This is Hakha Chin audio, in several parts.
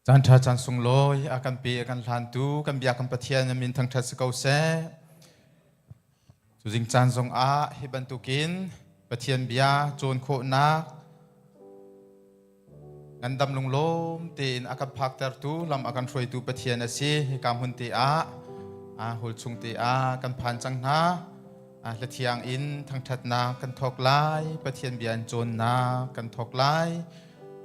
Caan ṭha caan sunglawi a kan pe a kan hlantu kan bia kan Pathian a min thangṭhat si ko seh. Tuzing caan zongah hi bantukin Pathian bia cawn khawhnak ngandam lunglawm tein a kan phaktertu lam a kan hruaitu Pathian a si. Hika hmun te ah hul chung te ah kan phan cang hna. Hlathiang in thangṭhatnak kan thawk lai. Pathian bia in cawnnak kan thawk lai.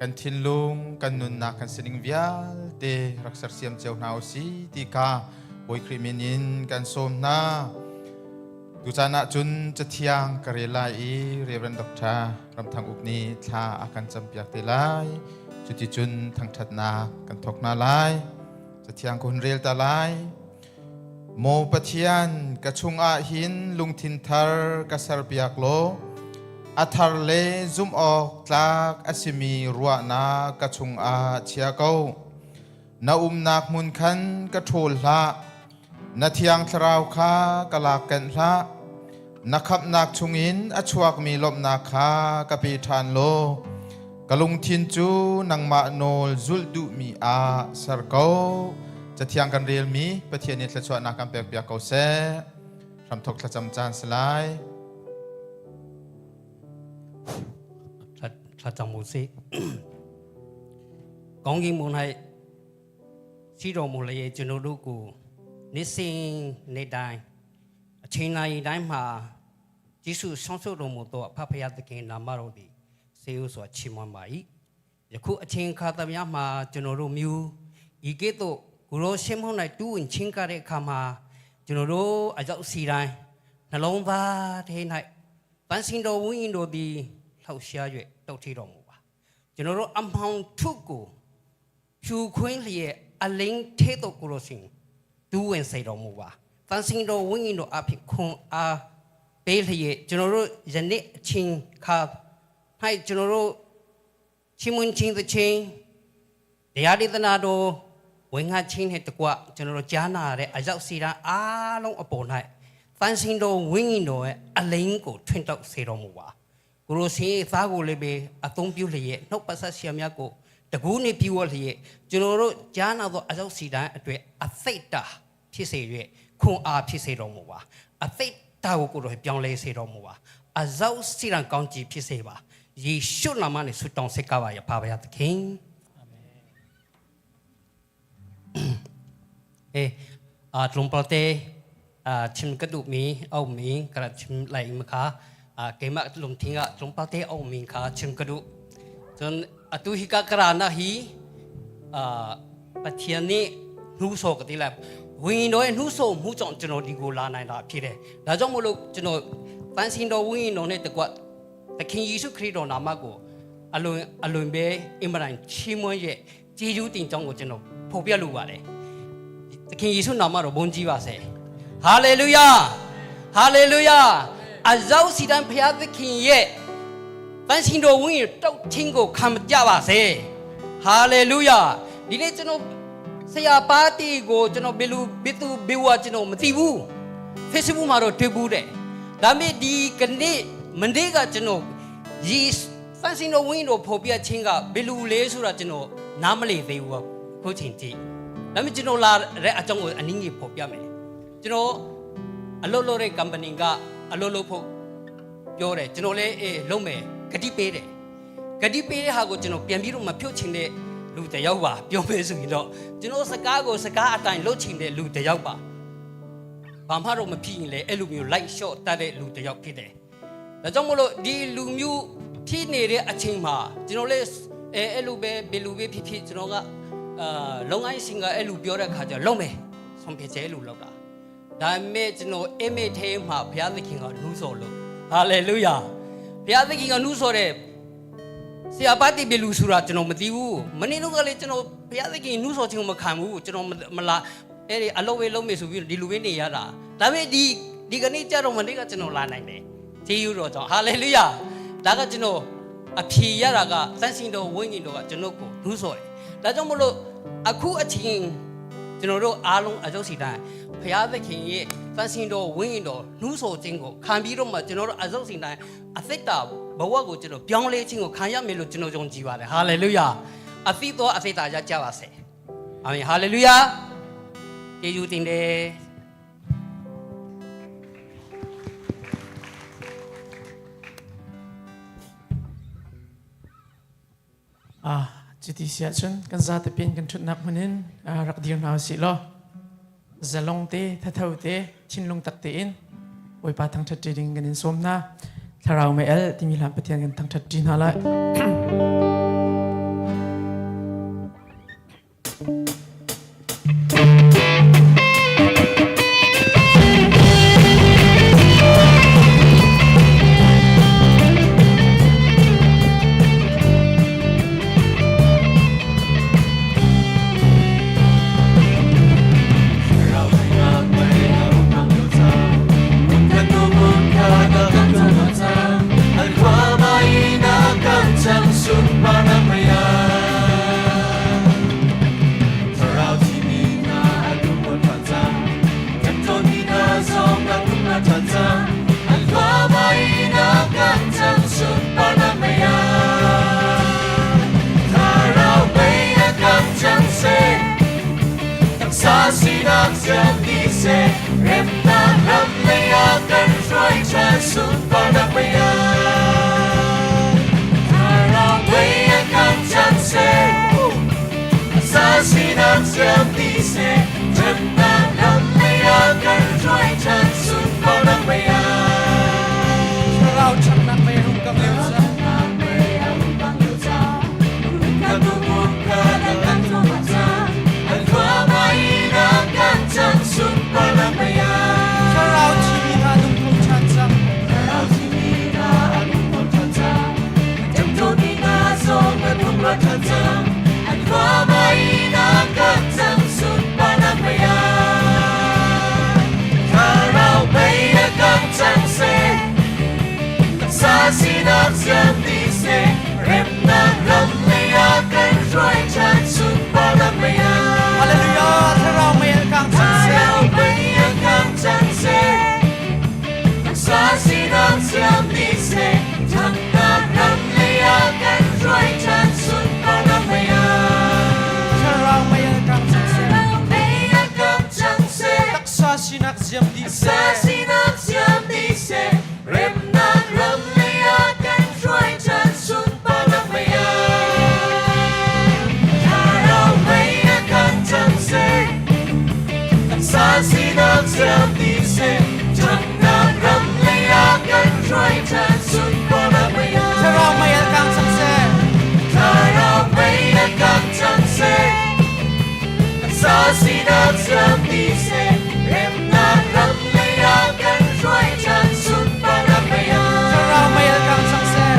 Kan thinlung, kan nunnak, kan sining vialte rak sersiam cio hna usih ti kha Bawi Khrih min in kan sawm hna. Tucaan ah cun Cathiang ka rel lai i Reverend Dr. Ramthang Uk nih thla a kan campiak te lai. Cuticun thangṭhatnak kan thawk hna lai. Cathiang ka hun rel ta lai. Maw Pathian, ka chungah hin lungthin thar ka serpiak law, a thar le zumh awk tlak a simi ruahnak ka chungah chia ko. Na umnak hmun khan ka ṭhawl hlah, na thiang thlarau kha ka lak kenh hlah. Na khamhnak chungin a chuakmi lawmhnak kha ka pe ṭhan law, ka lungthin cu nangmah nawl zulh duhmi ah ser ko. Cathiang kan relmi Pathian nih thluachuahnak kan pekpiak ko seh. Hramthok thlacam caan si lai. Thlacam u sih. ကောင်းကင်ဘုံ၌ရှိတော်မူလျက်ကျွန်တော်တို့ကိုနေ့စဉ်နေ့တိုင်းအချိန်နာရီတိုင်းမှာယေရှုဆောင်ဆုတော်မူသောအဖဖယားသခင်နာမတော်သည်စေဥစွာချီးမွမ်းပါ၏ယခုအချိန်ခါသမယမှာကျွန်တော်တို့မျိုးဤကဲ့သို့ကိုရောရှင်းမုံ၌တူးဝင်ချင်းကားတဲ့အခါမှာကျွန်တော်တို့အရောက်စီတိုင်းနှလုံးသားထဲ၌တန်ရှင်တော်ဝိညာဉ်တော်သည်လှောက်ရှား၍တောက်ထီတော်မူပါကျွန်တော်တို့အမှောင်ထုကိုဖြူခွင်းလျက်အလင်းထဲသို့ကိုရောရှင်တူးဝင်စေတော်မူပါတန်ရှင်တော်ဝိညာဉ်တော်အဖြစ်ခွန်အားပေးလျက်ကျွန်တော်တို့ယနေ့အချိန်ခါ၌ကျွန်တော်တို့ချီးမွမ်းခြင်းသခြင်းတရားဒေသနာတော်ဝင်ငါချင်းနဲ့တကွကျွန်တော်တို့ကြားနာတဲ့အရောက်စီတန်းအားလုံးအပေါ်၌တန်ရှင်တော်ဝိညာဉ်တော်ရဲ့အလင်းကိုထွန်းတောက်စေတော်မူပါကိုရိုစင်ရဲ့သားကိုလည်းပဲအသုံးပြုလျက်နှုတ်ပတ်ဆက်ဆရာများကိုတကူးနေပြုဝလျက်ကျွန်တော်တို့ကြားနာသောအရောက်စီတန်းအတွက်အသိတာဖြစ်စေ၍ခွန်အားဖြစ်စေတော်မူပါအသိတာကိုကိုယ်တော်ပြောင်းလဲစေတော်မူပါအရောက်စီတန်းကောင်းချီးဖြစ်စေပါယေရှုနာမနဲ့ဆုတောင်းဆက်ကြပါရပါဗျာသခင်အေအာตรงปลเตအာชิมกระดูกมีเอามีกระชิมไหลมคาအာเกมะลงทิ้งอะตรงปลเตเอามีคาชิมกระดูกจนอตุหิกะกรานะฮีအာပထယနိနှူးစောကတိလိုက်ဝိညာဉ်တော်ရဲ့နှူးစောမှုကြောင့်ကျွန်တော်ဒီကိုလာနိုင်တာဖြစ်တယ်။ဒါကြောင့်မို့လို့ကျွန်တော်တန်ရှင်တော်ဝိညာဉ်တော်နဲ့တကွသခင်ယေရှုခရစ်တော်နာမကိုအလွန်အလွန်ပဲအင်မတန်ချီးမွမ်းရဲ့ကျေးဇူးတင်ကြောင်းကိုကျွန်တော်ဖော်ပြလိုပါတယ်။သခင်ယေရှုနာမတော်ဘုန်းကြီးပါစေ။ဟာလေလုယာ။ဟာလေလုယာ။အဇောက်စီတန်ဖျားသခင်ရဲ့တန်ရှင်တော်ဝိညာဉ်တောက်ချင်းကိုခံကြပါစေ။ဟာလေလုယာ။ဒီနေ့ကျွန်တော်ဆရာပါတီကိုကျွန်တော်ဘယ်လိုဘယ်သူဘယ်ဝါကျွန်တော်မသိဘူး။ Facebook မှာတော့တွေ့ဘူးတဲ့။ဒါပေမဲ့ဒီကနေ့မနေ့ကကျွန်တော်ယေတန်ရှင်တော်ဝိညာဉ်တော်ဖော်ပြခြင်းကဘယ်လိုလဲဆိုတာကျွန်တော်နားမလည်သေးဘူးခုချိန်ထိ။ဒါပေမဲ့ကျွန်တော်လာတဲ့အကြောင်းကိုအနည်းငယ်ဖော်ပြမယ်။ကျွန်တော်အလုပ်လုပ်တဲ့ company ကအလုပ်လုပ်ဖို့ပြောတယ်ကျွန်တော်လည်းအေးလုပ်မယ်ဂတိပေးတယ်။ဂတိပေးတဲ့ဟာကိုကျွန်တော်ပြန်ပြီးတော့မဖြုတ်ချင်တဲ့လူတစ်ယောက်ပါပြောမယ်ဆိုရင်တော့ကျွန်တော်စကားကိုစကားအတိုင်းလုပ်ချင်တဲ့လူတစ်ယောက်ပါ။ဘာမှတော့မဖြစ်ရင်လေအဲ့လိုမျိုးလိုက်လျှော့တတ်တဲ့လူတစ်ယောက်ဖြစ်တယ်။ဒါကြောင့်မို့လို့ဒီလူမျိုးဖြစ်နေတဲ့အချိန်မှာကျွန်တော်လည်းအဲအဲ့လိုပဲဘယ်လူပဲဖြစ်ဖြစ်ကျွန်တော်ကအာလုံအိုင်းစင်ကအဲ့လိုပြောတဲ့အခါကျလုံးမယ်ဆုံးဖြတ်ချက်လို့လောက်တာ။ဒါပေမဲ့ကျွန်တော်အိမ်မက်ထဲမှာဘုရားသခင်ကနှူးစော်လို့ဟာလေလုယာဘုရားသခင်ကနှူးစော်တဲ့ဆရာပါတိဘယ်လူဆိုတာကျွန်တော်မသိဘူးမနေ့တော့ကလေကျွန်တော်ဘုရားသခင်နှူးစော်ခြင်းကိုမခံဘူးကျွန်တော်မလာအဲ့ဒီအလုပ်ပဲလုပ်မယ်ဆိုပြီးဒီလူပဲနေရတာဒါပေမဲ့ဒီဒီကနေ့ကြတော့မနေ့ကကျွန်တော်လာနိုင်တယ်ဂျေယူတော်ကြောင့်ဟာလေလုယာဒါကကျွန်တော်အဖြေရတာကသန့်စင်တော်ဝိညာဉ်တော်ကကျွန်တော်ကိုနှူးစော်တယ်ဒါကြောင့်မို့လို့အခုအချိန်ကျွန်တော်တို့အားလုံးအကျုပ်စီတိုင်းဘုရားသခင်ရဲ့သန့်စင်တော်ဝိညာဉ်တော်နှူးစော်ခြင်းကိုခံပြီးတော့မှကျွန်တော်တို့အကျုပ်စီတိုင်းအသက်တာဘဝကိုကျွန်တော်ပြောင်းလဲခြင်းကိုခံရမယ်လို့ကျွန်တော်ယုံကြည်ပါတယ်ဟာလေလုယာအသီးတော်အသက်တာရကြပါစေ။ Amen. Hallelujah. ကျေးဇူးတင်တယ် Ah, cuti si ahcun kan zatepin kan ṭhutnak hmun in rak dir hna usih law zalong te thatho te thinlung tak tein Bawipa thangṭhat ṭi ding kan in sawm hna. Thlarau mei el timi hlan Pathian kan thangṭhat ṭi hna lai. Thlarau ṭhatnak mei hung ka leu cang. Thlarau thimi hna nung tho ṭhan cang. Hallelujah. Thlarau mei an kang cang seh. Thlarau mei an kang cang seh. Taksa sinak ziam dih seh. Thlarau mei an kang cang seh.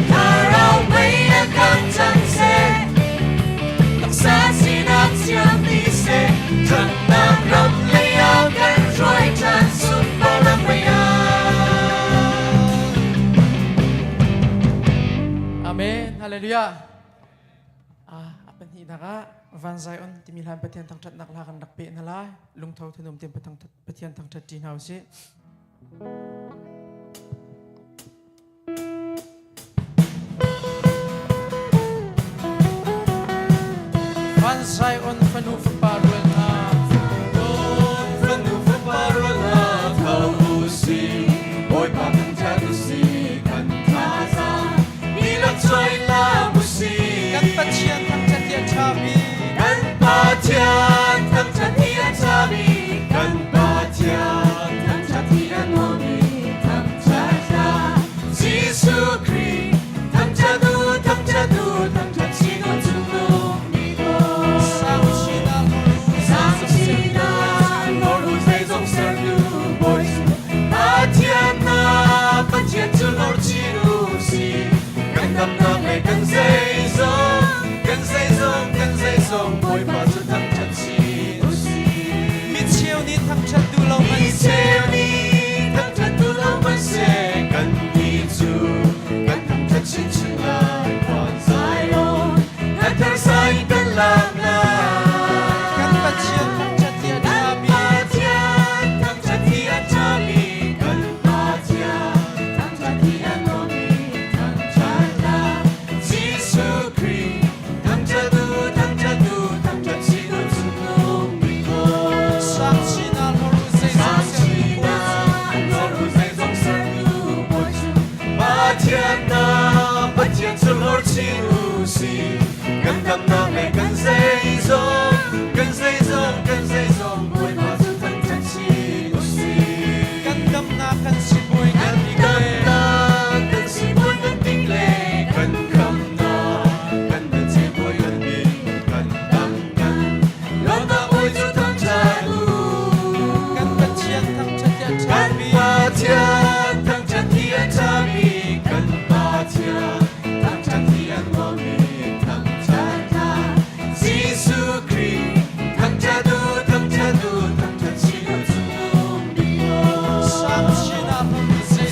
Thlarau mei an kang cang seh. Amen. Hallelujah. Ah, a pahnihnak ah Van Zion timi hlan Pathian thangṭhatnak hla kan rak peh hna lai. Lungtho thanum tein Pathian thangṭhat ṭi hna usih. Van Zion fanu fapa rual hna. Fanu fapa rual hna tho usih, Bawipa thangṭhat usih, kan thazaang dihlak cuai hlah usih. Kan Pathian thangṭhat hi a ṭha bik. Kan Pathian thangṭhat hi a ṭha bik. Kan Pathian thangṭhat hi a nuam bik. Thangṭhat hlah Jesuh Khrih. Thangṭhat u, thangṭhat u, thangṭhat chin u, cungnung bik aw. Sang. si. Kan damnak le kan zeizong, kan zeizong, kan zeizong Bawipa cu thangṭhat chin u sih. Kan damnak kan sibawi Kan kan bik le damnak kan sibawi kan bik le kan khamnak kan biachim bawi kan bik kan dam kan lawmnak bawi cu thangṭhat u. Kan Pathian thangṭhat hi a ṭha Kan bik. Pathian thangṭhat hi a ṭha bik. Kan Pathian thangṭhat hi a nuam bik. Thangṭhat hna Jesuh Khrih thangṭhat u, thangṭhat u, thangṭhat chin u cung bik aw. Sang chin ah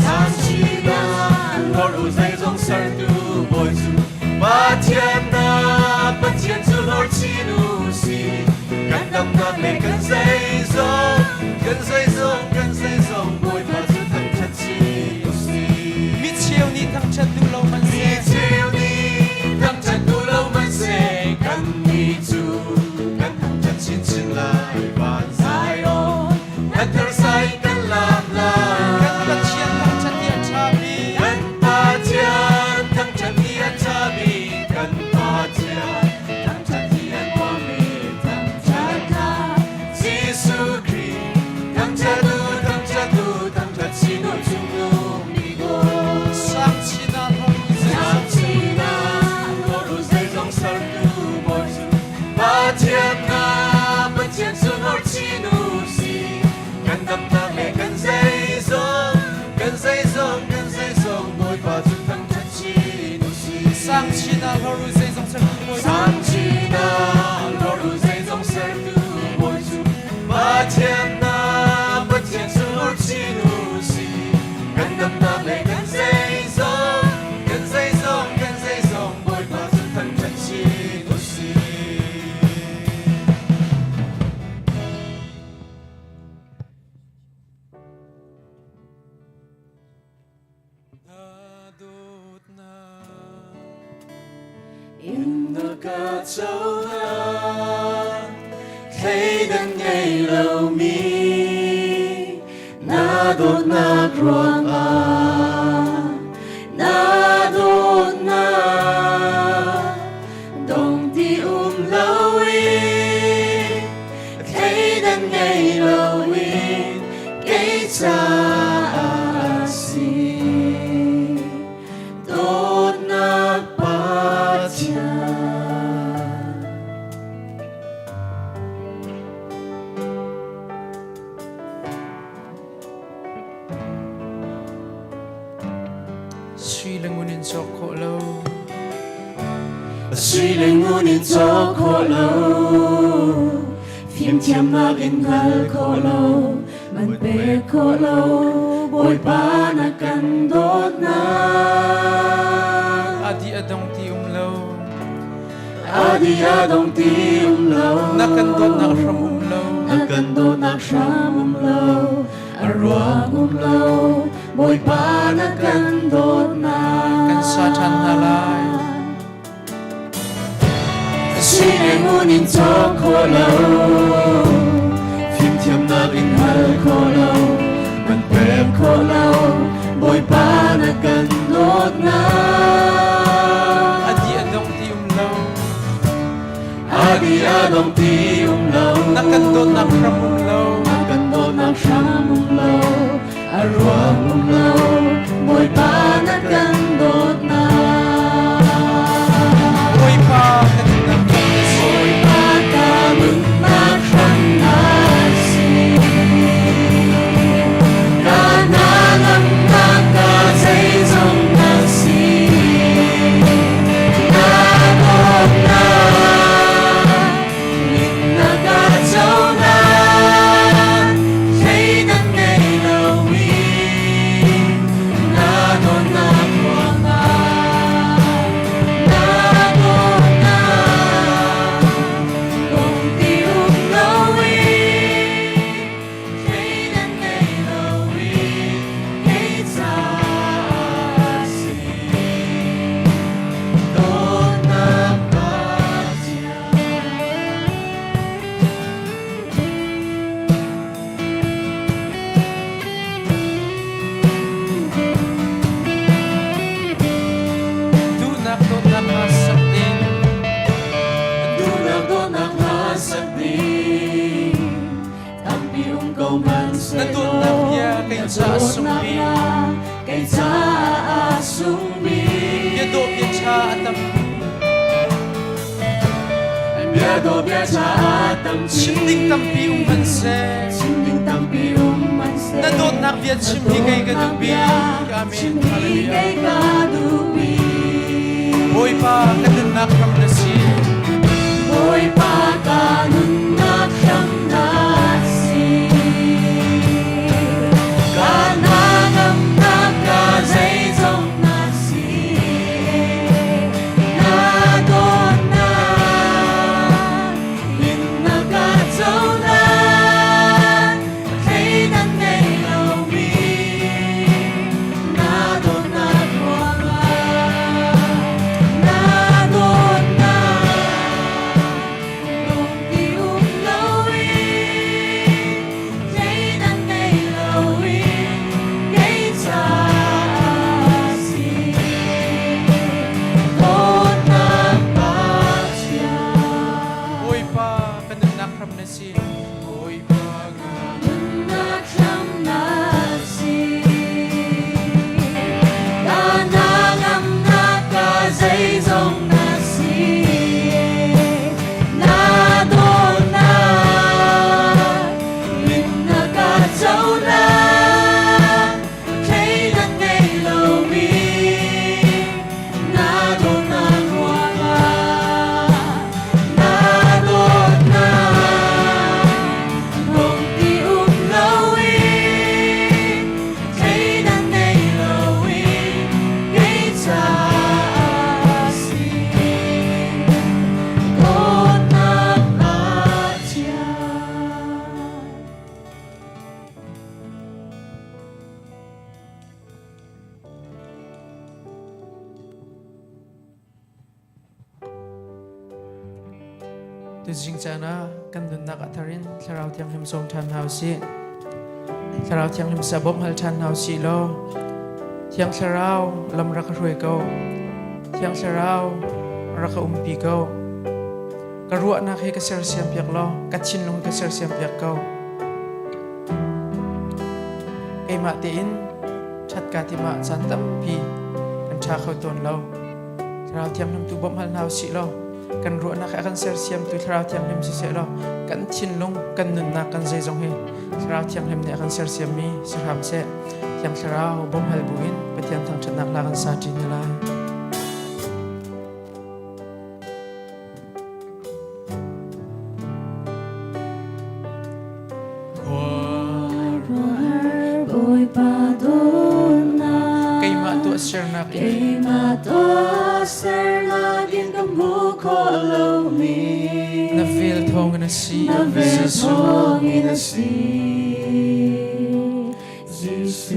Sang chin ah hlorh u zeizong sertu Bawi cu Pathian na Pathian cu hlorh chin u sih. Kan damnak le kan zeizong, kan zeizong, kan zeizong Bawipa cu thangṭhat chin u sih. Mi cheu nih thangṭhat duh lo hmanhseh. Mi cheu nih thangṭhat duh lo hmanhseh, kannih cu kan thangṭhat chinchin lai. Van Zion, kan thar sai kan lam lai. Kan Pathian thangṭhat hi a ṭha bik. Kan Pathian thangṭhat hi a ṭha bik. Kan Pathian thangṭhat hi a nuam bik. Thangṭhat hna Jesuh Khrih thangṭhat u, thangṭhat u, thangṭhat chin u cungnung bik aw. Sang chin ah hlorh u zeizong. Sang chin ah hlorh u zeizong sertu Bawi cu Pathian na Pathian cu hlorh chin u sih. Kan damnak le kan zeizong, kan zeizong, kan zeizong Bawipa cu thangṭhat chin u sih. Sang chin ah hlorh u zeizong sertu Bawi cu. Sang chin ah hlorh u zeizong sertu Bawi cu Pathian na Pathian cu hlorh chin u sih. Kan damnak le kan zeizong, kan zeizong, kan zeizong Bawipa cu thangṭhat chin u sih. Na dawtnak In na ka cohlan, thleidan ngei lomi na dawtnak ruangah, na dawtnak dong ti um loin, thleidan ngei loin kei caah a si. Dawtnak Pathian. Sui le ngun in cawk khawh lo. Sui le ngun in cawk khawh lo, fimthiamnak in hngal khawh lo, man pek khawh lo, Bawipa na kan dawtnak. A di a dong ti um lo. A di a dong ti um lo. Na kan dawtnak hram um lo. Na kan dawtnak hram um lo, a ruang um lo, Bawipa na kan dawtnak. Kan sa ṭhan hna lai. Sui le ngun in cawk khawh lo, fimthiamnak in hal khawh lo, man pek khawh lo, Bawipa na kan dawtnak. A di a dong ti um lo. A di a dong ti um lo. Na kan dawtnak hram um lo. Na kan dawtnak hram um lo, a ruang um lo, Bawipa na kan dawtnak. Bawipa ka nunnak hram na si. Bawipa ka nunnak hram na si. Ka hnangamnak ka zeizong na si. Na dawtnak in na ka cohlan, thleidan ngei loin na dawtnak. Na dawtnak bia kei caah sung bik. Kei caah sung bik. Bia dawh bia ṭha a tampi. Bia dawh bia ṭha a tampi. Chim ding tampi um hmanhseh. Chim ding tampi um hmanhseh. Na dawtnak bia chim hi kei ka duh bik. Amen. Chim hi kei ka duh bik. Bawipa ka nunnak hram na si. Bawipa ka nunnak hram na si. Ka hnangamnak ka zeizong na si. Na dawtnak in na ka cohlan. Thleidan ngei lomi na dawtnak ruangah. Na dawtnak lungti um loin, thleidan ngei loin, kei caah si. Dawtnak Pathian. Bawipa ka nunnak hram na si. Bawipa ka Nunnak hram na si. Ka hnangamnak ka zeizong na si. Na dawtnak in na ka cohlan. Thleidan ngei lomi na dawtnak ruangah. Na dawtnak lungti um loin, thleidan ngei loin, kei caah si. Dawtnak Pathian. Tuzing caan ah kan nunnak a thar in Thlarau Thianghlim sawm ṭhan hna usih. Thlarau Thianghlim sa bawmh hal ṭhan hna usih law Thiang Thlarau lam rak ka hruai ko. Thiang Thlarau rak ka umpi ko. Ka ruahnak hi ka sersiam piak law ka thinlung ka sersiam piak ko. Keimah tein ṭhat ka timah caan tampi kan ṭha kho tawn lo. Thlarau Thianghlim tu bawmh hal hna usih law kan ruahnak he a kan sersiamtu Thlarau Thianghlim siseh law kan thinlung kan nunnak kan zeizong hi Thlarau Thianghlim nih a kan sersiammi si hram seh. Thiang Thlarau bawmh hal buin Pathian thangṭhatnak hla kan sa ṭi hna lai. Bawipa dawtnak Keimah tuahsernak in Keimah tuahsernak in ka hmu khawh lomi na vel thawngin a si. Na vel Jesuh. thawngin a si Jesuh.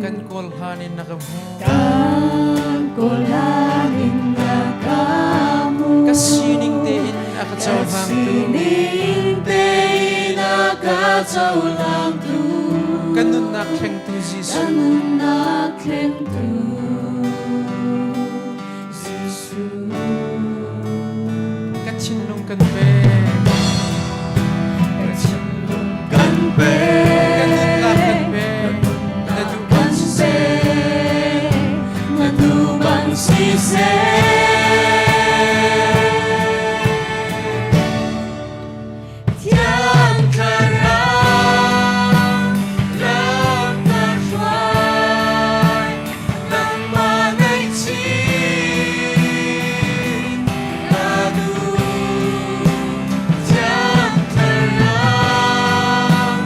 Kan kawl hlan in na ka hmuh. Kan kawl hlan in na ka hmuh. Ka sining tein a ka cohlangtu. Sining tein a ka cohlangtu. Ka nunnak thlengtu Jesuh. Ka nunnak thlengtu Jesuh. Ka thinlung kan pek. Ka thinlung kan pek. Ka nunnak kan pek. Na duh Kan bang siseh. pek. Na duh bang siseh. Thiang Thlarau lam na hruai, nangmah ngaihchih ka duh. Thiang Thlarau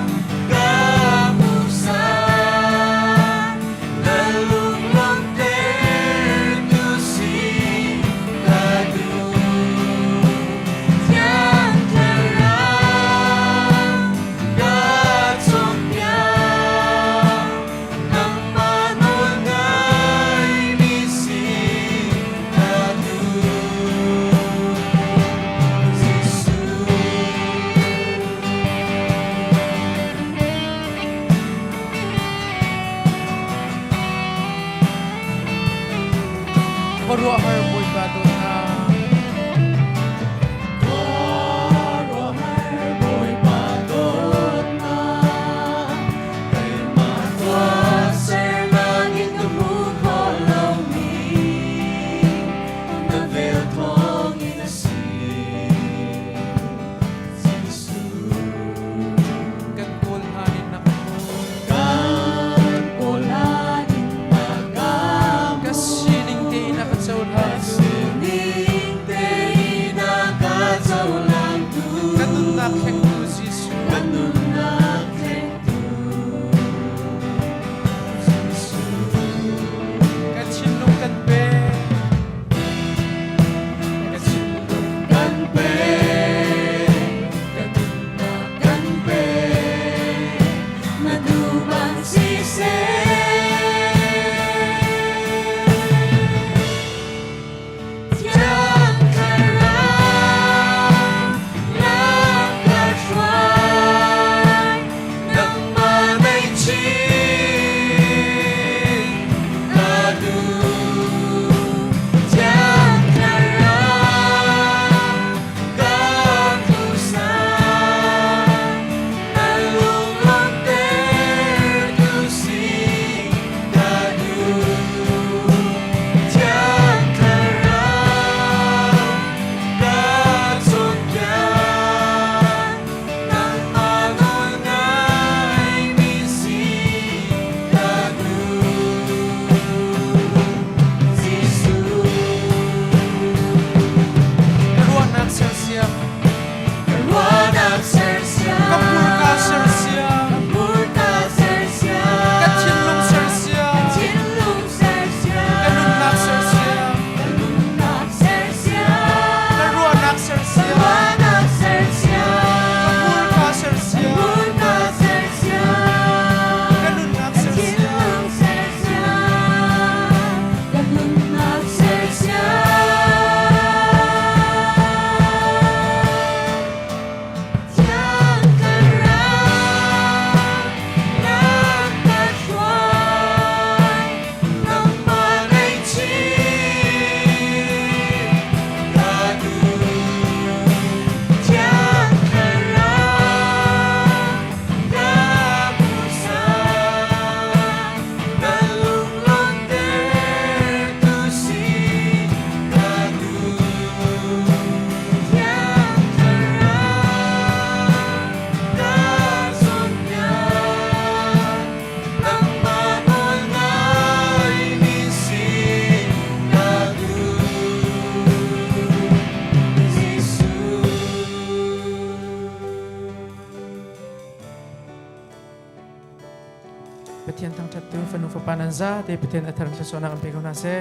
Pathian thangṭhattu fanu fapa nan za te Pathian a thar thluachuahnak an pe ko hna seh.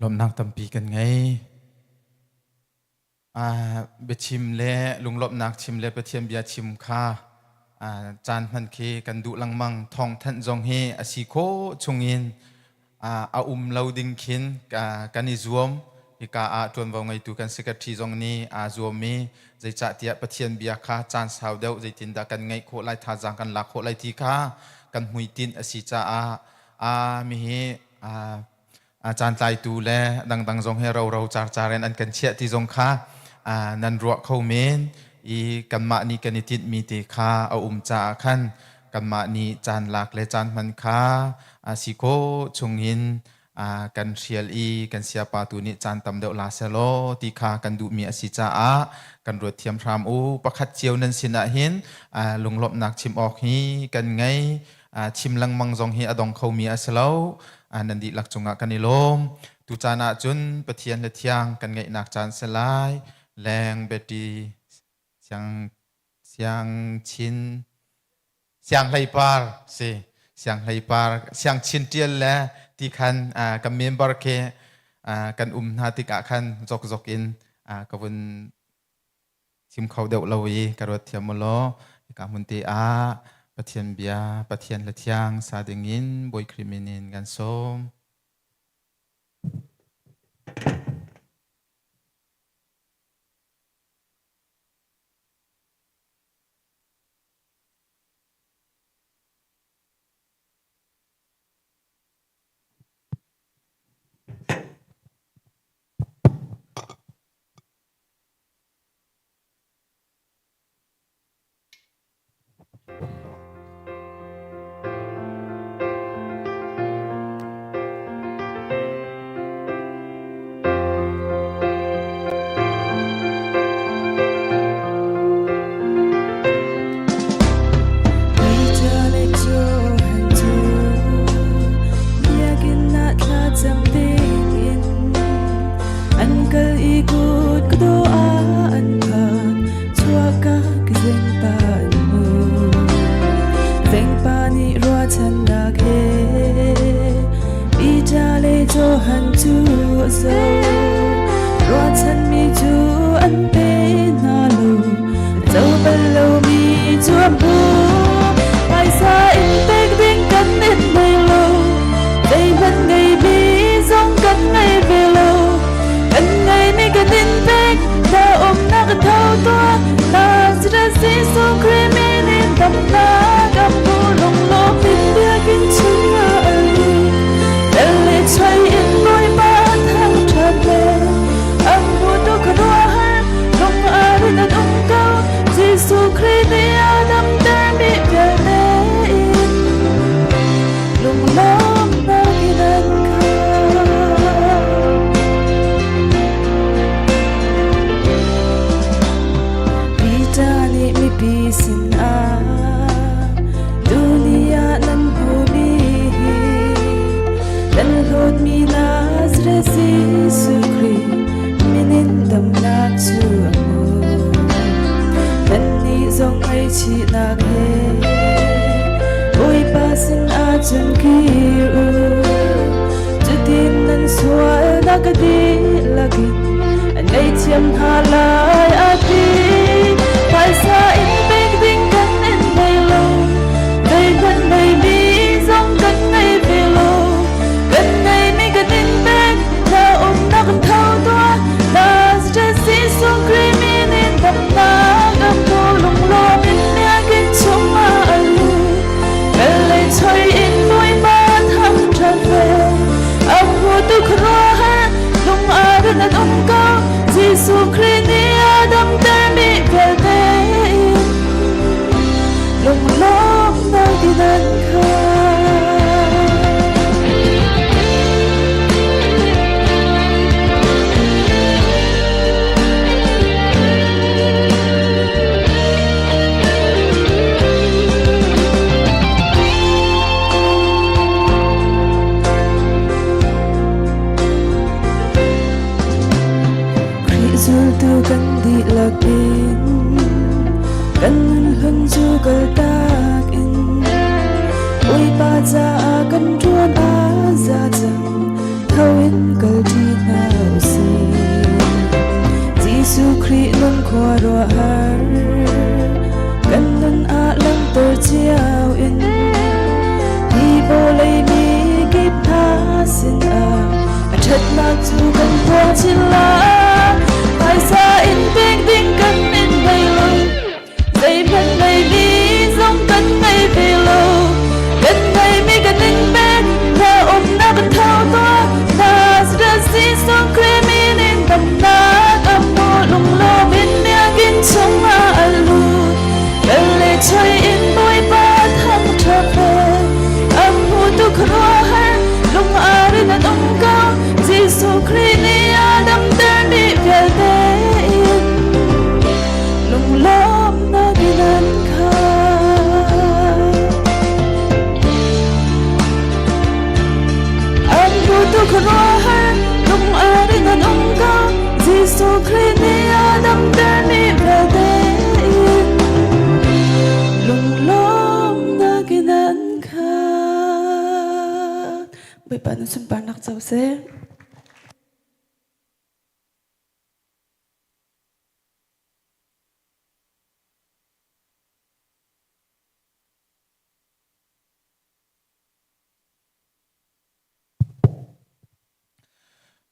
Lawmhnak tampi kan ngei. Biachim le lunglawmhnak chim le Pathian bia chim kha caan hman khi kan duh lengmang. Thawngthanh zong hi a si khawh chungin a um lo ding khin kan i zuam. Hika ah ṭuanvo ngeitu kan secretary zong nih aa zuam i zeicahtiah Pathian bia kha caan sau deuh zeitindah kan ngeih khawh lai, thazaang kan lak khawh lai ti kha kan hmuitinh a si caah mihi caantlaitu le dangdang zong hi roro carcar in an kan chiah ti zong kha nan ruah kho men i kanmah nih kan i tinhmi te kha a um caah khan kanmah nih caan lak le caan hman kha si khawh chungin kan hrial i kan siapa tu nih caan tam deuh la selaw ti kha kan duhmi a si caah kan ruat thiam hram u. Pakhat cio nan sin ah hin lunglawmhnak chim awk hi kan ngei. Chim lengmang zong hi a dong khomi a si lo. Nan dihlak cungah kan i lawm. Tu caan ah cun Pathian le thiang kan ngeihnak caan si lai. Leng Betty siang siang chin siang hleipar si siang hleipar siang chin tial le ti khan kan member khi kan um hna tikah khan zok zok in ka vun chim kho deuh lo i ka ruat thiam u law hika hmun te ah Pathian bia Pathian hla thiang sa ding in Bawi Khrih min in kan sawm. Biakinn ah thlacam dingin An kal i kut ka do ah an phan chuaka ka zengpa an hmu Zengpa nih ruahchannak he Peter le Johan cu a zoh ruahchanmi cu an pe hna lo co bal lomi cu a hmu phaisa in pek ding kan in nei lo zeihmanh ngeimi zong kan ngei ve lo kan ngeimi kan in pek na umnak tho tuah Nazareth Jesuh Khrih min in damnak a hmu lunglawm in biakinn chungah a lut tel le choi in Bawipa thangṭhat le a hmutu khuaruahhar lung a rit an um ko Jesuh Khrih nih a damtermi vialte in lunglawmhnak in an khat. Peter nih mipi sinah tuni ah nan hmuhmi hi kan hlawtmi Nazareth Jesuh Khrih min in damnak cu a hmu. Nannih zong ngaihchihnak he Bawipa sin ahcun kir u. Cutin nan sualnak a dihlak in an ngaihthiam hna lai a ti. tak in kan nun hlun cu kaltak in Bawipa caah kan ṭuan a za cang tho in kal ṭi hna usih. Jesuh Khrih nun khuaruahhar kan nun ah langhter cio in hi vawlei mi kip hna sinah a ṭhatnak cu kan phuang chin lai. Phaisa in pek ding kan in ngei lo, zeihmanh ngeimi zong kan ngei ve lo. Kan ngeimi kan in pek, na umnak kan thau tuah. Nazareth Jesuh Khrih min in damnak a hmu lunglawm in biakinn chungah a lut. Kal le choi in Bawipa thangṭhat ve. A hmutu khuaruahhar lung arin an um ko. Jesuh Khrih nih a damter dih vialte in lunglawmnak in an khat. An hmutu khuaruahhar lung arin an um ko. Jesuh Khrih nih a damter dih vialte in lunglawmnak in an khat. Bawipa na sunparnak co seh.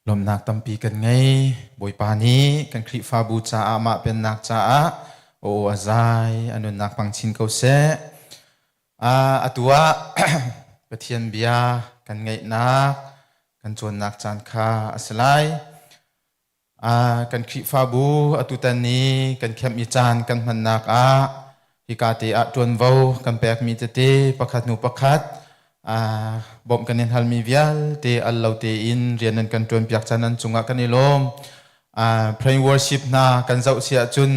Lawmhnak tampi kan ngei. Bawipa nih kan Khrihfabu caah mah pennak caah aw a zai a nunnak hmang chin ko seh. Atu ah Pathian bia kan ngaihnak, kan cawnnak caan kha a si lai. Kan Khrihfabu atutan ni kan khem i caan kan hmannak ah hika te ah ṭuanvo kan pekmi tete pakhat hnu pakhat bawmh kan in halmi vialte al lo tein rian nan kan ṭuanpiak caan nan cungah kan i lawm. Praying worship hna kan zoh si ahcun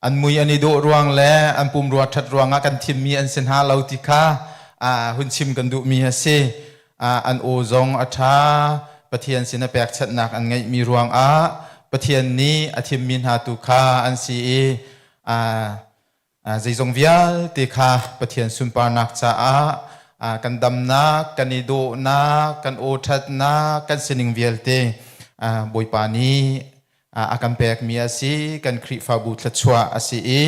an mui an i dawh ruang le an pumrua ṭhat ruangah kan thimmi an si hna lo ti kha hun chim kan duhmi a si. An aw zong a ṭha, Pathian sin a pekchanhnak an ngeihmi ruangah Pathian nih a thimmi hna tu kha an si i zeizong vialte kha Pathian sunparnak caah kan damnak, kan i dawhnak, kan aw ṭhatnak, kan sining vialte Bawipa nih a kan pekmi a si, kan Khrihfabu thluachuah a si i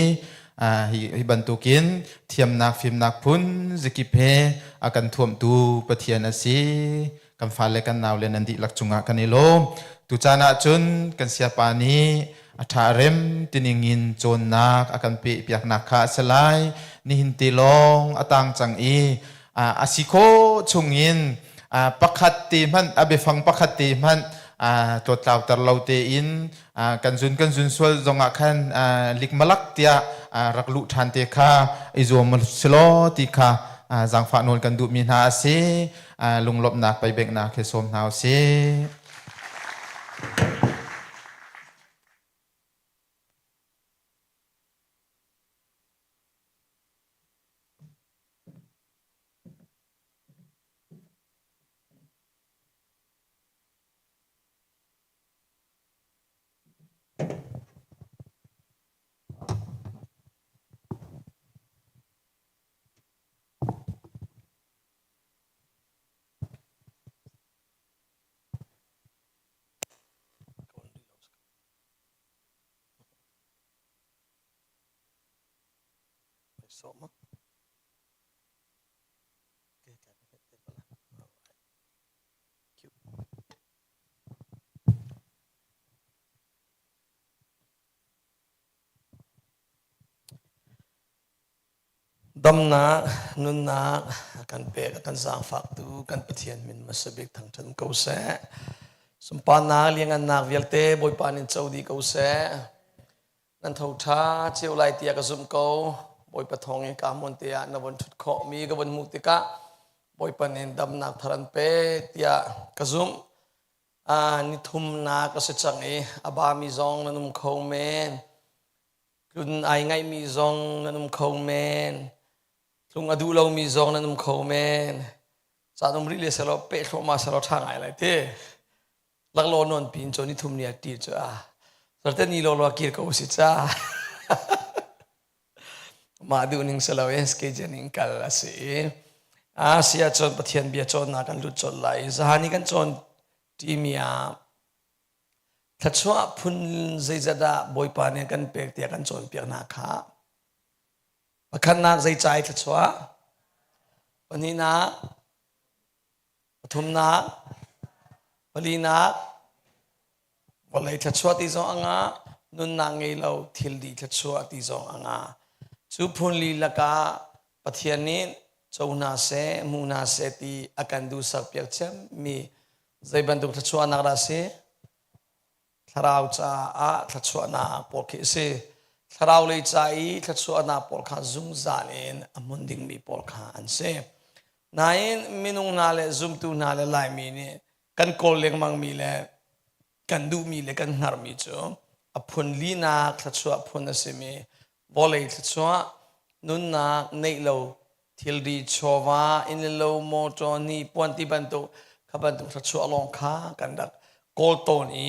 hi bantukin thiamnak fimnak phun zikip he a kan thuamtu Pathian a si. Kan fale kan naule nan dihlak cungah kan i lawm. Tucaan ah cun kan siapa nih a ṭha rem tining in cawnnak a kan pehpiaknak kha a si lai. Nihin te lawng a tang cang i a si khawh chungin pakhat te hmanh a biafang pakhat te hmanh tlawtlauter lo tein kan zun kan zun sual zongah khan likmalak tiah rak luh ṭhan te kha i zuam silaw ti kha zaangfah nawl kan duhmi hna a si. Lunglawmhnak peibenghnak he sawm hna u sih. Damnak, nunnak a kan pek, a kan zaangfaktu kan Pathian min hmasa bik thangṭhat ko seh. Sunparnak, liangannak vialte Bawipa nin co dih ko seh. Nan tho ṭha cio lai tiah ka zumh ko. Bawipa thawng in ka hmun te ah na von ṭhut khawhmi ka von hmuh tikah Bawipa nih damnak thar an pek tiah ka zumh. Ni thumnak a si cang i a bami zong nan um kho men. Tlun ai ngaihmi zong nan um kho men. Tlung a duh lomi zong nan um kho men. Caan um rih le selaw peh thluahmah selaw ṭha ngai lai ti. Laklaw nawn pin cu ni thum ni a ti cu a. Zarte ni lo lo kir ko si ca. Mah duh ning si lo in schedule ning kal a si i a si ahcun Pathian bia cawnnak kan lut colh lai. Zahan i kan cawn ṭimi ah thluachuah phun zeizat ah Bawipa nih a kan pek tiah kan cawnpiak hna kha. Pakhatnak zei ca i thluachuah? Pahnihnak, pathumnak, palinak, vawlei thluachuah ti zong a ngah, nunnak ngei lo thil dih thluachuah ti zong a ngah. Cu phun li lakah Pathian nih co hna seh, hmu hna seh ti a kan duhsakpiak ciammi zei bantuk thluachuahnak dah a si? Thlarau caah thluachuahnak pawl khi a si. Thlarau lei ca i thluachuahnak pawl kha zungzal in a hmun dingmi pawl kha an si. Nain minung hna le zumtu hna le Laimi nih kan kawl lengmangmi le kan duhmi le kan hngarmi cu a phun linak thluachuah phun a simi vawlei thluachuah nunnak neih lo thilri chawva inn le lo motor ni puan ti bantuk kha bantuk thluachuah lawng kha kan rak kawl tawn i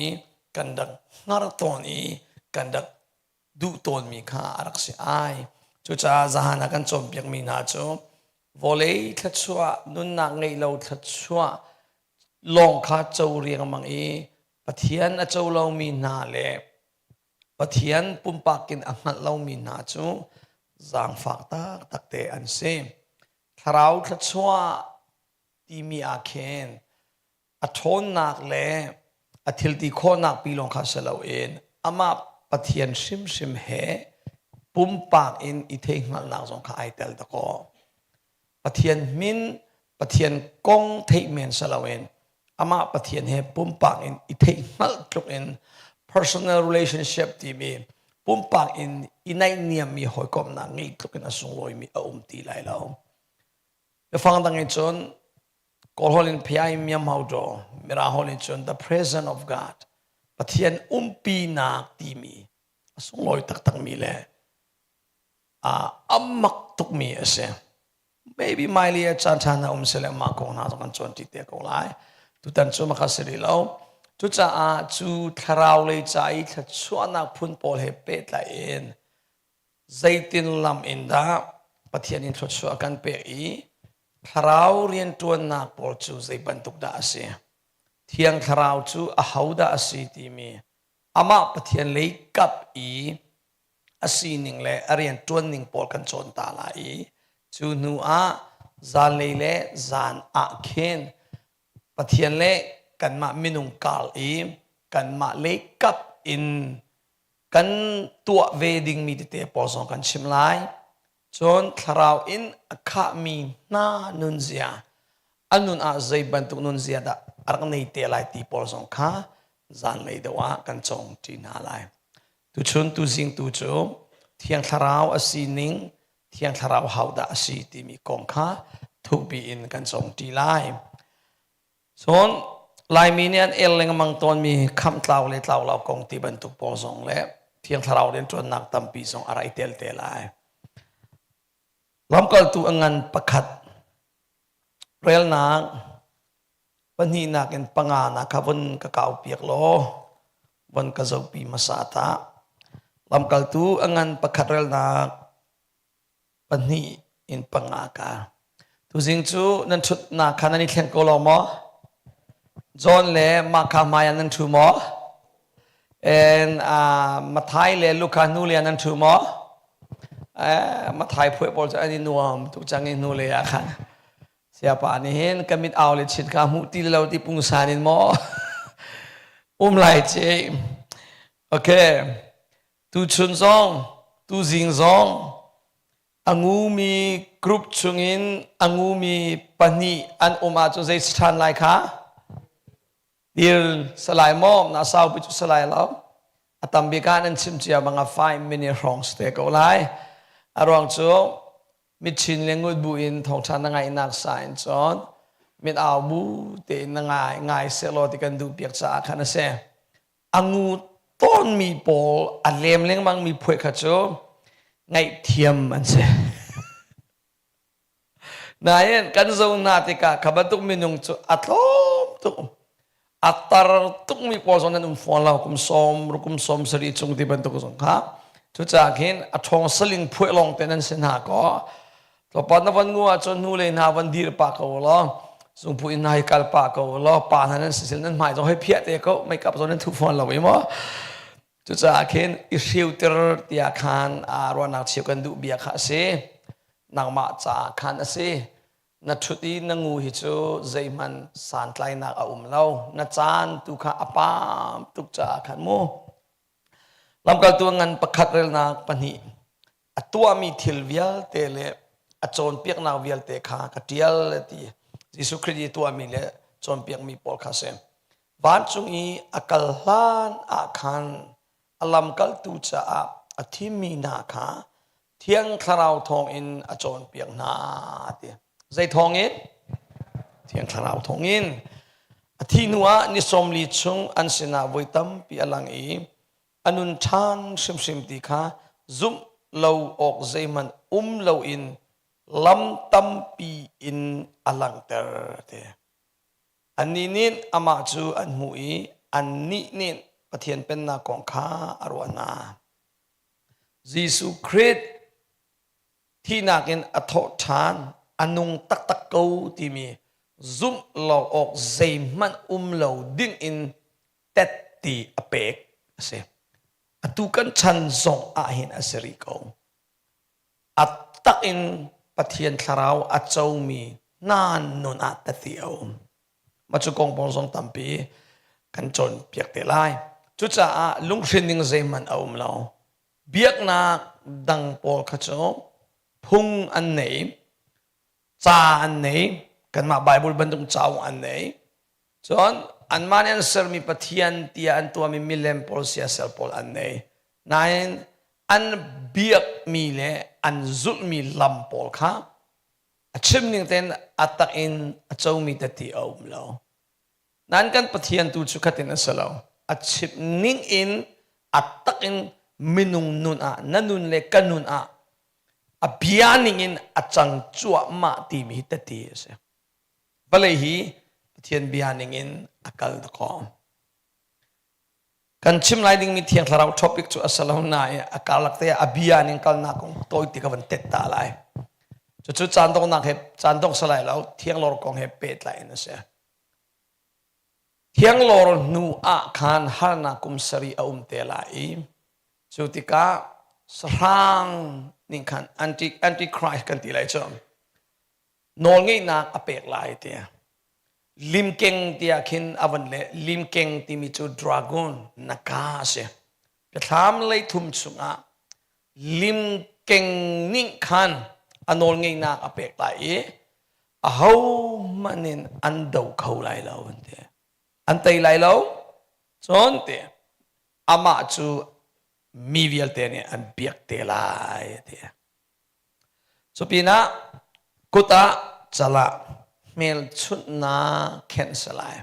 kan rak hngar tawn i kan rak duh tawnmi kha a rak si ai. Cucaah zahan ah kan cawnpiakmi hna cu vawlei thluachuah nunnak ngeih lo thluachuah lawng kha co riangmang i Pathian a co lomi hna le Pathian pumpak in a hngalh lomi hna cu zaangfak taktak te an si. Thlarau thluachuah timi ah khin a ṭhawnnak le a thilti khawhnak pi lawng kha si loin amah Pathian hrimhrim he pumpak in i theihhngalhnak zong kha ai tel dakaw. Pathian min, Pathian kong theih men si loin amah Pathian he pumpak in i theihhngalh tluk in personal relationship timi pumpak in i naihniammi hawikomhnak ngeih tluk in a sunglawimi a um ti lai lo. Biafang dang in cun Kawl holh in phiai miam hau ṭaw, Mirang holh in cun the presence of God, Pathian umpinak timi a sunglawi taktakmi le a mak tukmi a si. Maybe maili a caan ṭha na um sile mah kong hna zong kan cawn ṭi te ko lai. Tutan cu maka si rih lo. Cucaah cu thlarau lei ca i thluachuahnak phun pawl he pehtlai in zeitin lam in dah Pathian in thluachuah kan pek i thlarau rianṭuannak pawl cu zei bantuk dah a si? Thiang Thlarau cu ahodah a si timi amah Pathian lei kap i a sining le a rianṭuanning pawl kan cawn ta lai i cu hnu ah zanlei le zan ah khin Pathian le kanmah minung kar i kanmah lei kap in kan tuah ve dingmi tete pawl zong kan chim lai. Cun thlarau in a khahmi hna nunzia, a nun ah zei bantuk nunzia dah a rak nei te lai ti pawl zong kha zanlei deuh ah kan cawng ṭi hna lai. Tuchun tuzing tu cu Thiang Thlarau a sining, Thiang Thlarau hodah a si timi kong kha thukpi in kan cawng ṭi lai. Cun Laimi nih an el lengmang tawnmi khamh tlau le tlau lo kong ti bantuk pawl zong le Thiang Thlarau rianṭuannak tampi zong a ra i tel te lai. Lamkaltu a ngan pakhat relnak pahnihnak in panganak kha vun ka kau piak law vun ka zohpi hmasa ta. Lamkaltu a ngan pakhat relnak pahnih in panga ka. Tuzing cu nan ṭhutnak kha nan i thleng ko lo maw? John le Mark kha hmai ah nan ṭhu maw? And uh, Mathai le Luka hnu le ah nan ṭhu maw? Eh, Mathai phuai pawl cu an i nuam tuk cang i hnu le ah khan. Siapa nih hin ka mit au le chin kha hmuh ti lo ti pungsan in maw? Um lai ce. Okay. Tuchun zong, tuzing zong a ngumi group chungin a ngumi pahnih an um ahcun zei si ṭhan lai kha? Dir salai maw? Na saupi cu salai lo. A tam bik ah nan chim cia bang a 5 minute hrawng si te ko lai. A ruang cu mitchin le ngut bu in thawngṭha na ngaihnak sa in cun mit au bu tein na ngai ngai sehlaw ti kan duh piak caah khan a si. A ngu tawnmi pawl a lem lengmangmi phuai kha cu ngaihthiam an si. Nain kan zo hna tikah kha bantuk minung cu a tlawm tuk. A tar tukmi pawl zong nan um fawn lo kum sawm kum sawm sari chung ti bantuk zong kha. Cucaah khin a ṭhawng saling phuah lawng te nan si hna kaw tlawmpal na van ngu ahcun hnu lei hna van dir pah ko law zungphu in hna hi kal pah ko law pa hna nan si sil nan hmai zong hei phiah te ko makeup zong nan thuh fawn lo i maw. Cucaah khin i hriuter tiah khan aa ruahnak cheu kan duh bia kha a si. Nangmah caah khan a si. Na ṭhut i na ngu hi cu zeihmanh santlainak a um lo. Na caan tu kha a paam tuk caah khan mu. Lamkaltu ngan pakhat relnak pahnih a tuahmi thil vialte le a cawnpiaknak vialte kha ka ṭial ti. Jesuh Khrih i tuahmi le cawnpiakmi pawl kha a si. Vancung i a kal hlan ah khan a lamkaltu caah a thimmi hna kha Thiang Thlarau thawngin a cawnpiak hna ti. Zei thawngin? Thiang Thlarau thawngin. A thih hnu ah ni sawmli chung an sinah voi tampi a lang i a nun ṭhan hrimhrim ti kha zumh lo awk zeihmanh um loin lam tampi in a langhter ti. Annih nih amah cu an hmuh i annih nih Pathian Pennak kong kha a ruah hna. Jesuh Khrih thihnak in a thawh ṭhan, a nung taktak ko timi zumh lo awk zeihmanh um lo ding in tette a pek a si. Atu kan chan zong ah hin a si rih ko. A tak in Pathian thlarau a comi hna nun ah tette a um. Mah cu kong pawl zong tampi kan cawnpiak te lai. Cucaah lunghrin ding zeihmanh a um lo. Biaknak dang pawl kha cu phung an nei, ca an nei, kanmah Bible bantuk cauk an nei. Cun anmah nih an sermi pathian tiah an tuahmi milem pawl siasal pawl an nei. Nain an biakmi le an zulhmi lam pawl kha a chim ning tein a tak in a comi tete a um lo. Nain kan Pathian tu cu khatin a si lo. A chim ning in a tak in minung nun ah na nun le ka nun ah a bia ning in a cang cuahmah timi hi tete a si. Vawlei hi Pathian bia ning in a kal dakaw. Kan chim lai dingmi Thiang Thlarau topic cu a si lo nain a karlak te ah a bia ning kalnak kong tawi ka van tet ta lai. Cucu caan donghnak he caan dongh si lai lo Thianglawr kong he pehtlai in a si. Thianglawr hnu ah khan harnak kum sarih a um te lai i cu tikah sahrang ning khan anti antichrist kan ti lai cu nawlngeihnak a pek lai tiah limkeng tiah khin a van leh limkeng timi cu dragon naka a si biathlam leithum chungah limkeng nih khan a nawlngeihnak a pek lai i ahohmanh in an do kho lai lo an ti an tei lai lo cun ti amah cu mi vialte nih an biak te lai ti Cupinah kut ah cal ah hmelchunhnak khenh si lai.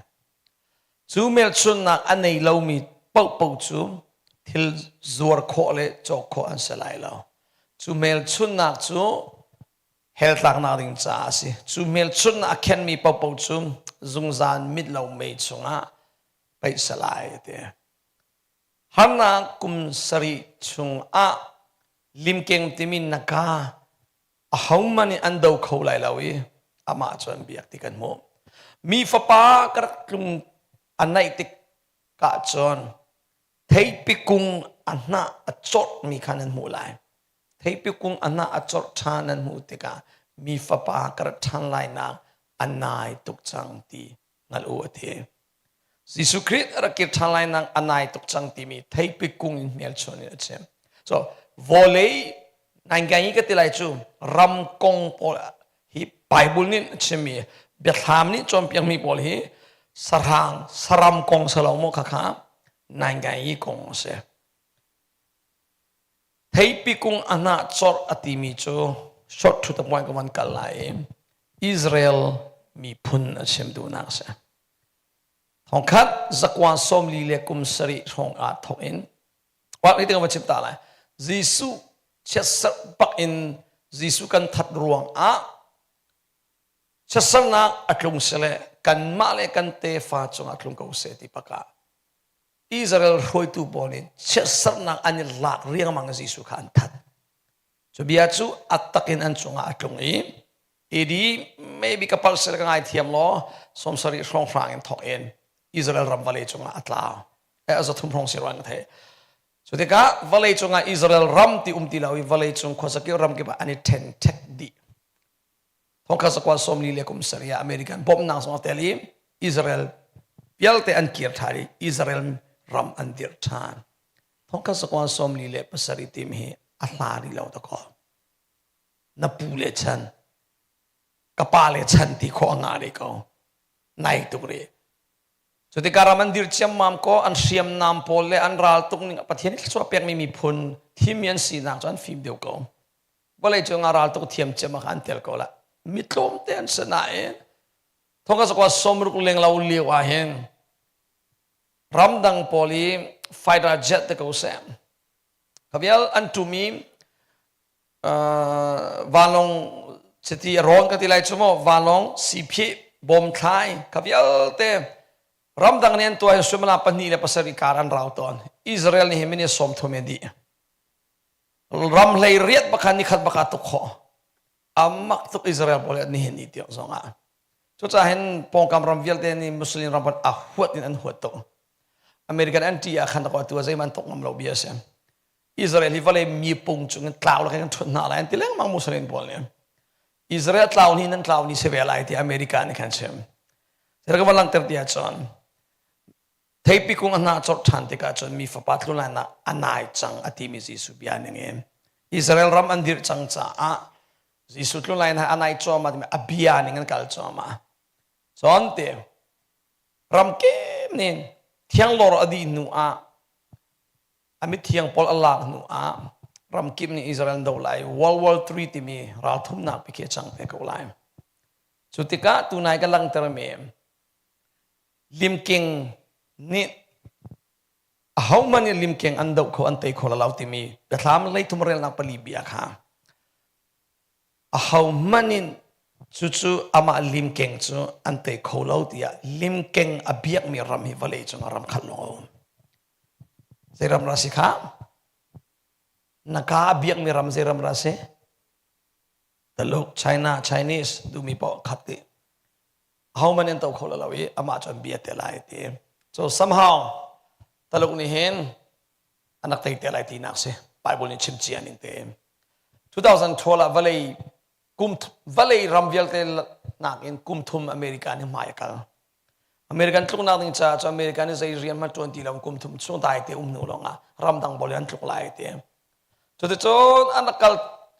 Cu hmelchunhnak a nei lomi paohpaoh cu thil zuar khawh le cawk khawh an si lai lo. Cu hmelchunhnak cu hell tlaknak ding caah a si. Cu hmelchunhnak a khenhmi paohpaoh cu zungzal mit lo mei chungah paih si lai a ti. Harnak kum sarih chungah limkeng timi naka ahohmanh nih an do kho lai lo i amah cu an biak ti kan hmuh. Mi fapa ka rak tlung a naih tik ah cun theipi kung a hnah a corhmi kha nan hmuh lai. Theipi kung a hnah a corh ṭhan nan hmuh tikah mi fapa ka rat ṭhan lainak a nai tuk cang ti hngalh u a ti. Jesuh Khrih a rak kir ṭhan lai nak a nai tuk cang timi theipi kung in hmelchuan in a chim. So vawlei ngaingai ka ti lai cu ram kong pawl hi Bible nih a chimmi biathlam nih cawnpiakmi pawl hi sahrang saram kong si lo maw khakha naingai kong a si. Theipi kung a hnah corh a timi cu short to the point ka van kal lai i Israel miphun a chim duhnak a si. Thongkhat zakua sawmli le kum sarih hrawng ah thawk in wa hi ka va chim ta lai. Jesuh chiatserh bak in Jesuh kan that ruang ah chiatserhnak a tlung sile. kanmah le kan tefa cungah tlung ko seh ti pakah Israel hruaitu pawl nih chiatserhnak an i lak riangmang Jesuh kha an that. Cu bia cu a takin an cungah a tlung i AD maybe ka palh sel ka ngai thiam law 70 hrawnghrang in thawk in Israel ram vawlei cungah a tlau. Eh, 300 hrawng si ruang ka theih. Cu tikah vawlei cungah Israel ram ti um ti lo i vawlei cung khuazakip ram kip ah an i ṭhen ṭhek dih. Thongkhat zakua 40 le kum sarih ah American bawmhnak zong a tel i Israel vialte an kir ṭhan i Israel ram an dirh ṭhan. Thongkhat zakua 47 tim hi a hla rih lo dakaw. Na pu le chan, ka pa le chan ti khawh a ngah rih ko. Nai tuk rih. Cu tikah ram an dir ciammam ko an hriamnam pawl le an ral tuk ning Pathian nih thluachuah pekmi miphun thimmi an sinak cu an fim deuh ko. Vawlei cung ah ral tuk thiam ciam ah an tel ko la. Mi tlawmte an si nain thongka zakua 60 leng lo lio ah hin ramdang pawl i fighter jet te ko seh. Khavial an ṭum i vanlawng chiti a rawn ka ti lai cu maw vanlawng siphih bom thlai kha vialte ramdang nih an tuah hin suimilam pahnih le pasarih kar an rau tawn Israel nih hin minute 30 in dih ram hlei riat bakhan ni khat baka tuk khawh amak tuk Israel pawl nihin ni tiang zong ah cucaah hin pawngkam ram vialte nih Muslim ram a huat in an huat tuk American an ṭih ah khan tu zeiman tuk ngam lo bia si Israel hi vawlei mipung cung in tlau lakin kan ṭhut hna lai an ti lengmang Muslim pawl nih. Israel tlau ni nan tlau ni si ve lai ti America nih khan chim. Ka van langhter ti ahcun theipi kung a hna corh ṭhan tikah cun mi fapa tlun lainak a nai cang a timi Jesuh bia ning in Israel ram an dirh cang caah Jesuh tlun lainak a nai cuahmah timi a bia ning an kal cuahmah. Cun ti ram kem ning thianglawr a dih hnu ah A mithiang pawl a lak hnu ah ramkip nih Israel an doh lai. World War III timi ralthumnak pi khi a cang te ko lai. Cu tikah tunai ka langhtermi limking nih ahohmanh nih limkeng an doh kho an tei kho lo timi biathlam leithum relnak pali bia kha ahohmanh in cucu amah limkeng cu an tei kho lo tiah limkeng a biakmi ram hi vawlei cungah ram khat lawng a um. Zei ram ra si kha? Na ka a biakmi ram zei ram ra si? Taluk, China, Chinese duhmi paoh khat ti. Ahohmanh in to kho lo i amah cu an bia te lai ti. So somehow Taluk nih hin an rak tei te lai tinak si. Bible nih chim cia ning te. 2012 ah vawlei kum vawlei ram vialte nakin kum thum America nih hmai a kal. American tluknak ding caah cu American nih zei rian hmanh ṭuan ti lo kum thum chung dai te um hnu lawngah ramdang pawl an tluk lai ti. Cuticun an rak kal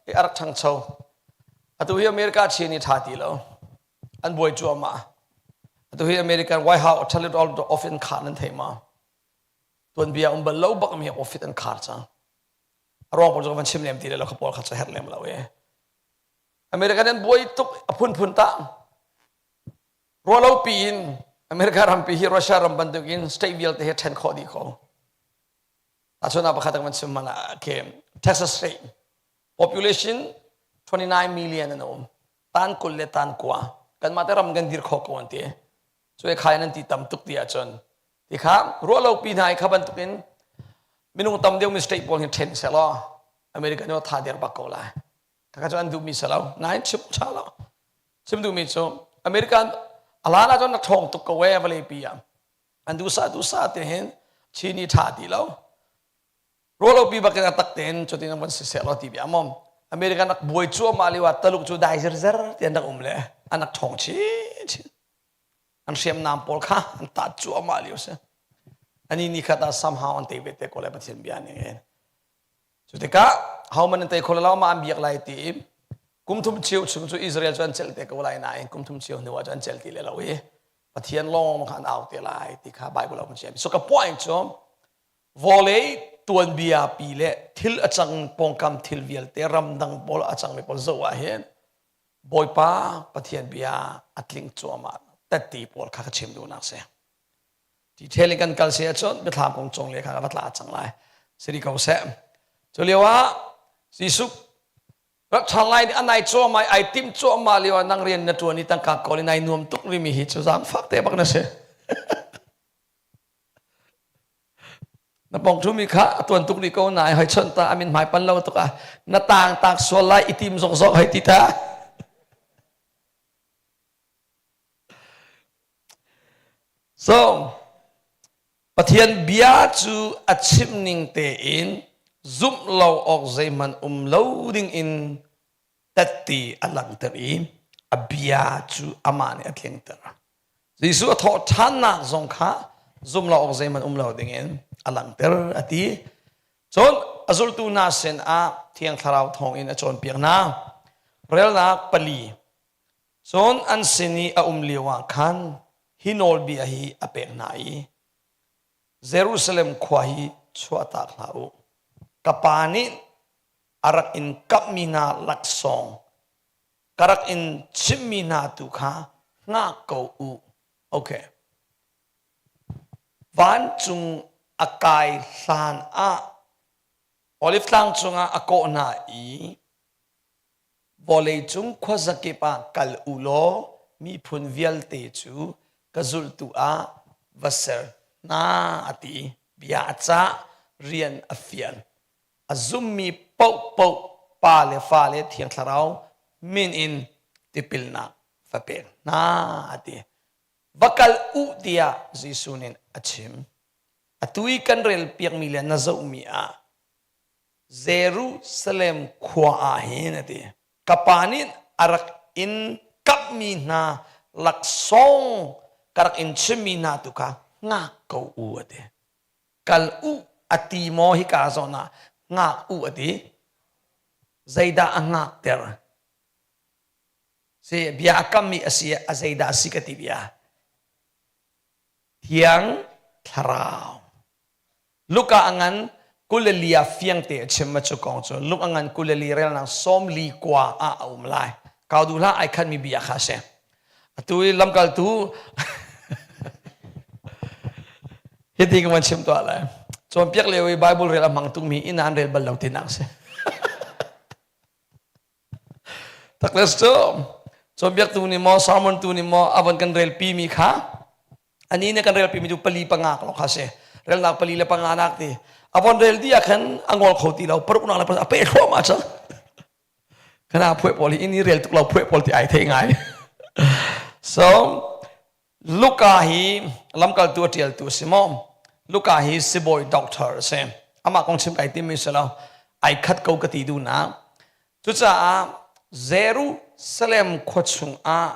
i a rak ṭhangcho. Atu hi America chin i ṭha ti lo. An buai cuahmah. Atu hi American White House tell it all the office an khar nan thei ma? Tuanbia um bal lo bak mi office an khar cang. A ruang pawl cu ka van chim lem ti le lo kha pawl kha cu herh lem lo e. American an buai tuk a phunphun ta. Ruahlopi in America rampi hi Russia ram bantukin state vialte hi ṭhen khawh dih ko. Tahchunhnak pakhat kan van chim hmanh ah okay, Texas state population 29 million an um. Tan kul le tan kua. Kanmah te ram kan dir kho ko an ti. Cu khai nan ti tam tuk ti ahcun ti kha ruahlopi hna i kha bantukin minung tam deuh mi state pawl hi ṭhen selaw America nih tha der bak ko lai. Kha cu an duhmi si lo. Nain chim ṭha lo. Chim duhmi cu American a lan ahcun na ṭhawng tuk ko ee vawleipi ah. An duhsah duhsah te hin Chini ṭha ti lo. Ruahlopi bak in a tak tein cutin an van si seh law ti bia mom. American rak buai cuahmah lio ah Taluk cu dai zirzer ti an rak um le an rak ṭhawng chinchin. An hriamnam pawl kha an tat cuahmah lio si. Ani ni khat ah somehow an tei ve te ko lai Pathian bia ning in. Cu tikah hohmanh an tei kho lo mah an biak lai ti i kum thum cheu chung cu Israel cu an celh te ko lai nain kum thum cheu hnu ah cun an celh ti le lo i Pathian lawng kha an au te lai ti kha Bible ah kan chim. So ka point cu vawlei tuanbia pi le thil a cang pawngkam thil vialte ramdang pawl a cangmi pawl zoh ah hin Bawipa Pathian bia a tling cuahmah tatti pawl kha ka chim duhnak si. Detail in kan kal si ahcun biathlam kong cung le kha va tla cang lai. Si ko seh. Cu lio ah Jesuh Rak ṭhan lai nih a nai cuahmah i ai timh cuahmah lio ah nang rian na ṭuan i tangka kawl in ai nuam tuk rimi hi cu zaangfak te bak na si. Na pong ṭhumi kha a tuan tuk rih ko na ai hoi chawnh ta a min hmai pan lo tuk ah na taang taak sual lai i tim zokzok hei ti ta. So, Pathian bia cu a chim ning tein zumh lo awk zeihmanh um lo ding in tette a langhter i a bia cu amah nih a tlingter. Jesuh a thawh ṭhannak zong kha zumh lo awk zeihmanh um lo ding in a langhter a ti. Cun a zultu hna sinah Thiang Thlarau thawngin a cawnpiak hna. Relnak pali. Cun an sin i a um lioah khan hi nawlbia hi a pek hna i Jerusalem khua hi chuahtak hlah u. Ka Pa nih a rak in kamhmi hna laksawng ka rak in chimhmi hna tu kha hngak ko u. Okay. Vancung a kai hlan ah Olive tlang cungah a kawh hna i Vawleicung khuazakip ah kal u law miphun vialte cu ka zultu ah va ser hna a ti. Bia a cah, rian a fial. A zummi paohpaoh Pa le Fa le Thiang Thlarau min in tipilnak va pek hna a ti. Va kal u tiah Jesuh nih a chim. Atu i kan rel piakmi le na zohmi ah Jerusalem khua ah hin a ti. Ka pa nih a rak in kamhmi hna laksawng ka rak in chimmi hna tu kha ngak ko u a ti. Kal u a ti maw hika zawn ah ngak u a ti. Zeidah a ngakter? Si bia a kammi a si a zeidah a si ka ti bia. Thiang Thlarau. Luka a ngan kuleli ah fiangte a chim ma cu kong cu Luke a ngan kuleli relnak sawmli kua ah a um lai. Kau duh hlah ai khatmi bia kha a si. Atu i lamkaltu hiti ka van chim tuah lai. Cawnpiak lio i Bible rel a hmang tukmi inn ah an rel bal lo tinak a si. Takles cu cawnpiaktu nih maw sermon tu nih maw a von kan relpi mi kha ani nih kan relpi mi cu pali panga lawng kha si relnak pali le panga nak ti a von rel dih ah khan a ngol kho ti lo paruknak le a peh thluahmah cang kana phuai pawl hi in i rel tuk lo phuai pawl ti ai thei ngai so Luka hi lamkaltu a ṭialtu a si maw? Luka hi sibawi doctor a si. Amah kong chim kai timmi si lo. Ai khat ko ka ti duhnak. Cucaah Jerusalem khua chungah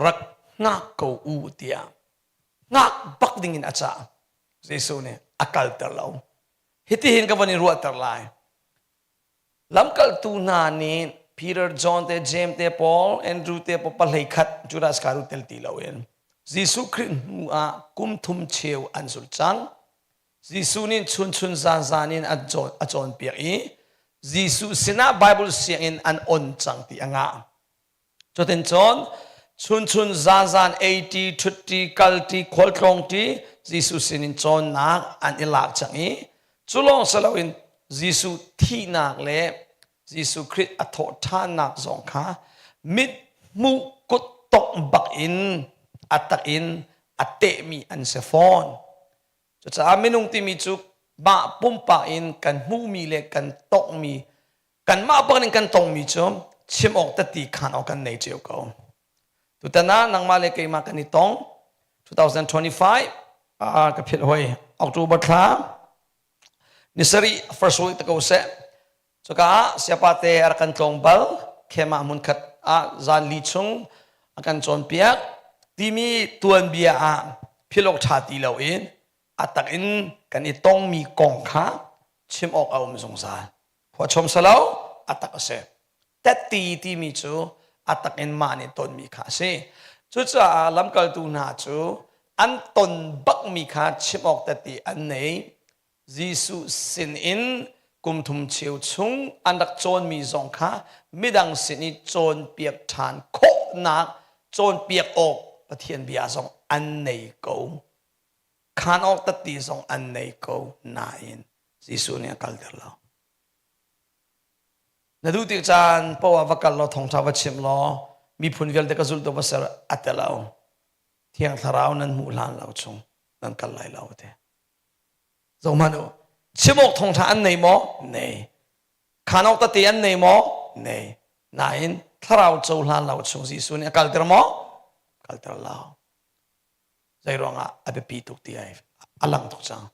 rak hngak ko u tiah hngak bak dingin a cah. Jesuh nih a kalter lo. Hitihin ka van i ruahter lai. Lamkaltu hna nih Peter, John te, James te, Paul, Andrew te pahlei khat Judas Iscariot tel ti loin Jesuh Khrih hnu ah kum thum cheu an zul cang. Jesuh nih chunchun zanzan in a cawnpiak i Jesuh sinah Bible sianginn an on cang ti a ngah. Cutin cun chunchun zanzan ei-ṭi, ṭhut-ṭi, kal-ṭi, khualtlawng-ṭi Jesuh sinin cawnnak an i lak cang i cu lawng si loin Jesuh thihnak le Jesuh Khrih a thawhṭhannak zong kha mit hmuh kut tongh bak in a tak in a tehmi an si fawn. Cucaah minung timi cu mah pumpak in kan hmuhmi le kan tonghmi kanmah bak in kan tongmi cu chim awk tati khan awk kan nei cio ko. Tutan ah nangmah le keimah kan i tong 2025 ah ka philh hoi October thla ni sarih first week te ko seh cuka ah siapa te a rak kan tlawng bal khema hmun khat ah zan li chung a kan cawnpiak timi tuanbia ah philh awk ṭha ti lo in a tak in kan i tongmi kong kha chim awk a um zungzal Khuachom salo a tak a si. Tetti timi cu a tak in mah nih tonmi kha a si. Cucaah lamkaltu hna cu an ton bakmi kha chim awk tetti an nei. Jesuh sin in kum thum cheu chung an rak cawnmi zong kha midang sin i cawnpiak ṭhan khawhnak cawnpiak awk Pathian bia zong an nei ko. Khaan awk tatti zong an nei ko nain Jesuh nih a kalter lo. Na duh tik caan poah va kal law thawngṭha va chim law miphun vialte ka zultu va ser a ti lo. Thiang Thlarau nan hmuh hlan lo chung nan kal lai lo ti. Zohhmanh u. Chim awk thawngṭha an nei maw? Nei. Khaan awk tete an nei maw? Nei. Nain thlarau cohlan lo chung Jesuh nih a kalter maw? Kalter lo. Zei ruangah a biapi tuk ti ai a lang tuk cang.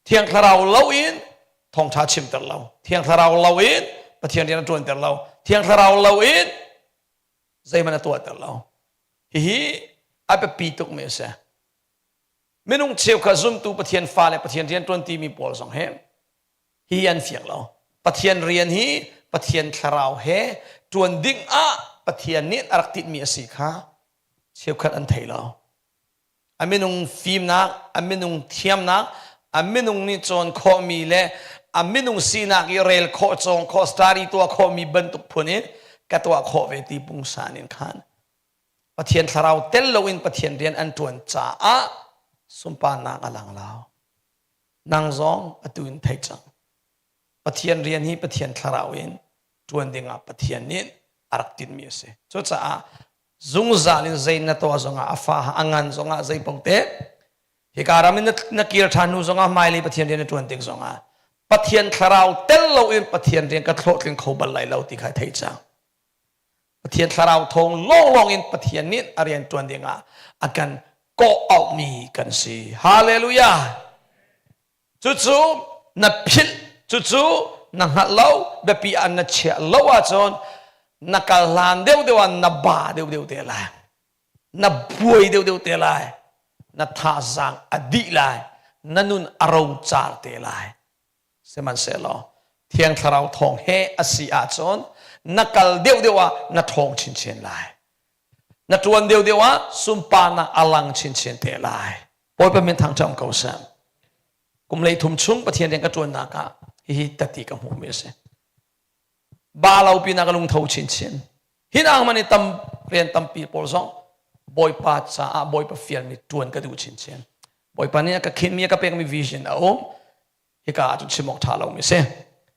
Thiang Thlarau loin thawngṭha chimter lo. Thiang Thlarau loin Pathian rian a ṭuanter lo. Thiang Thlarau loin zeihmanh a tuahter lo. Hihi a biapi tukmi a si. Minung cheukhat zumtu Pathian fale Pathian rian ṭuantimi pawl zong hi hi an fiang lo. Pathian rian hi Pathian thlarau he ṭuan ding ah Pathian nih a rak tinhmi a si kha cheukhat an thei lo. A minung fimnak, a minung thiamnak, a minung nih cawn khawhmi le a minung sinak i rel khawh, cawng khawh, study tuah khawhmi bantuk phun in ka tuah khawh ve ti pungsan in khan Pathian thlarau tel loin Pathian rian an ṭuan caah sunparnak a lang lo. Nang zong atu in thei cang. Pathian rian hi Pathian thlarau in ṭuan dingah Pathian nih a rak tinhmi a si. Cucaah zungzal in zei na tuah zongah a fa a ngan zongah zei paoh te hika ram in na kir ṭhan hnu zongah hmailei Pathian rian na ṭuan tik zongah Pathian thlarau tel loin Pathian rian ka hlawhtling kho bal lai lo ti kha thei cang. Pathian thlarau thawng lawnglawng in Pathian nih a rian ṭuan dingah a kan kawh auhmi kan si. Hallelujah! Cucu na philh, cucu na hngalh lo, biapi ah na chiah lo ahcun na kal hlan deuhdeuh ah na ba deuhdeuh te lai. Na buai deuhdeuh te lai. Na thazaang a dih lai. Na nun a rocar te lai. Sihmanhsehlaw Thiang Thlarau thawng he a si ahcun na kal deuhdeuh ah na ṭhawng chinchin lai. Na ṭuan deuhdeuh ah sunparnak a lang chinchin te lai. Bawipa min thangṭhat ko seh. Kum lei thum chung Pathian rian ka ṭuannak ah hihi tati ka hmuhmi a si. Ba lo pinah ka lungtho chinchin. Hi nang man i tam rian tampi pawl zong Bawipa caah Bawipa fialmi ṭuan ka duh chinchin. Bawipa nih a ka khinmi a ka pekmi vision a um. Hika ah cun chim awk ṭha lomi si.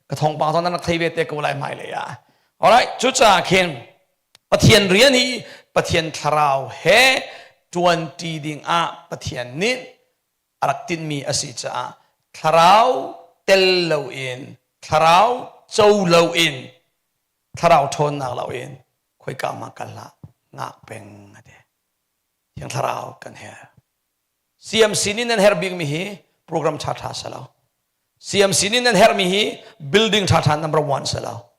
Ka thawngpang zong nan rak thei ve te ko lai hmailei ah. Alright, cucaah khin Pathian rian hi Pathian thlarau he ṭuanṭi ding ah Pathian nih a rak tinhmi a si caah thlarau tel loin thlarau co loin thlarau ṭhawnnak loin khoika ma kal hlah ngak peng a ti. Thiang thlarau kan herh. CMC nih nan herh bikmi hi program ṭhaṭha si lo. CMC nih nan herhmi hi building ṭhaṭha number one si lo.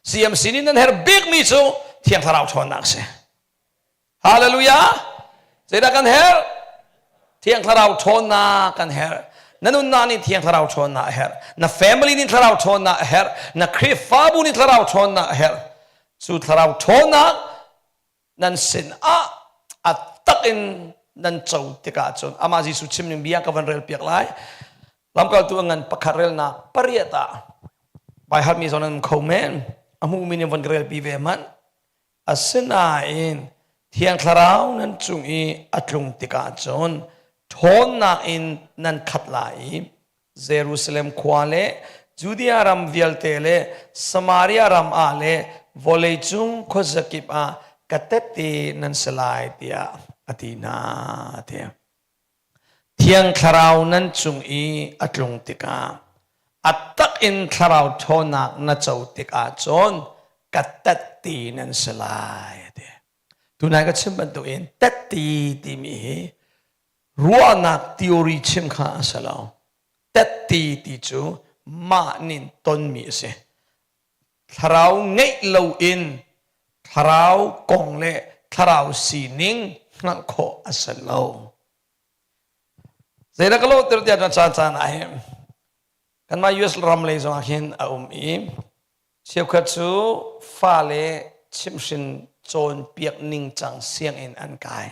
CMC nih nan herh bikmi cu Thiang Thlarau ṭhawnnak si. Hallelujah! Zeidah kan herh? Thiang Thlarau ṭhawnnak kan herh. Na nunnak nih Thiang Thlarau ṭhawnnak a herh. Na family nih Thlarau ṭhawnnak a herh. Na Khrihfabu nih Thlarau ṭhawnnak a herh. Cu Thlarau ṭhawnnak nan sin ah a tak in nan co tikah cun amah Jesuh chim ning bia ka van rel piak lai lamkaltu a ngan pakhat relnak pariat ah baihalmi zong nan kho men a hmumi nih van rel pi ve hmanh asinain thiang thlarau nan cung i a tlung tikah cun ṭhawnnak in nan khat lai i Jerusalem khua le Judea ram vialte le Samaria ram ah le vawleicung khuazakip ah ka tette nan si lai tiah a ti hna tiah. Thiang Thlarau nan cung i a tlung tikah a tak in Thlarau ṭhawnnak na co tikah cun ka tette nan si lai a ti. Tunai ka chim bantukin tette timi hi Ruahnak theory chim kha a si lo. Tette ti cu mah nih tonmi a si. Thlarau ngeih loin thlarau kong le thlarau sining hngalh khawh a si lo. Zeidah ka lawhter tiah caan caan ah hin kanmah US ram lei zongah khin a um i cheukhat cu fale chimhhrin cawnpiak ningcang sianginn an kai.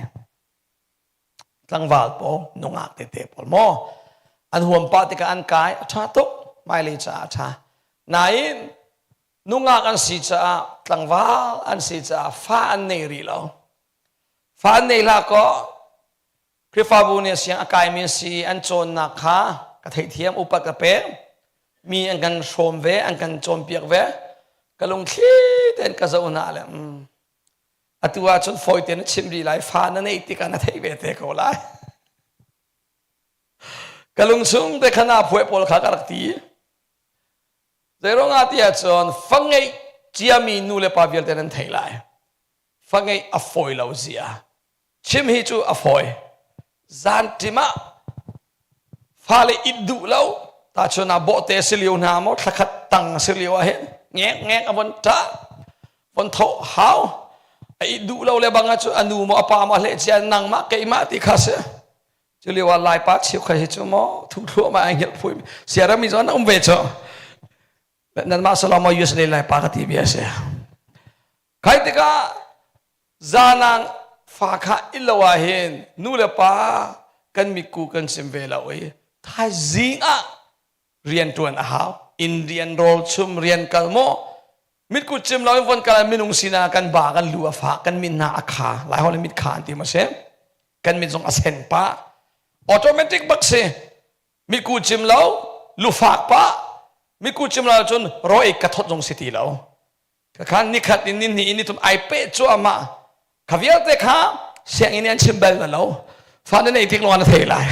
Tlangval pawl nungak tete pawl maw an huam pah tikah an kai a ṭha tuk hmailei caah a ṭha nain nungak an si caah tlangval an si caah fa an nei rih lo fa an nei hlah kaw Khrihfabu nih siang a kaimi an si an cawnnak kha ka theihthiam upat ka pek mi an kan hrawm ve an kan cawnpiak ve. Ka lungthli tein ka zoh hna le mm, atu ahcun fawi tein na chim rih lai fa na neih tikah na theih ve te ko lai. Ka lungchung te kha naa phuai pawl kha ka rak ti. Zeiruangah ti ahcun fa ngeih ciami nu le pa vialte nan theih lai. Fa ngeih a fawi lo zia. Chim hi cu a fawi. Zanṭim ah fale it duh lo tahchun ah bawhte si lio hna maw thlakhat tang si lio ah hin ngek ngek a von ṭah von thoh hau a it duh lo le bang ah cu a nu maw a pa maw a hleh cia nangmah keimah ti kha si cu lio ah laipa cheukhat hi cu maw thu thluahmah ai hngilh phui siarami cu an um ve cu nanmah salama US le laipa ka ti bia si Kai tikah zanang fa kha ilo ah hin nu le pa kan miku kan sim ve lo i thaizing ah rian tuan a hau inn rian rawl chum rian kal maw mitku cim lo in von kal minung sinah kan ba kan lu a fa kan mit hna a kha lai hol mit kha an ti ma si kan mit zong a sen pa automatic bak si mitku cim lo lufak pa mitku cim lo cun ro ei ka thot zong si ti lo Khan nikhat in ni in ni thum ai pe cuahmah. Kha vialte kha sianginn an chim bal na lo. Fa na nei tik lawng na thei lai.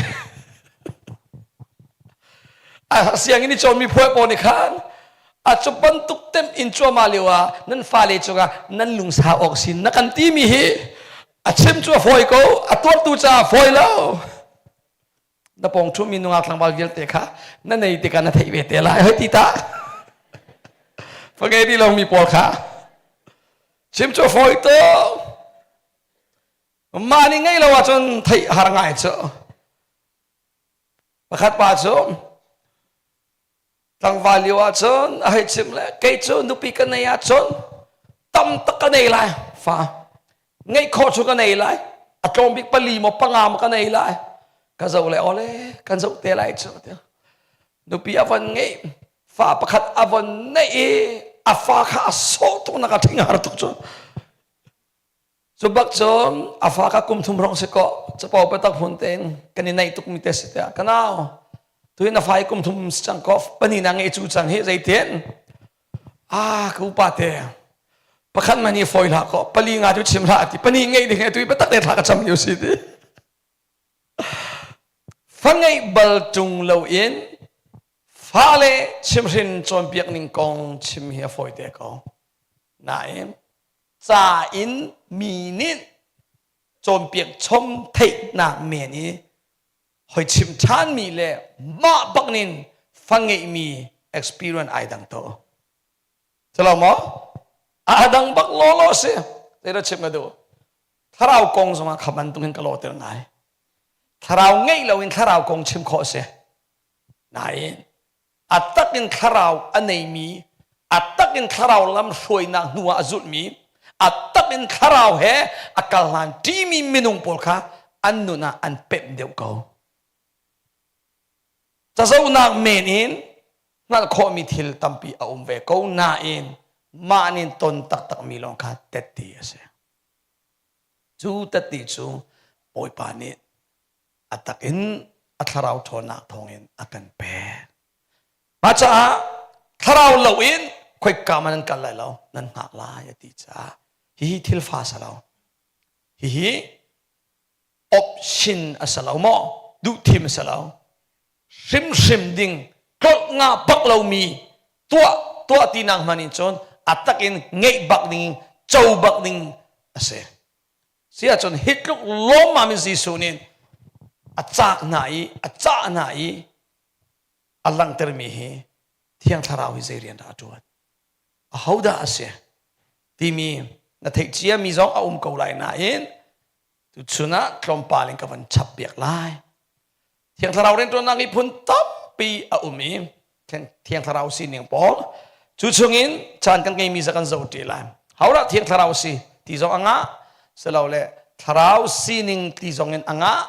A sianginn i cawnmi phuai pawl nih khan a cu bantuk tem in cuahmah lio ah nan fale cungah nan lungsa awk sin na kan timi hi a chim cu a fawi ko a tuartu caah fawi lo. Na pawng ṭhumi nungak tlangval vialte kha na nei tikah na theih ve te lai hoi ti ta fangei ti lomi pawl kha chim cu fawi to mah nih ngei lo ahcun theih har ngai cu pakhat pa cu Tlangval lio ahcun a hei chim le kei cu nupi ka nei ahcun tam tak ka nei lai fa ngeih khawh cu ka nei lai a tlawm bik pali maw panga maw ka nei lai ka zoh le ole kan zoh te lai cu nupi a von ngeih fa pakhat a von neih i a fa kha a sawh tuk nak a thing har tuk cu Cu bak cun a fa kha kum thum hrawng si kaw capo biatak hmun tein kan i naih tukmi te si tiah ka nau tuhin a fa i kum thum si cang kaw pani na ngei cu cang hi zeitin ah ka upa te pakhat man hi fawi hlah kaw pali nga cu chim hlah ti pani ngei ding tu i biatak te thla ka cam lio si ti fa ngeih bal ṭung loin fale chimhrin cawnpiak ning kong chim hi a fawi te ko nain ca in mi nih cawnpiak chom theihnak men i hoi chim ṭhanmi le mah bak nin fa ngeihmi experience ai dang to. Calo maw? A dang bak lawlaw si. Zei chim ka duh. Thlarau kong zongah kha bantukin ka lawhter ngai. Thlarau ngeih loin thlarau kong chim khawh si. Nain a tak in thlarau a neimi a tak in thlarau lam hruainak hnu ah a zulhmi a tak in thlarau he a kal hlan ṭimi minung pawl kha an nun ah an pemh deuh ko cazohnak men in hngalh khawhmi thil tampi a um ve ko nain mah nin ton taktakmi lawng kha tette a si cu tette cu Bawipa nih a tak in a thlarau ṭhawnnak thawngin a kan pek. Mah caah thlarau lo in khoika man nan kal lai lo, nan hngak lai a ti caah hihi thil fa sa lo. Hihi option a si lo maw? Duh thim a si lo. Hrimhrim ding tlolh nga bak lomi tuah tuah tinak hman in cun a tak in ngeih bak ding co bak ding a si. Si ahcun hi tluk lawmmam in Jesuh nih a caak hna i a cah hna i a langhtermi hi Thiang Thlarau hi zei rian dah a ṭuan? Ahodah a si? Timi na theih ciami zong a um ko lai nain tuchun ah tlawmpal in ka van chap piak lai. Thiang Thlarau rianṭuannak hi phun tampi a um i Thiang Thlarau sining pawl cu chungin caan kan ngeimi za kan zoh ṭi lai. Hodah Thiang Thlarau si ti zong a ngah, silole Thlarau sining ti zong in a ngah,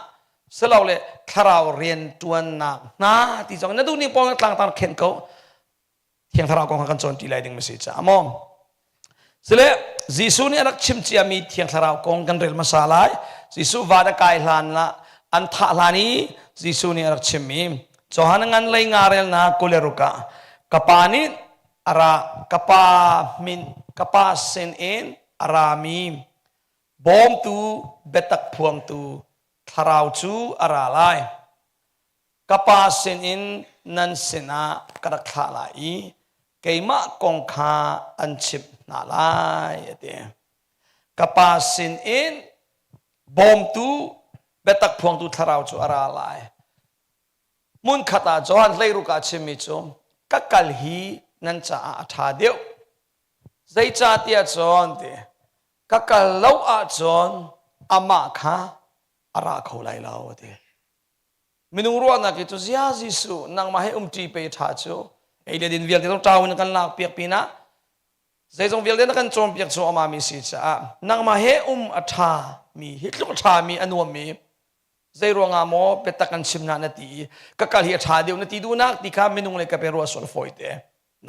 silole Thlarau rianṭuannak hna ti zong in na duhning pawl na tlangtar khen ko. Thiang Thlarau kong kha kan cawn ṭi lai ding ma si caah maw? Sile Jesuh nih a rak chim ciami Thiang Thlarau kong kan rel hmasa lai. Jesuh van a kai hlan ah an thah hlan i Jesuh nih a rak chimmi Johan ngan lei nga relnak 26 ah ka pa nih Ara ka pa min ka pa sin in a rami bawmtu biatak phuangtu thlarau cu a ra lai. Ka pa sinin nan sinah ka rak thlah lai i keimah kong kha an chimh hna lai, a ti. Ka pa sinin bawmtu biatak phuangtu thlarau cu a ra lai. Hmunkhat ah Johan 16 ah chimmi cu ka kal hi nan caah a ṭha deuh. Zeicahtiah cun ti ka kal lo ahcun amah kha a ra kho lai lo a ti. Minung ruahnak hi cu zia Jesuh nangmah he umṭi pe ṭha cu ei le din vialte zong ṭau in kan lak piak pinah zeizong vialte na kan cawnpiak cu amah mi si caah nangmah he um a ṭha mi hi tluk a ṭha mi a nuam mi zei ruangah maw biatak kan chim na na ti i ka kal hi a ṭha deuh na ti duhnak ti kha minung le ka pe ruah sual fawi te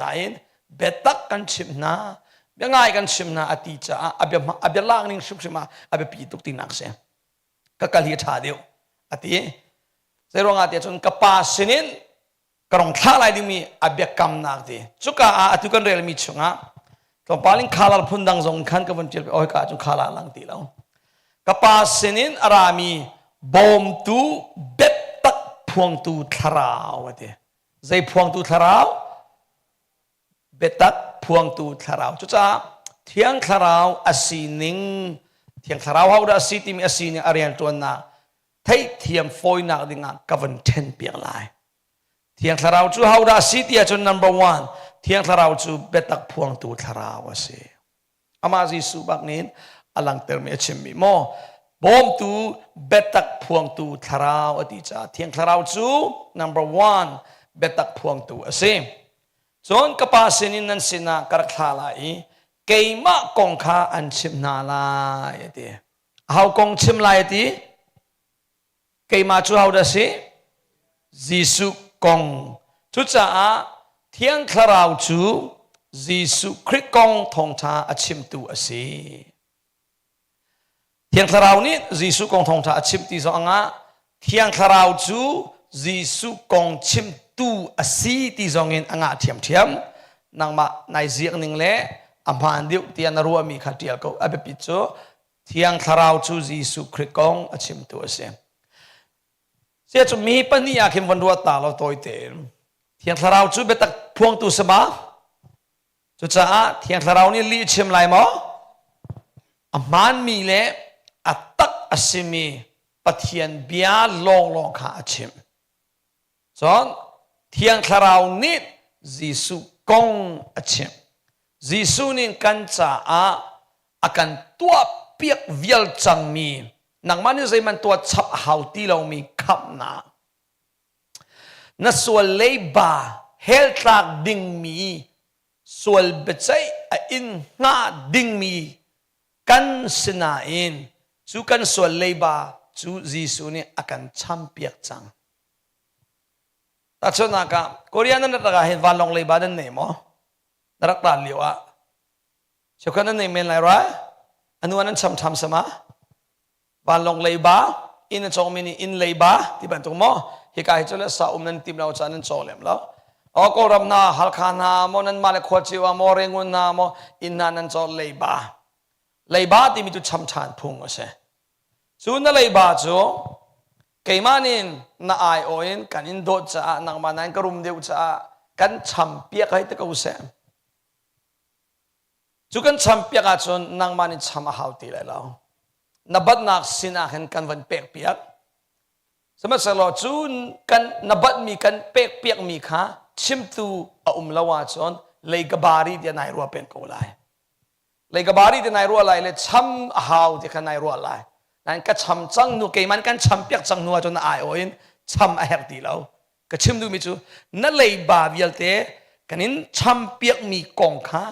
nain biatak kan chim hna bia ngai kan chim hna a ti caah a bia a bia lak ning hrimhrim ah a biapi tuk tinak si ka kal hi a ṭha deuh a ti zei ruangah tiah cun ka pa sinin ka rong thlah lai dingmi a biakamnak ti cuka ah atu kan relmi chungah tlawmpal in khalar phun dang zong khan ka vun ṭial oi ka cun khala lang ti lo ka pa sinin a rami bawmtu biatak phuangtu thlarau a ti zei phuangtu thlarau biatak phuangtu thlarau cucaah thiang thlarau a sining thiang thlarau ho dah a si timi a sining a rianṭuannak theihthiam fawinak dingah ka vun ṭhen piak lai Thiang Thlarau cu hodah a si ti ahcun number one, Thiang Thlarau cu biatak phuangtu Thlarau a si. Amah Jesuh bak nih a langhtermi a chimmi maw bawmtu biatak phuangtu Thlarau a ti caah Thiang Thlarau cu number one biatak phuangtu a si. Cun ka Pa sinin nan sinah ka rak thlah lai i keimah kong kha an chimh hna lai a ti. Aho kong chim lai a ti? Keimah cu hodah si? Jesuh kong. Cucaah Thiang Thlarau cu Jesuh Khrih kong thawngṭha a chimtu a si. Thiang Thlarau nih Jesuh kong thawngṭha a chim ti zong ah Thiang Thlarau cu Jesuh kong chimtu a si ti zong in a ngah ṭhiamṭhiam. Nangmah nai ziak ning le a hmaan deuh tiah na ruahmi kha ṭial ko. A biapit cu Thiang Thlarau cu Jesuh Khrih kong a chimtu a si. Sia cu mi pahnih ah khin von ruat ta lo tawi tein. Thiang Thlarau cu biatak phuangtu si ma? Cucaah Thiang Thlarau nih lih chim lai maw? A hmaanmi le a tak a simi Pathian bia lawnglawng kha a chim. Cun Thiang Thlarau nih Jesuh kong a chimh. Jesuh nih kan caah a kan tuahpiak vial cangmi nangmah nih zeihmanh tuah chap a hau ti lomi khamhnak na sual leiba hell tlak dingmi sual biaceih a in hnga dingmi kan sinain cu kan sual leiba cu Jesuh nih a kan champiak cang. Tahchunhnak ah Korea nan rak ah hin vanlawng leiba nan nei maw? Na rak tan lio ah. Cheukhat nan nei men lai ra? Anu nan cham ṭham sama? Vanlawng leiba, inn a cawngmi nih inn leiba ti bantuk maw? Hika hi cu le sa um nan tim lo caah nan caw lem lo. O Kawlram hna, Halkha hna maw nan mah le khua cio ah maw Rangoon hna maw inn hna nan caw leiba. Leiba timi cu cham ṭhan phung a si. Cu na leiba cu keimah nih na aiawh in kan in dawt caah nangmah nain ka rum deuh caah kan champiak hei ti ko seh. Cu kan champiak ahcun nangmah nih cham a hau ti lai lo. Na batnak sin ah khin kan van pek piak. Sihmanhsehlaw cu kan na batmi kan pek piakmi kha chimtu a um lo ahcun lei ka bari tiah nai ruah peng ko lai. Lei ka bari te nai ruah lai le cham a hau ti kha nai ruah lai. Nain ka cham cang nu keiman kan cham piak cang hnu ahcun na ai aw in cham a herh ti lo. Ka chim duhmi cu na leiba vialte kan in cham piakmi kong kha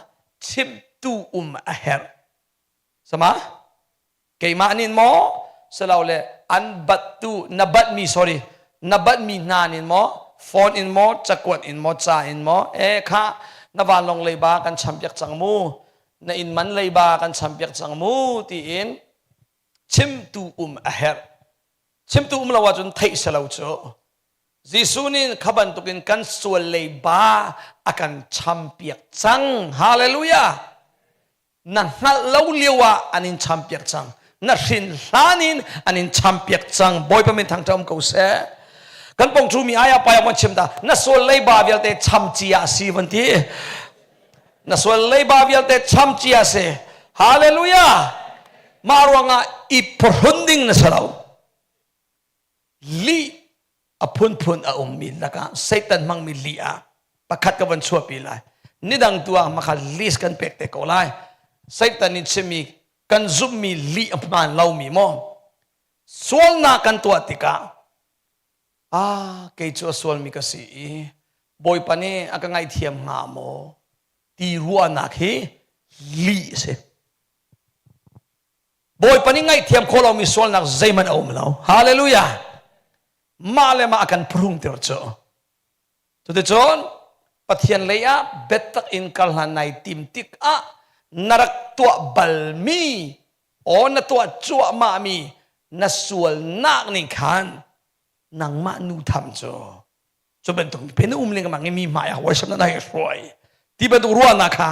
chimtu um a herh. Sama? Keimah nin maw silole an battu na batmi sorry na batmi hna nin maw phone in maw cakuat in maw ca in maw e kha na vanlawng leiba kan champiak cang mu na inn man leiba kan champiak cang mu tiin chimtu um a herh chimtu um lo ahcun theih si lo cu. Jesuh nih kha bantukin kan sual leiba a kan champiak cang. Hallelujah! Na hngalh lo lio ah an in champiak cang. Na hrin hlan in an in champiak cang. Bawipa min thangṭhat um ko seh. Kan pong mi aya pa van chim ta na sual leiba vialte cham cia si van ti. Na sual leiba vialte cham cia si. Hallelujah! Mah ruangah i phuhrun ding na si lo. Lih a phunphun a ummi lakah Satan hmangmi lih ah pakhat ka van chuahpi lai. Nidang tu ah makha list kan pek te ko lai. Satan nih chimmi kan zumhmi lih a hmaan lomi maw? Sualnak kan tuah tikah ah kei cu a sualmi ka si i Bawipa nih a ka ngaihthiam hnga maw ti ruahnak hi lih a si. Bawipa nih ngaihthiam khawh lomi sualnak zeihmanh a um lo. Hallelujah. Mah le mah a kan phrungter cu. Cuticun Pathian lei ah biatak in kal hlan nai tim tikah na rak tuah balmi aw na tuah cuahmahmi na sualnak nih khan nangmah nu tham cu cu bantuk pe na um lengmang i mi hmai ah worship na hei hruai ti bantuk ruahnak kha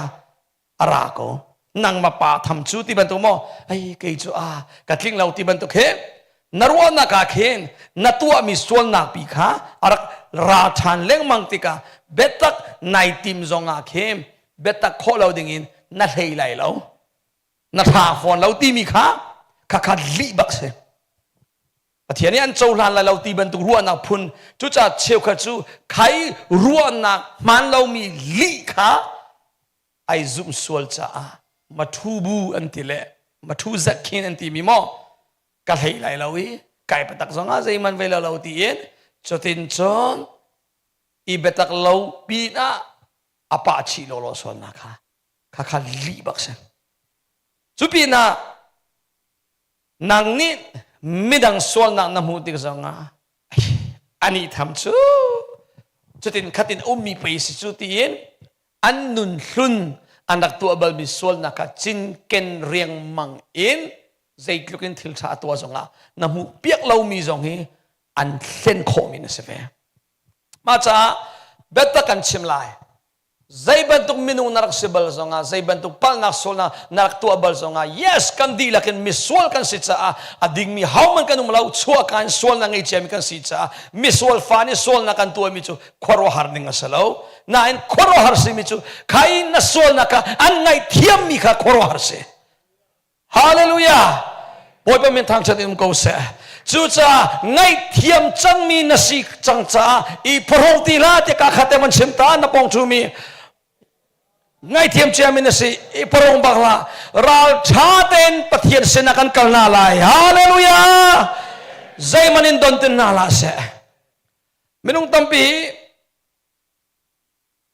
a ra ko nangma pa tham cu ti bantuk maw ai kei cu a ka tling lo ti bantuk he na ruahnak ah khin na tuahmi sualnak pi kha a rak ra ṭhan lengmang tikah biatak nai tim zong ah khin biatak khawh lo dingin na hlei lai lo na ṭha fawn lo timi kha kha kha lih bak si Pathian nih an cohlan lai lo ti bantuk ruahnak phun cucaah cheukhat cu khai ruahnak hmaan lomi lih kha ai zumh sual caah mathu bu an ti le mathu zakhin an timi maw ka hlei lai lo i kai patak zongah zeiman ve lo lo tiin cutin cun i biatak lo pinah a pah chih lawlaw sualnak kha kha kha lih bak si cu pinah nang nih midang sualnak na hmuh tik zongah ani tham cu cutin khatin ummi pei si cu tiin an nun hlun an rak tuah balmi sualnak kha cinken riangmang in zeitluk in thil ṭha a tuah zongah na hmuh piak lomi zong hi an thlen khawhmi na si ve. Mah caah biatak kan chim lai. Zei bantuk minung na rak si bal zongah, zei bantuk palhnak sualnak na rak tuah bal zongah, yes, kan dihlak in misual kan si caah a dingmi hohmanh kan um lo, chuahka in sualnak ngei ciami kan si caah misual fa nih sualnak kan tuahmi cu khuaruahhar ning a si lo. Nain khuaruahhar simi cu khai na sualnak kha an ngaihthiammi kha khuaruahhar si. Hallelujah! Bawipa min thangṭhat in um ko seh. Cucaah ngaihthiam cangmi na si cang caah i phuhrung ti hlah tiah ka khat te man chim ta na pong ṭhumi ngaihthiam ciami na si i phuhrung bak hlah ral ṭha tein Pathian sinah kan kal hna lai. Hallelujah! Zeiman in don tin hna hlah seh. Minung tampi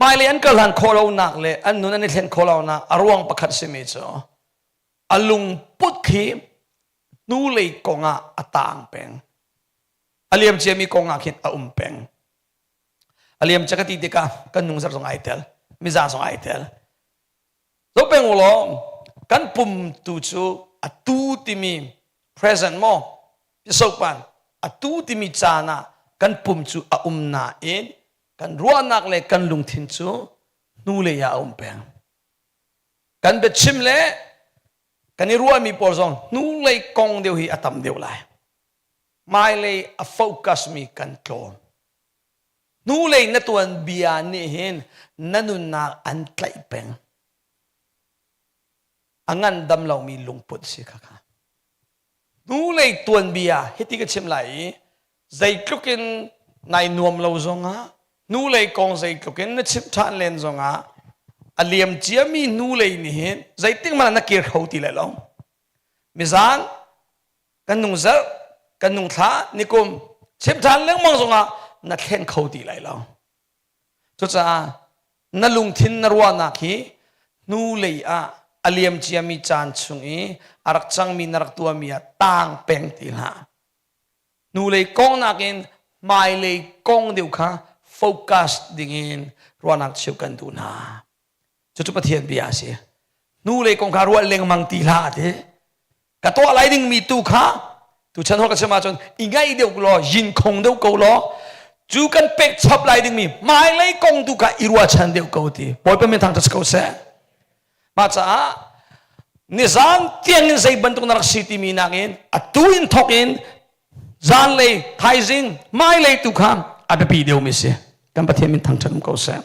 hmailei an kal hlan khawh lonak le an nun an i thlen khawh lonak a ruang pakhat simi cu a lungput khi hnulei kong ah a taang peng a liam ciami kong ah khin a um peng a liam cia ka ti tikah kan nung zar zong ai tel miza zong ai tel zo peng u law kan pum tu cu a tu timi present maw pisopan a tu timi caan ah kan pum cu a um nain kan ruahnak le kan lungthin cu hnulei ah a um peng kan biachim le kan i ruahmi pawl zong hnulei kong deuh hi a tam deuh lai hmailei a focus mi kan tlawm hnulei na tuan bia nih hin na nunnak an tlaih peng a ngandam lomi lungput si kha kha hnulei tuanbia hiti ka chim lai i zeitluk in nai nuam lo zongah hnulei kong zeitluk in na chim ṭhan len zongah a liam ciami hnulei nih hin zeitik hmanh na kir kho ti lai lo mizan kan nung zarh kan nung thla nikum chim ṭhan lengmang zongah na thlen kho ti lai lo Cucaah na lungthin na ruahnak hi hnulei ah a liam ciami caan chung i a rak cangmi na rak tuahmi ah taang peng ti hlah. Hnulei kong nakin hmailei kong deuh kha focus dingin ruahnak cheuh kan duh hna. Cucu Pathian bia a si. Hnulei kong kha ruah lengmang ti hlah ti. Ka tuah lai dingmi tu kha tu chan hol ka chim ahcun i ngaih deuh law yin khong deuh ko law. Cu kan pek chap lai dingmi hmailei kong tu kha i ruahchan deuh ko ti. Bawipa min thangṭhat ko seh. Mah caah nizan tiang in zei bantuk na rak si timi nakin atu in thawk in zanlei thaizing hmailei tu kha a biapi deuhmi si. Kan Pathian min thangṭhat um ko seh.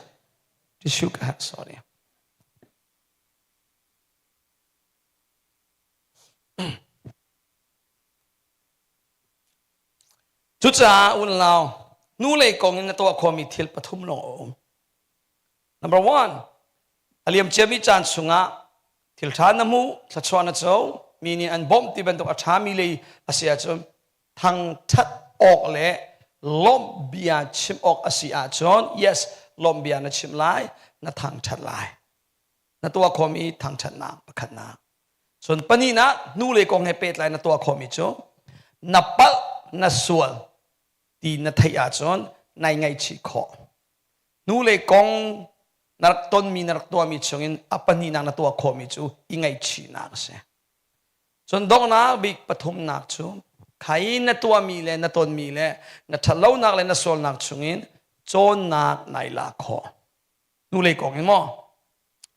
Tissue ka sorry. Cucaah unau hnulei kong in na tuah khawhmi thil pathum lawng a um. Number one, a liam ciami caan chungah thil ṭha na hmuh, thluachuah na co, mi nih an bawmh ti bantuk a ṭhami lei a si ahcun thangṭhat awk le lawmh bia chim awk a si ahcun yes, lawmh bia na chim lai, na thangṭhat lai. Na tuah khawhmi thangṭhatnak pakhatnak. Cun pahnihnak hnulei kong he pehtlai na tuah khawhmi cu na palh na sual ti na theih ahcun nai ngaihchih khawh. Hnulei kong na rak tonmi na rak tuahmi chungin a pahnihnak na tuah khawhmi cu i ngaihchihnak a si. Cun donghnak bik pathumnak cu khai na tuahmi le na tonmi le na ṭhatlonak le na sualnak chungin cawnnak nai lak khawh. Hnulei kong in maw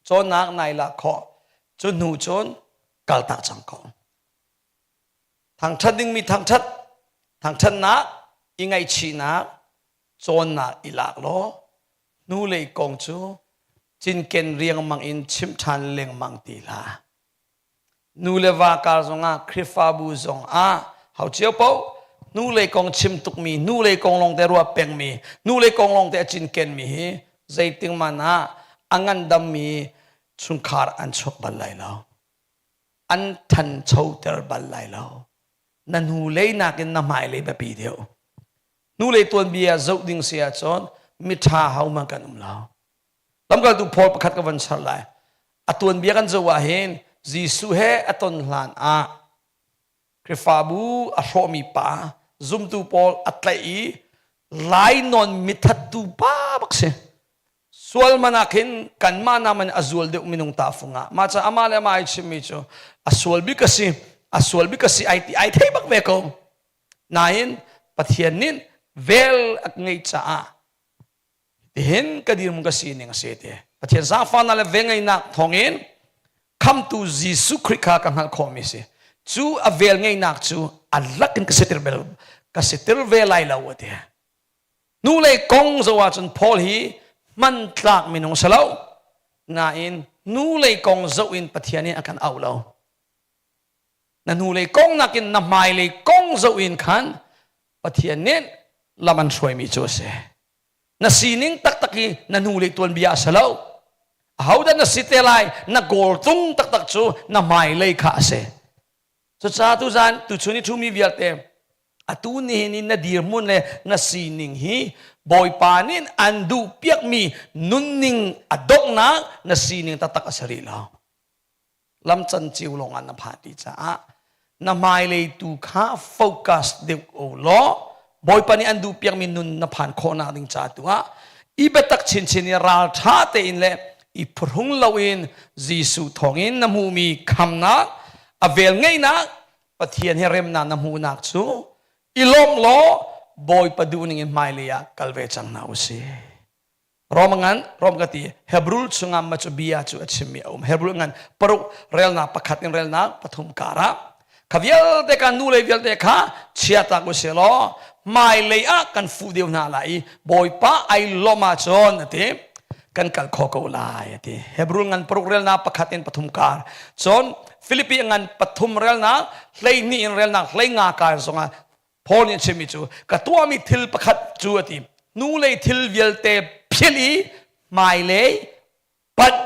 cawnnak nai lak khawh cu hnu cun kaltak cang ko thangṭhat dingmi thangṭhat thangṭhatnak i ngaihchihnak cawnnak i lak law hnulei kong cu cinken riangmang in chimh ṭhan lengmang ti hlah Nu le va kar zongah Khrihfabu zongah hau cio paoh hnulei kong chim tukmi hnulei kong lawngte ruah pengmi hnulei kong lawngte a cinkenmi hi zeiting man ah a ngandammi chungkhar an chuak bal lai lo an thanchoter bal lai lo na hnulei nakin na hmailei biapi deuh hnulei tuanbia zoh ding si ahcun miṭha hohmanh kan um lo Lamkaltu Paul pakhat ka van char lai. A tuanbia kan zoh ah hin Jesuh he a ton hlan ah Khrihfabu a hrawhmi pa zumtu pawl a tlaih i lainawn mithattu pa bak si. Sual man ah khin kanmah naman a zual deuh minung tahfung ah. Mah ca amah le amah ai chimmi cu a sual bik a si, a sual bik a si ai ti ai thei bak ve ko. Nain Pathian nih vel a ngeih caah Tihin ka dirhmun ka sining a si ti. Pathian zaangfahnak le velngeihnak thawngin khamtu Jesuh Khrih kha ka hngalh khawhmi si. Cu a velngeihnak cu a lakin ka sitir bel ka sitir ve lai lo a ti. Hnulei kong zoh ahcun Paul hi hmantlak minung si lo. Nain hnulei kong zoh in Pathian nih a kan auh lo. Na hnulei kong nakin na hmailei kong zoh in khan Pathian nih lam an hruaimi cu a si. Na sining taktak hi na hnulei tuanbia a si lo. Ahodah na si te lai na goal tung taktak cu na hmailei kha a si. Cucaah tuzan tuchun i ṭhumi vialte atu nihin in na dirhmun le na sining hi Bawipa nih an duh piakmi nunning a donghnak na sining taktak a si rih lo. Lam canceu lawngah na phah ti caah na hmailei tu kha focus deuh o law Bawipa nih an duh piakmi nun na phan khawhnak ding ca tu ah i biatak chinchin i ralṭha tein le i phuhrung loin Jesuh thawngin na hmuhmi khamnak a vel ngeihnak Pathian he remnak na hmuhnak cu i lawm law Bawipa duhning in hmailei ah kal ve cang hna u sih. Rom ngan Rom ka ti Hebrew chungah ma cu bia cu a chimmi a um Hebrew ngan paruk relnak pakhat in relnak pathum karah kha vialte ka nu lei vialte kha chia tak u sih law hmailei ah kan fuh deuh hna lai i Bawipa ai lawm ahcun a ti kan kal kho ko lai a ti Hebrew ngan paruk relnak pakhat in pathum kar cun Philippi ngan pathum relnak 12 in relnak 15 kar zongah Paul nih a chimmi cu ka tuahmi thil pakhat cu a ti hnulei thil vialte philh i hmailei panh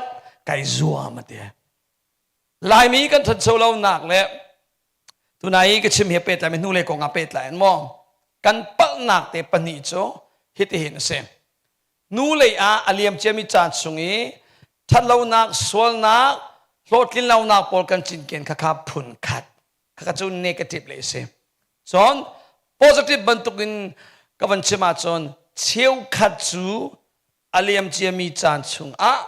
kai zuam a ti Laimi kan ṭhancho lonak le tunai i ka chim hi pehtlai mi hnulei kong ah pehtlai in maw kan palhnak te pahnih cu hitihin a si hnulei ah a liam ciami caan chung i ṭhatlonak sualnak hlawhtlinlonak pawl kan cinken kha kha phun khat Khaka cu negative le a si. Cun positive bantukin ka van chim ahcun cheukhat cu a liam ciami caan chungah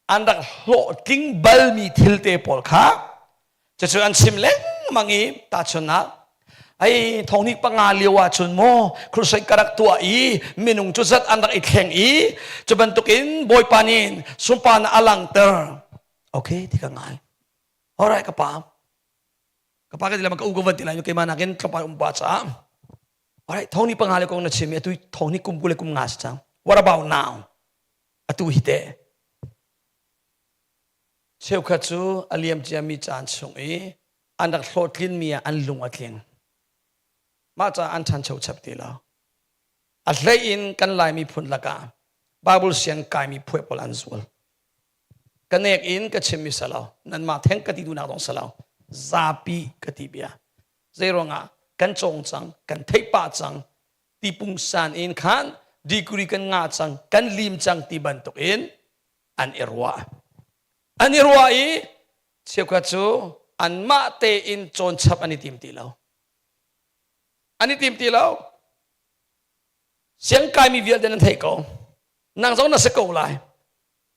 an rak hlawhtling balmi thil te pawl kha cucu an chim lengmang i tahchunhnak. Ai thongni panga lio ah cun maw crusade ka rak tuah i minung cu zat an rak i thleng i cu bantukin Bawipa nih sunparnak a langter. Okay ti ka ngai. Alright ka pa. Ka pa ka ti le ka u ka van ti lai keimah nakin tlawmpal um pa caah. Alright thongni panga le kong na chim i atu thongni kum 20 le kum nga si cang. What about now? Atu hi teh. Cheukhat cu a liam ciami caan chung i an rak hlawhtlinmi ah an lung a tling. Mah caah an ṭhancho chap ti lo. A hlei in kan Lai miphun lakah Bible siang kaimi phuai pawl an zual. Ka nek in ka chimmi si lo. Nanmah theng ka ti duhnak dong si lo. Zapi ka ti bia. Zei ruangah kan cawng cang, kan theih pah cang, ti pungsan in khan degree kan ngah cang, kan lim cang ti bantuk in an i ruah. An i ruah i cheukhat cu anmah tein cawnchap an i tim ti lo. An i tim ti lo. Siangkaimi vialte nan theih ko. Nang zong na si ko lai.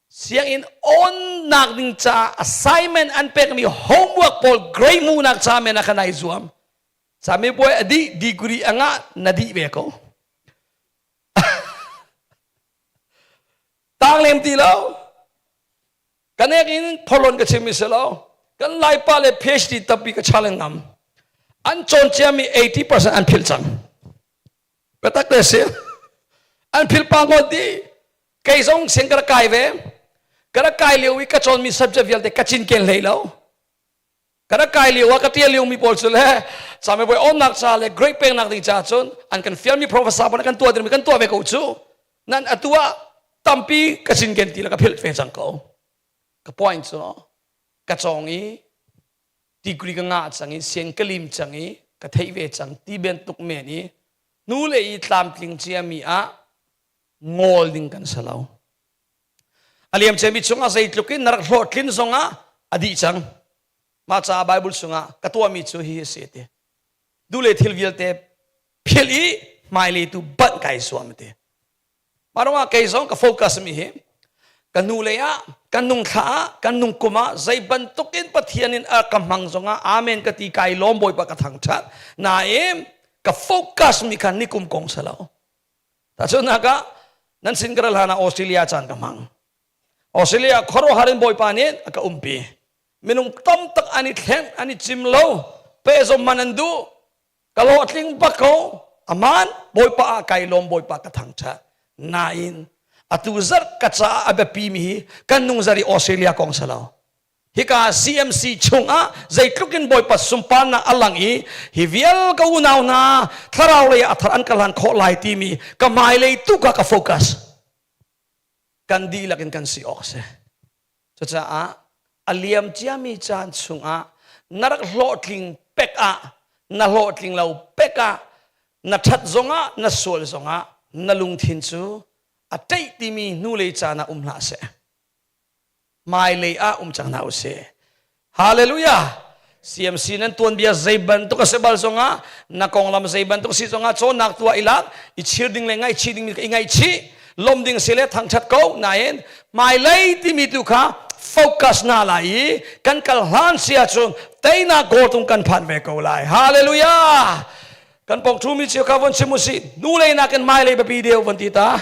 Sianginn awnnak ding ca assignment an pekmi homework pawl grade hmuhnak ca men ah khan ai zuam. Camibuai a dih degree a ngah na dih ve ko. Tang lem ti lo. Kan ek in pholon ka chim mi si lo. Kan Laipa le PhD tampi ka challenge ngam. An cawn ciami 80% an philh cang. Biatak te si. An philh pa ngawt di. Kei zong siang ka rak kai ve. Ka rak kai lio i ka cawnmi subject vialte ka cinken hlei lo. Ka rak kai lio ah ka tial lio mi pawl cu le camibuai onnak ca le grade peknak ding ca cun an kan fialmi professor pawl kan tuah dingmi kan tuah ve ko cu. Nan atu ah tampi ka cinken ti le ka philh ve cang ko. Ka point cu ka cawng i degree ka ngah cang i sian ka lim cang i ka theih ve cang ti bantuk men i hnu le i tlamtling ciami ah ngol ding kan si lo. A liam ciami chungah zeitluk in na rak hlawhtlin zongah a dih cang. Mah caah Bible chungah ka tuahmi cu hi a si ti. Duhle thil vialte philh i hmailei tu banh kai zuam ti. Mah ruangah kei zong ka focus mi hi ka nu lei ah kan nung thla ah kan nung kum ah zei bantuk in Pathian in a ka hmang zongah amen ka ti kai lawm Bawipa ka thangthat nain ka focus mi kha nikum kong si lo. Tahchunhnak ah nan sin ka ral hlan ah Australia caan ka hmang. Australia khuaruahhar in Bawipa nih a ka umpi. Minung tam tak an i thleng, an i cim lo, pehzom man an duh. Ka hlawhtling bak ko. Aman Bawipa ah kai lawm Bawipa ka thangṭhat. Nain atu zarh ka caah a biapi mi hi kan nung zar i Australia kong si lo. Hika CMC chungah zeitluk in Bawipa sunparnak a lang i hi vial ka unau hna thlarau lei ah a thar an ka hlan khawh lai timi ka hmailei tu kha ka focus. Kan dihlak in kan si awk a si. Cucaah a liam ciami caan chungah na rak hlawhtling pek ah na hlawhtling lo pek ah na ṭhat zongah na sual zongah na lungthin cu a ṭeih timi hnulei caan ah um hlah seh. Hmailei ah um cang hna usih. Hallelujah! CMC nan tuanbia zei bantuk a si bal zongah na konglam zei bantuk si zongah cawnnak tuah i lak i chir ding le ngaihchih ding i ngaihchih lom ding si le thangthat ko nain hmailei timi tu kha focus na lai i kan kal hlan si ahcun teinak goal tung kan phan ve ko lai hallelujah kan pong thu mi cio kha von chim usih nu lei nakin hmailei biapi deuh von ti ta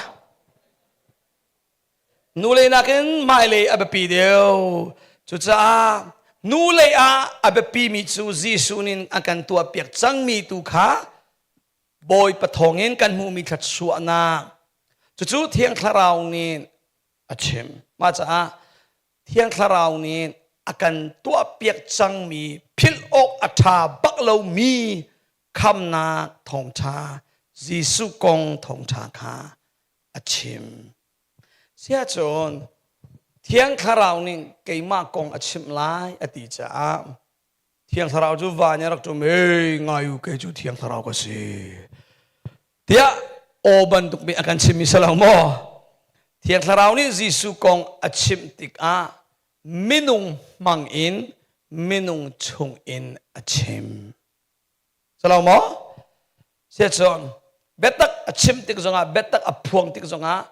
Nulei nakin hmailei a biapi deuh. Cucaah nulei ah a biapimi cu Jesuh nih a kan tuahpiak cangmi tu kha Bawipa thawngin kan hmuhmi thluachuahnak cucu Thiang Thlarau nih a chim. Mah caah Thiang Thlarau nih a kan tuahpiak cangmi philh awk a ṭha bak lomi khamnak thawngṭha Jesuh kong thawngṭha kha a chim. Siahcun Thiang Thlarau nih keimah kong a chimh lai a ti caah Thiang Thlarau cu van i rak ṭum hey ngai u kei cu Thiang Thlarau ka si tiah aw bantuk mi a kan chimmi si lo maw Thiang Thlarau nih Jesuh kong a chimh tikah minung hmang in minung chung in a chim Salo maw? Siacun biatak a chim tik zongah biatak a phuang tik zongah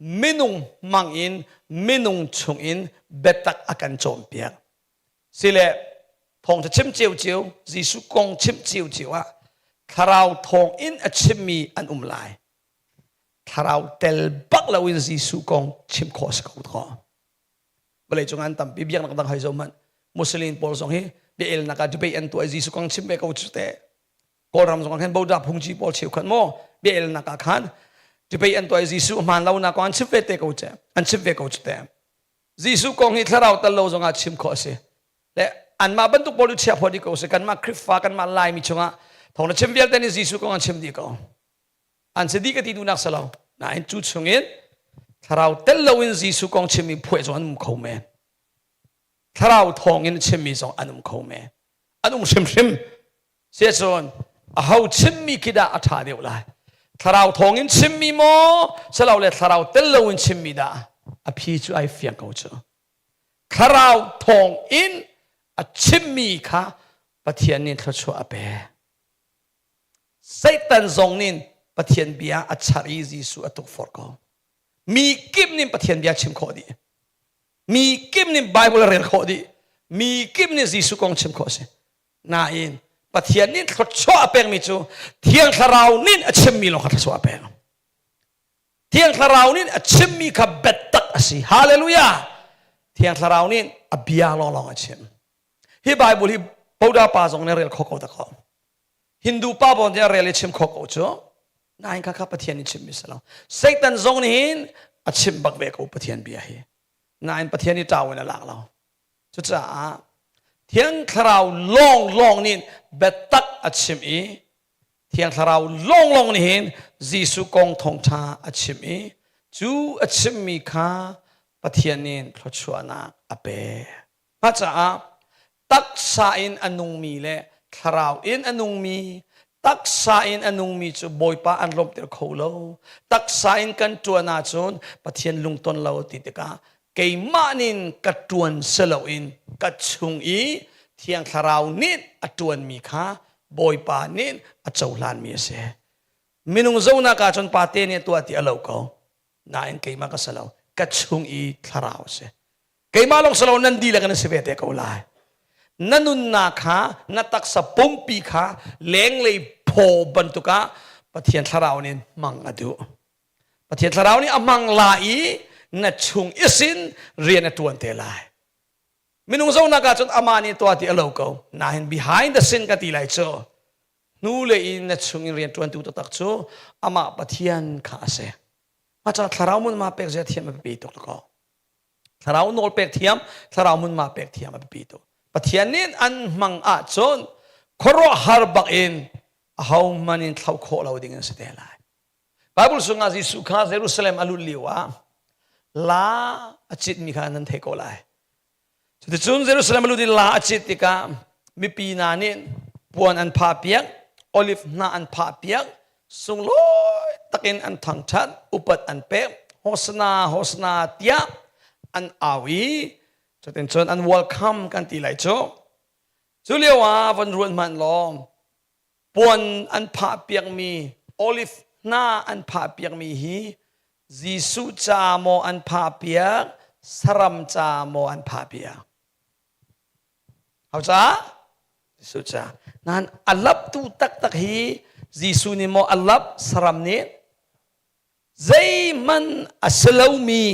minung hmang in minung chung in biatak a kan cawnpiak. Sile thawngtha chim cio cio Jesuh kong chim cio cio ah. Thlarau thawng in a chimmi an um lai. Thlarau tel bak loin Jesuh kong chim khawh si ko ko. Vawlei cung an tampi biaknak dang hoi zo hmanh Muslim pawl zong hi bia elnak ah debate an tuah Jesuh kong chim ve ko cu te. Kawlram zong ah khan Boda phungci pawl cheukhat maw bia elnak ah khan debate an tuah Jesuh hmaan lo nak kong an chim ve te ko cu an chim ve ko cu te. Jesuh kong hi thlarau tal lo zong ah chim khawh a si. Le anmah bantuk pawl cu chia phawt dih ko si. Kanmah Khrihfa kanmah Laimi chungah thawng na chim vialte nih Jesuh kong an chim dih ko. An si dih ka ti duhnak si lo. Nain cu chungin thlarau tel loin Jesuh kong chimmi phuah zong an um kho men. Thlarau thawngin chimmi zong an um kho men. An um hrimhrim. Siacun aho chimmi khi dah a ṭha deuh lai? Thlarau thawngin chimmi maw? Silole thlarau tel loin chimmi dah? A phi cu ai fiang ko cu. Thlarau thawngin a chimmi kha Pathian nih thluachuah a pek. Satan zong nih Pathian bia a char i Jesuh a tukforh ko. Mi kip nih Pathian bia chim khawh dih. Mi kip nih Bible rel khawh dih. Mi kip nih Jesuh kong chim khawh a si. Nain Pathian nih thluachuah a pekmi cu Thiang Thlarau nih a chimmi lawng kha thluachuah a pek. Thiang Thlarau nih a chimmi kha biatak a si. Hallelujah! Thiang Thlarau nih a bia lawnglawng a chim. Hi Bible hi Buddha pa zong nih rel kho ko dak Hindu pa bon nih rel i chim kho ko cu. Nain kha kha Pathian nih chimmi si lo. Satan zong nih hin a chim bak ve ko Pathian bia hi. Nain Pathian nih ṭau in a lak lo. Cucaah Thiang Thlarau lawnglawng nih biatak a chim i Thiang Thlarau lawnglawng nih hin Jesuh kong thawngṭha a chim i cu a chimmi kha Pathian nih thluachuahnak a pek. Mah caah taksa in a nungmi le thlarau in a nungmi taksa in a nungmi cu Bawipa an lawmhter kho lo. Taksa in kan ṭuan ahcun Pathian lungton lo ti tikah keimah nin ka ṭuan si loin ka chung i Thiang Thlarau nih a ṭuanmi kha Bawipa nih a cohlanmi a si. Minung zonak ahcun pate nih a tuah ti a lo ko. Nain keimah ka si lo. Ka chung i thlarau a si. Keimah lawng si lo nan dihlak in a si ve te ko lai. Na nunnak kha na taksa pumpi kha lenglei phaw bantuk ah Pathian thlarau nih hmang a duh. Pathian thlarau nih a hmang la i na chung isin rian a ṭuan te lai. Minung zonak ahcun amah nih tuah ti a lo ko. Nain behind the scene ka ti lai cu hnu le in na chung in rian ṭuantu taktak cu amah Pathian kha a si. Mah caah thlarau mun ma pek zia thiam a biapi tuk ko. Thlarau nawl pek thiam, thlarau mun ma pek thiam a biapi tuk. Pathian nih an hmang ahcun khuaruahhar bak in ahohmanh in thlauh khawh lo ding an si te lai. Bible chungah Jesuh kha Jerusalem a lut lio ah la a citmi kha nan theih ko lai. Cuticun Jerusalem a lut i la a cit tikah mipi hna nih puan an phah piak, olive hnah an phah piak, sunglawi takin an thangṭhat, upat an pek, Hosana, Hosana tiah an au i cutin cun an welcome kan ti lai cu. Cu lio ah von ruat hmanh law puan an phah piakmi olive hna an phah piakmi hi Jesuh ca maw an phah piak saram ca maw an phah piak Hau ca Jesuh ca nan a laptu taktak hi Jesuh nih maw a lap saram nih zeihmanh a si lomi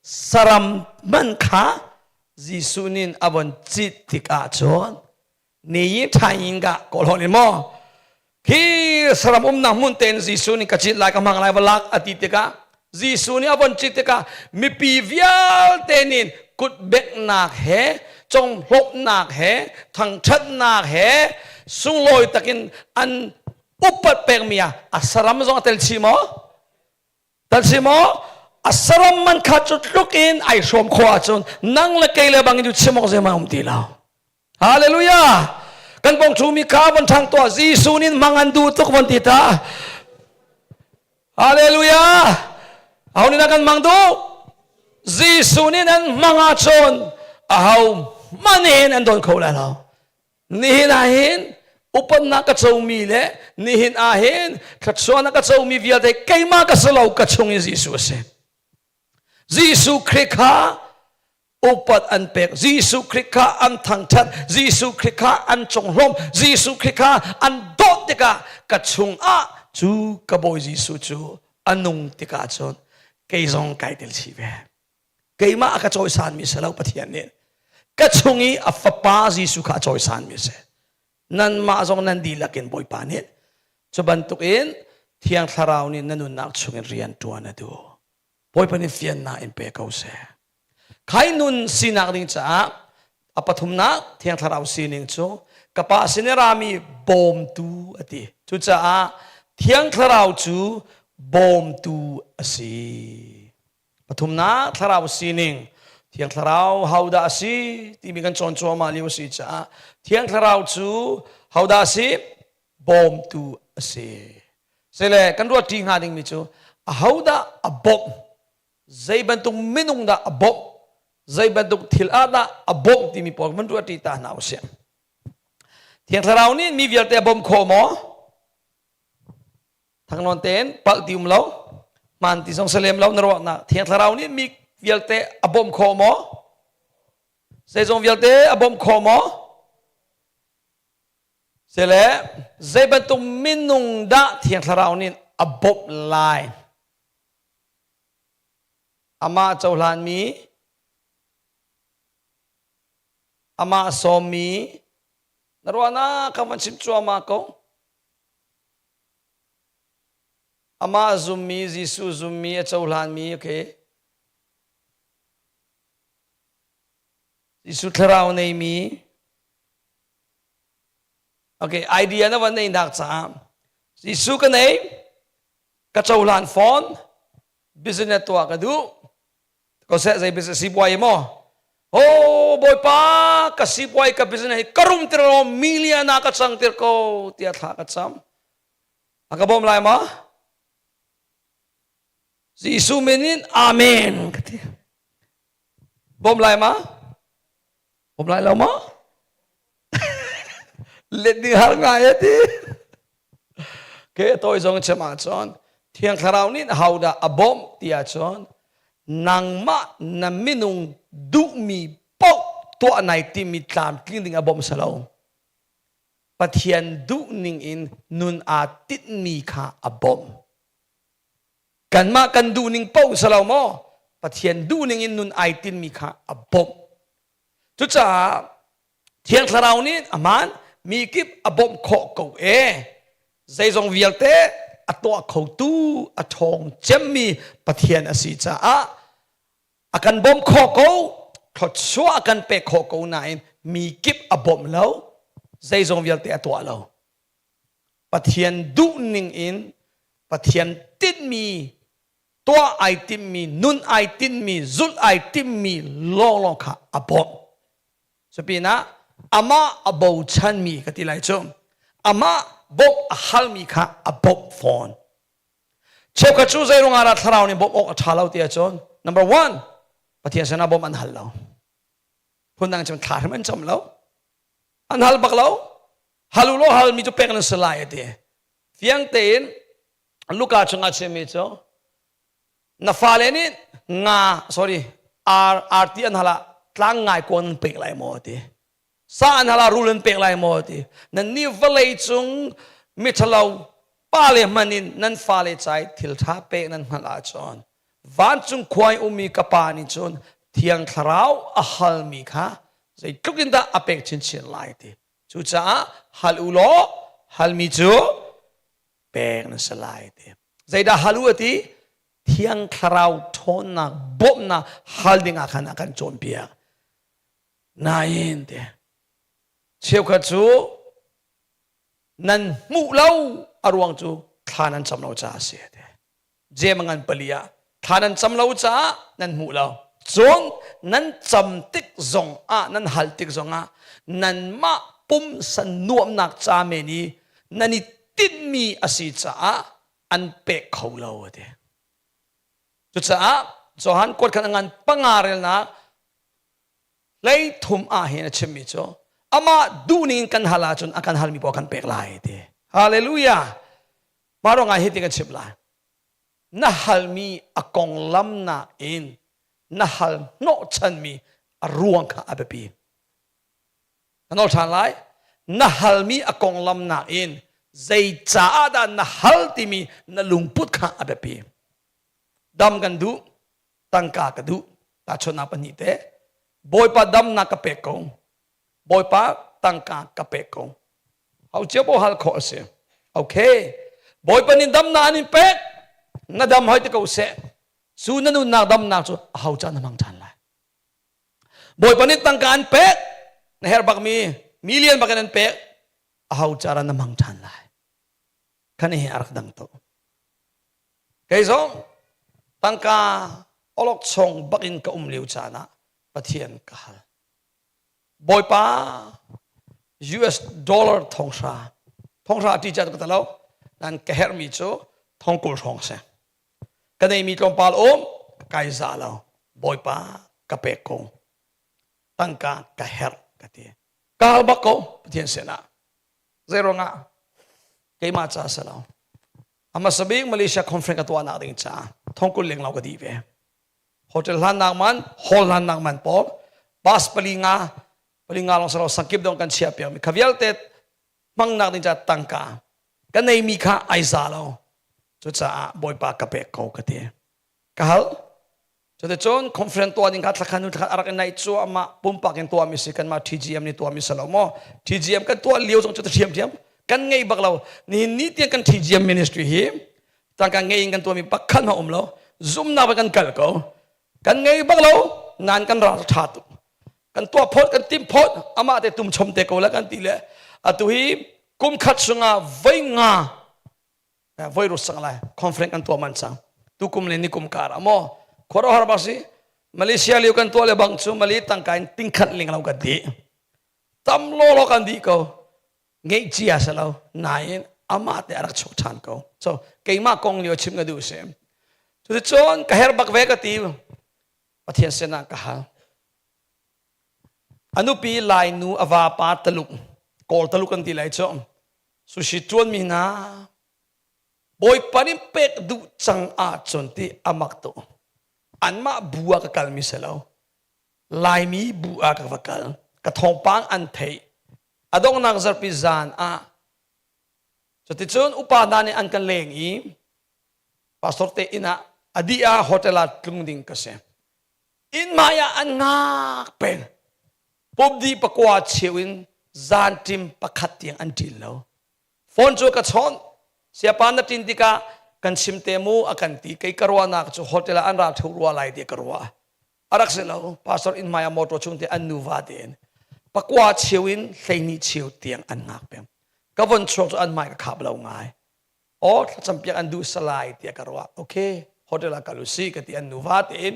saram man kha Jesuh nih a von cit tikah cun ni yi ṭhain ka kawlhawn in maw khi saram umnak hmun tein Jesuh nih ka cit lai ka hmang lai va lak a ti tikah Jesuh nih a von cit tikah mipi vialte nih kut benghnak he conglawmhnak he thangṭhatnak he sunglawi takin an upat pekmi ah a saram zong a tel chih maw tel chih maw a saram man kha cu tluk in ai hrawm khawh ahcun nang le kei le bangin cu chim awk zeihmanh um ti lo Hallelujah! Kan pong mi kha von ṭhang tuah Jesuh nih mang an duh tuk von ti ta. Hallelujah! Aho nih kan mang duh? Jesuh nih an mang ahcun aho hmanh hin an don kho lai lo. Nihin ah hin upannak ka comi le nihin ah hin thluachuahnak ka comi vialte keimah ka si lo ka chung in Jesuh a si. Jesuh Khrih kha upat an pek Jesuh Khrih kha an thangṭhat Jesuh Khrih kha an conglawmh Jesuh Khrih kha an dawt. tikah ka chungah cu ka Bawi Jesuh cu a nung tikah cun kei zong kai tel chih ve. Keimah a ka cawisanmi si lo Pathian nih ka chung i a fapa Jesuh kha a cawisanmi a si. Nanmah zong nan dihlak in Bawipa nih cu bantukin Thiang Thlarau nih na nunnak chungin rian ṭuan a duh. Bawipa nih fiannak in pe ko seh. Khai nun sinak ding caah a pathumnak Thiang Thlarau sining cu ka pa sin i rami bawmtu a ti. Cucaah Thiang Thlarau cu bawmtu a si. Pathumnak thlarau sining Thiang Thlarau hodah a si timi kan cawn cuahmah lio a si caah Thiang Thlarau cu hodah a si? Bawmtu a si. Sile kan ruat ṭi hnga dingmi cu ahodah a bawmh? Zei bantuk minung dah a bawmh? Zei bantuk thil ah dah a bawmh timi pawl van ruat ṭi ta hna usih. Thiang Thlarau nih mi vialte a bawmh khawh maw? Thangnawn tein palh ti um lo hmaan ti zong si lem lo na ruahnak Thiang Thlarau nih mi vialte a bawmh khawh maw? Zeizong vialte a bawmh khawh maw? Sile zei bantuk minung dah Thiang Thlarau nih a bawmh lai? Amah cohlanmi, amah sawmmi, na ruahnak ka van chim cuahmah ko. Amah zummi, Jesuh zummi, a cohlanmi, okay. Jesuh thlarau neimi, okay, idea na van neihnak caah Jesuh ka nei, ka cohlan fawn, business tuah ka duh. Ko seh zei business sipuai maw? Oh Bawipa, ka sipuai ka business hi ka rum tir lo, million ah ka cang tir ko tiah thla ka cam. A ka bawm lai ma? Jesuh min in Amen ka ti. Bawm lai ma? Bawm lai lo ma? Let ding har ngai a ti. Ke toi zong chim ahcun Thiang Thlarau nih hodah a bawmh ti ahcun nangmah na minung duhmi paoh tuah nai timi tlamtling ding a bawmh si lo. Pathian duhning in nun aa tinhmi kha a bawmh. Kanmah kan duhning paoh si lo maw? Pathian duhning in nun ai tinhmi kha a bawmh. Cucaah Thiang Thlarau nih ahmaan mi kip a bawmh khawh ko e. Zeizong vialte a tuah khotu a ṭhawng cemmi Pathian a si caah a kan bawmh khawh ko thluachuah a kan pek khawh ko nain mi kip a bawmh lo zeizong vialte a tuah lo Pathian duh ning in Pathian tinhmi tuah ai timmi nun ai tinhmi zulh ai timmi lawnglawng kha a bawmh cupinah amah a bochanmi ka ti lai cu amah bawmh a halmi kha a bawmh fawn Cheukhat cu zei ruangah dah thlarau nih bawmh awk a ṭha lo ti ahcun number one Pathian sinah bawmh an hal lo. Phundang cun thla hrim an cam lo. An hal bak lo. Hal u law halmi cu pek nan si lai a ti. Fiang tein Luka chungah chimmi cu na fale nih nga sorry ar arti an hal ah tlang ngai kuan an pek lai maw a ti. Sa an hal ah rul an pek lai maw ti. Nannih vawlei cung miṭhalo pale hmanh in nan fale ca i thil ṭha pek nan hngalh ahcun vancung khua i ummi ka pa nih cun Thiang Thlarau a halmi kha zeitluk in dah a pek chinchin lai ti. Cucaah hal u law halmi cu pek na si lai ti. Zeidah hal u a ti? Thiang Thlarau ṭhawnnak bawmhnak hal dingah khan a kan cawnpiak. Nain te cheukhat cu nan hmuh lo a ruang cu thla nan cam lo caah a si te. Jem ngan pali ah thla nan cam lo caah nan hmuh lo. Cun nan cam tik zong ah nan hal tik zong ah nanmah pumsa nuamnak ca men i nan i tinhmi a si caah an pek kho lo a ti. Cucaah Johan kuat khan a ngan panga relnak 33 ah hin a chimmi cu amah duhning in kan hal ahcun a kan halmi paoh kan pek lai ti. Hallelujah. Mah ruangah hi ti kan chim lai. Na halmi a konglam nakin na hal hnawhchanmi a ruang kha a biapi. Ka nawl ṭhan lai. Na halmi a konglam nakin. Zei caah dah na hal timi na lungput kha a biapi. Dam kan duh, tangka ka duh. Tahchunhnak pahnih te. Bawipa damnak ka pek ko. Bawipa tangka ka pek ko. Hau cio bo hal khawh a si. Okay. Bawipa nih damnak an in pek. Na dam hoi te ko seh. Cu na nunnak damnak cu a ho caan na hmang ṭhan lai. Bawipa nih tangka an pek. Na herh bakmi million bakin an pek. A ho cara na hmang ṭhan lai. Khan hi a rak dang to. Kei zong tangka olok chong bakin ka um lio caan ah Pathian ka hal. Bawipa US dollar thonghra thonghra ti chat ka talo nan ka herhmi cu thongkul hrawng si ka neimi tlawmpal um kai za lo Bawipa ka pek ko tangka ka herh ka ti ka hal bak ko Pathian sinah zei ruangah keimah ca si lo hmasa bik Malaysia conference ka tuahnak ding caah thongkul leng lo ka dih ve hotel hlannak man hall hlannak man pawl bus pali nga pali nga long salo sangkip dong kan chia piak mi kha vialte hmangnak ding ca tangka ka nei mi kha ai za lo cucaah bawipa ka pek ko ka ti ka hal cuticun conference tuah ding kha thlakhan nu thlakhan arak in nai cu amah pumpak in tuah mi si kanmah TGM nih tuah mi si lo maw TGM kan tuah lio zong cu ta thiam thiam kan ngei bak lo nihin ni tiang kan TGM ministry hi tangka ngei in kan tuahmi pakhat hmanh um lo zumnak kan kal ko kan ngei bak lo nan kan ral tha tuk kan tuah phot kan tim phot amah te tum chom te ko la kan ti le atu hi kum khat chungah voi nga voi ru sang lai conference kan tuah man chang tu kum le ni kum kar amo khoro har bak si Malaysia liu kan tuah le bang chu mali tangka in tingkhat ling lo kan di tam lo lo kan di ko ngeih cia si lo nain amah te a rak chuak ṭhan ko so keimah kong lio chim ka duh si cuticun ka herh bak ve ka ti Pathian sinah ka hal a nupi Lainu a vapa Taluk Kawl Taluk kan ti lai cu sushi ṭuan mi hna Bawipa nih pek duh cang ahcun ti amak tu anmah bu ah ka kal mi si lo Laimi bu ah ka va kal ka thawngpang an theih A donghnak zarhpi zan ah cuticun upa hna nih an kan leng i pastor te inn ah a dih ah hotel ah tlung ding ka si. Inn hmai ah an ngak peng. Pumdi pakua cheu in zan ṭim pakhat tiang an ṭin lo. Phone cu ka chawnh. Siapa na ṭin tikah kan chim te mu a kan ti. Kei ka ruahnak cu hotel ah an ra ṭhu rua lai ti ka ruah. A rak si lo. Pastor inn hmai ah motor chung te an nuva tein pakua cheu in 12 cheu tiang an ngak peng. Ka von chuak cu an hmai ka khap lo ngai. Aw thlacam piak an duh salai tiah ka ruah. Okay, hotel ah kal usih ka ti an nuva tein.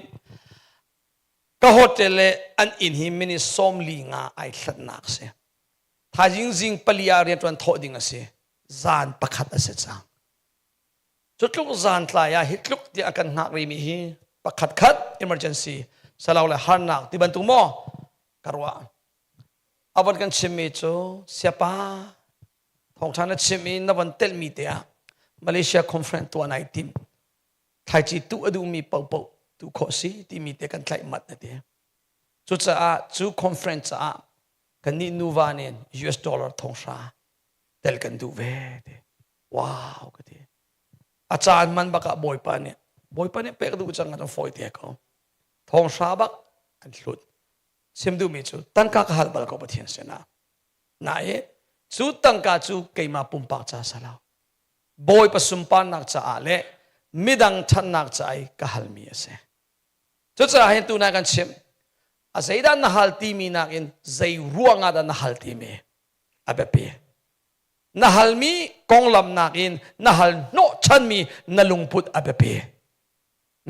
Ka hotel le an inn hi minute 45 ai hlatnak si. Thaizing zing pali ah rianṭuan thawh ding a si. Zan pakhat a si cang. Cu tluk zan tlai ah hi tluk tiah a kan hngak rihmi hi pakhat khat emergency salo le harnak ti bantuk maw ka ruah. A von kan chimmi cu siapa thawngṭha na chim i na von telhmi te ah Malaysia conference tuah nai tim. Thlaici tuh a duhmi paohpaoh tuh khawh si timi te kan tlaih mat na ti. Cucaah cu conference caah kannih nuva nih US dollar thonghra tel kan duh ve ti. Wow ka ti. A caan man bak ah Bawipa nih Bawipa nih pek duh cang an fawi te ko. Thonghra bak an hlut. Sim duhmi cu tangka ka hal bal ko Pathian sinah. Nain cu tangka cu keimah pumpak ca sa lo. Bawipa sunparnak caah le midang ṭhatnak ca i ka halmi a si. Cucaah hin tunai kan chimh. A zeidah na hal timi nakin zei ruangah dah na hal timi a biapi. Na halmi konglam nakin na hal hnawhchanmi na lungput a biapi.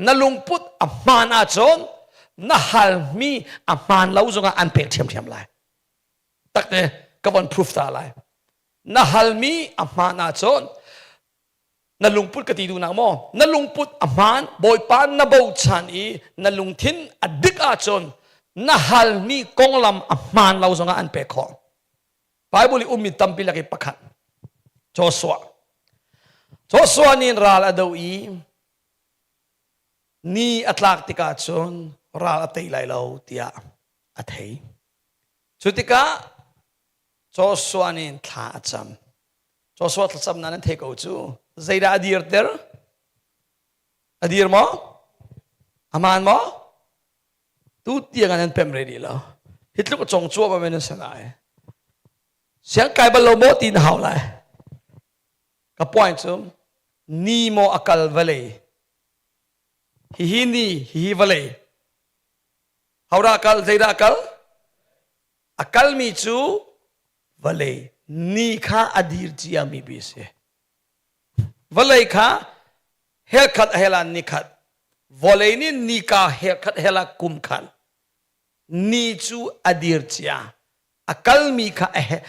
Na lungput a hmaan ahcun na halmi a hmaan lo zongah an pek ṭhiamṭhiam lai. Takte ka von proof ta lai. Na halmi a hmaan ahcun na lungput ka ti duhnak maw na lungput a hmaan bawipa na bochan i na lungthin a dik ahcun na halmi konglam a hmaan lo zongah an pek khawh. Bible i ummi tampi lak i pakhat Joshua Joshua nih ral a do i ni a tlak tikah cun ral a tei lai lo tiah a thei. Cu tikah Joshua nih thla a cam. Joshua thlacamnak nan thei ko cu. Zeidah a dirter? A dir maw? Aman maw? Tu tiang an pem ready lo. Hi tluk a cong cuahmah men an si lai. Siang kai bal lo maw ti na hau lai. Ka point cu ni maw a kal vawlei. Hihi ni, hihi vawlei. Hodah kal, zeidah kal? A kalmi cu vawlei ni kha a dir ciami bi a si. Vawlei kha helkhat a hel ah ni khat, vawlei nih nika helkhat hel ah kum khat. Ni cu a dir cia, a kalmi kha a her,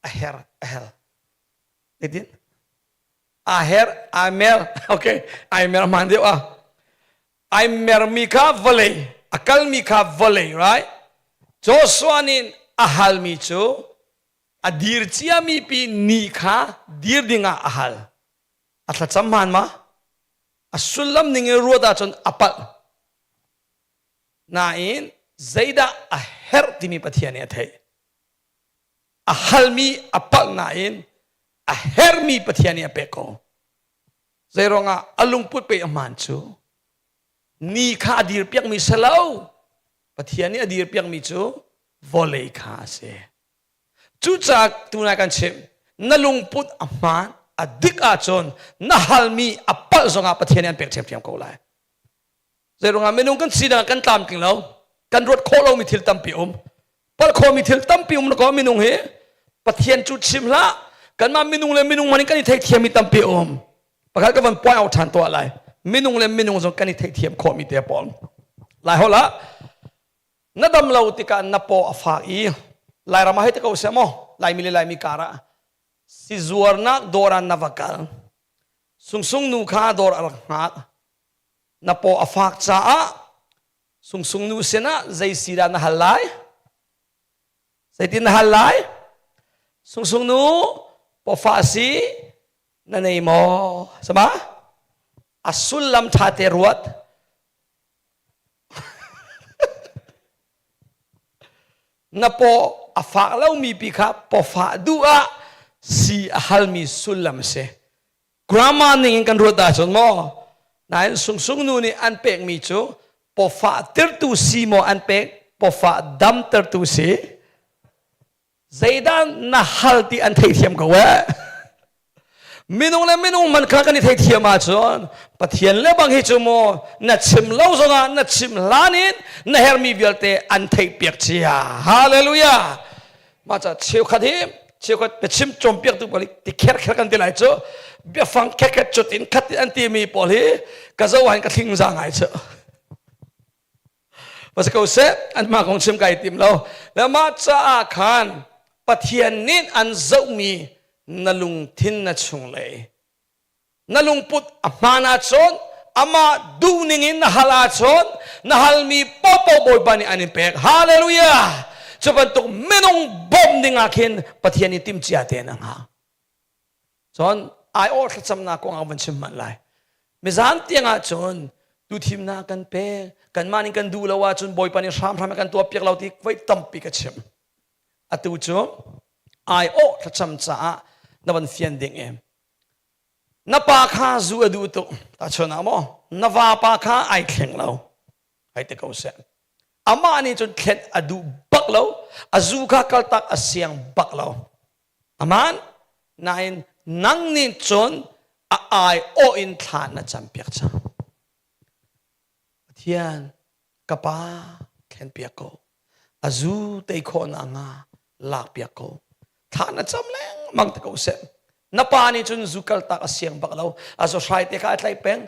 a her, a hel. Zeitin? A her, ai mer, okay, ai mer hmaan deuh ah. Ai mermi kha vawlei, a kalmi kha vawlei, right? Joshua nih a halmi cu a dir ciami pi ni kha dir dingah a hal. A thlacam hmaan ma? A sullam ning in ruat ahcun a palh. Nain zeidah a herh timi Pathian nih a theih. A halmi a palh nain a herhmi Pathian nih a pek ko. Zeiruangah a lungput pe a hmaan cu ni kha a dir piakmi si lo. Pathian nih a dir piakmi cu vawlei kha a si. Cucaah tunai kan chimh na lungput a hmaan a dik ahcun na halmi a palh zongah Pathian nih an pek ṭhiamṭhiam ko lai. Zeiruangah minung kan sinak kan tlamtling lo, kan ruat khawh lomi thil tampi um. Palh khawhmi thil tampi um ko minung hi Pathian cu chim hlah. Kanmah minung le minung man in kan i theihthiammi tampi um. Pakhat ka van point out ṭhan tuah lai. Minung le minung zong kan i theihthiam khawhmi te pawl. Lai holh ah na dam lo tikah na paw a fak i Lairam ah hei ti ko seh maw Laimi le Laimi kar ah sizuarnak dawr ah na va kal. Sungsung nu kha dawr a rak hngak. Na paw a fak caah sungsung nu sinah zei si dah na hal lai? Zeitin na hal lai? Sungsung nu pawfah si na nei maw? Sama? A sullam ṭha te ruat. Na paw a fak lomi pi kha pawfah duh ah si a halmi sullam a si. Grammar ning in kan ruat ahcun maw nain sungsung nu nih an pekmi cu pawfah tirtu si maw an pek pawfah damtertu si zeidah na hal ti an theithiam ko eh minung le minung man kha kan i theithiam ahcun Pathian le bang hi cu maw na chim lo zongah na chim hlan in na hermi vialte an theih piak cia hallelujah mah ca cheukhat hi cheukhat biachim cawnpiaktu pawl hi ti kher kher kan ti lai cu biafang kekhet cut in khat an timi pawl hi ka zo ah ka thling za ngai cu va si ko seh anmah kong chim kai tim lo le mah caah khan Pathian nih an zohmi na lungthin na chunglei na lungput a hmaan ahcun amah duhning in na hal ahcun na halmi paohpaoh Bawipa nih an in pek hallelujah cu bantuk minung bawmh ding ah khin Pathian nih timhcia tein a hngah cun aiawh thlacamnak kong ah van chim hmanh lai mizan tiang ah cun tu thimnak kan pek kanmah nih kan duh lo ahcun Bawipa nih hramhram kan tuah piak lo ti voi tampi ka chim atu cu aiawh thlacam caah na van fian ding em Na pa kha zu a duh tuk. Tahchun ah maw na vapa kha ai thleng lo. Hei ti ko seh. Amah nih cun thlen a duh bak lo. A zu kha kaltak a siang bak lo. Aman nain nang nih cun a ai awh in thla na campiak cang. Pathian ka pa thlenpiak ko a zu tei khawh nak hnga lakpiak ko thla na cam lengmang te ko seh na pa nih cun zu kaltak a siang bak lo a zu hrai te kha a tlaih peng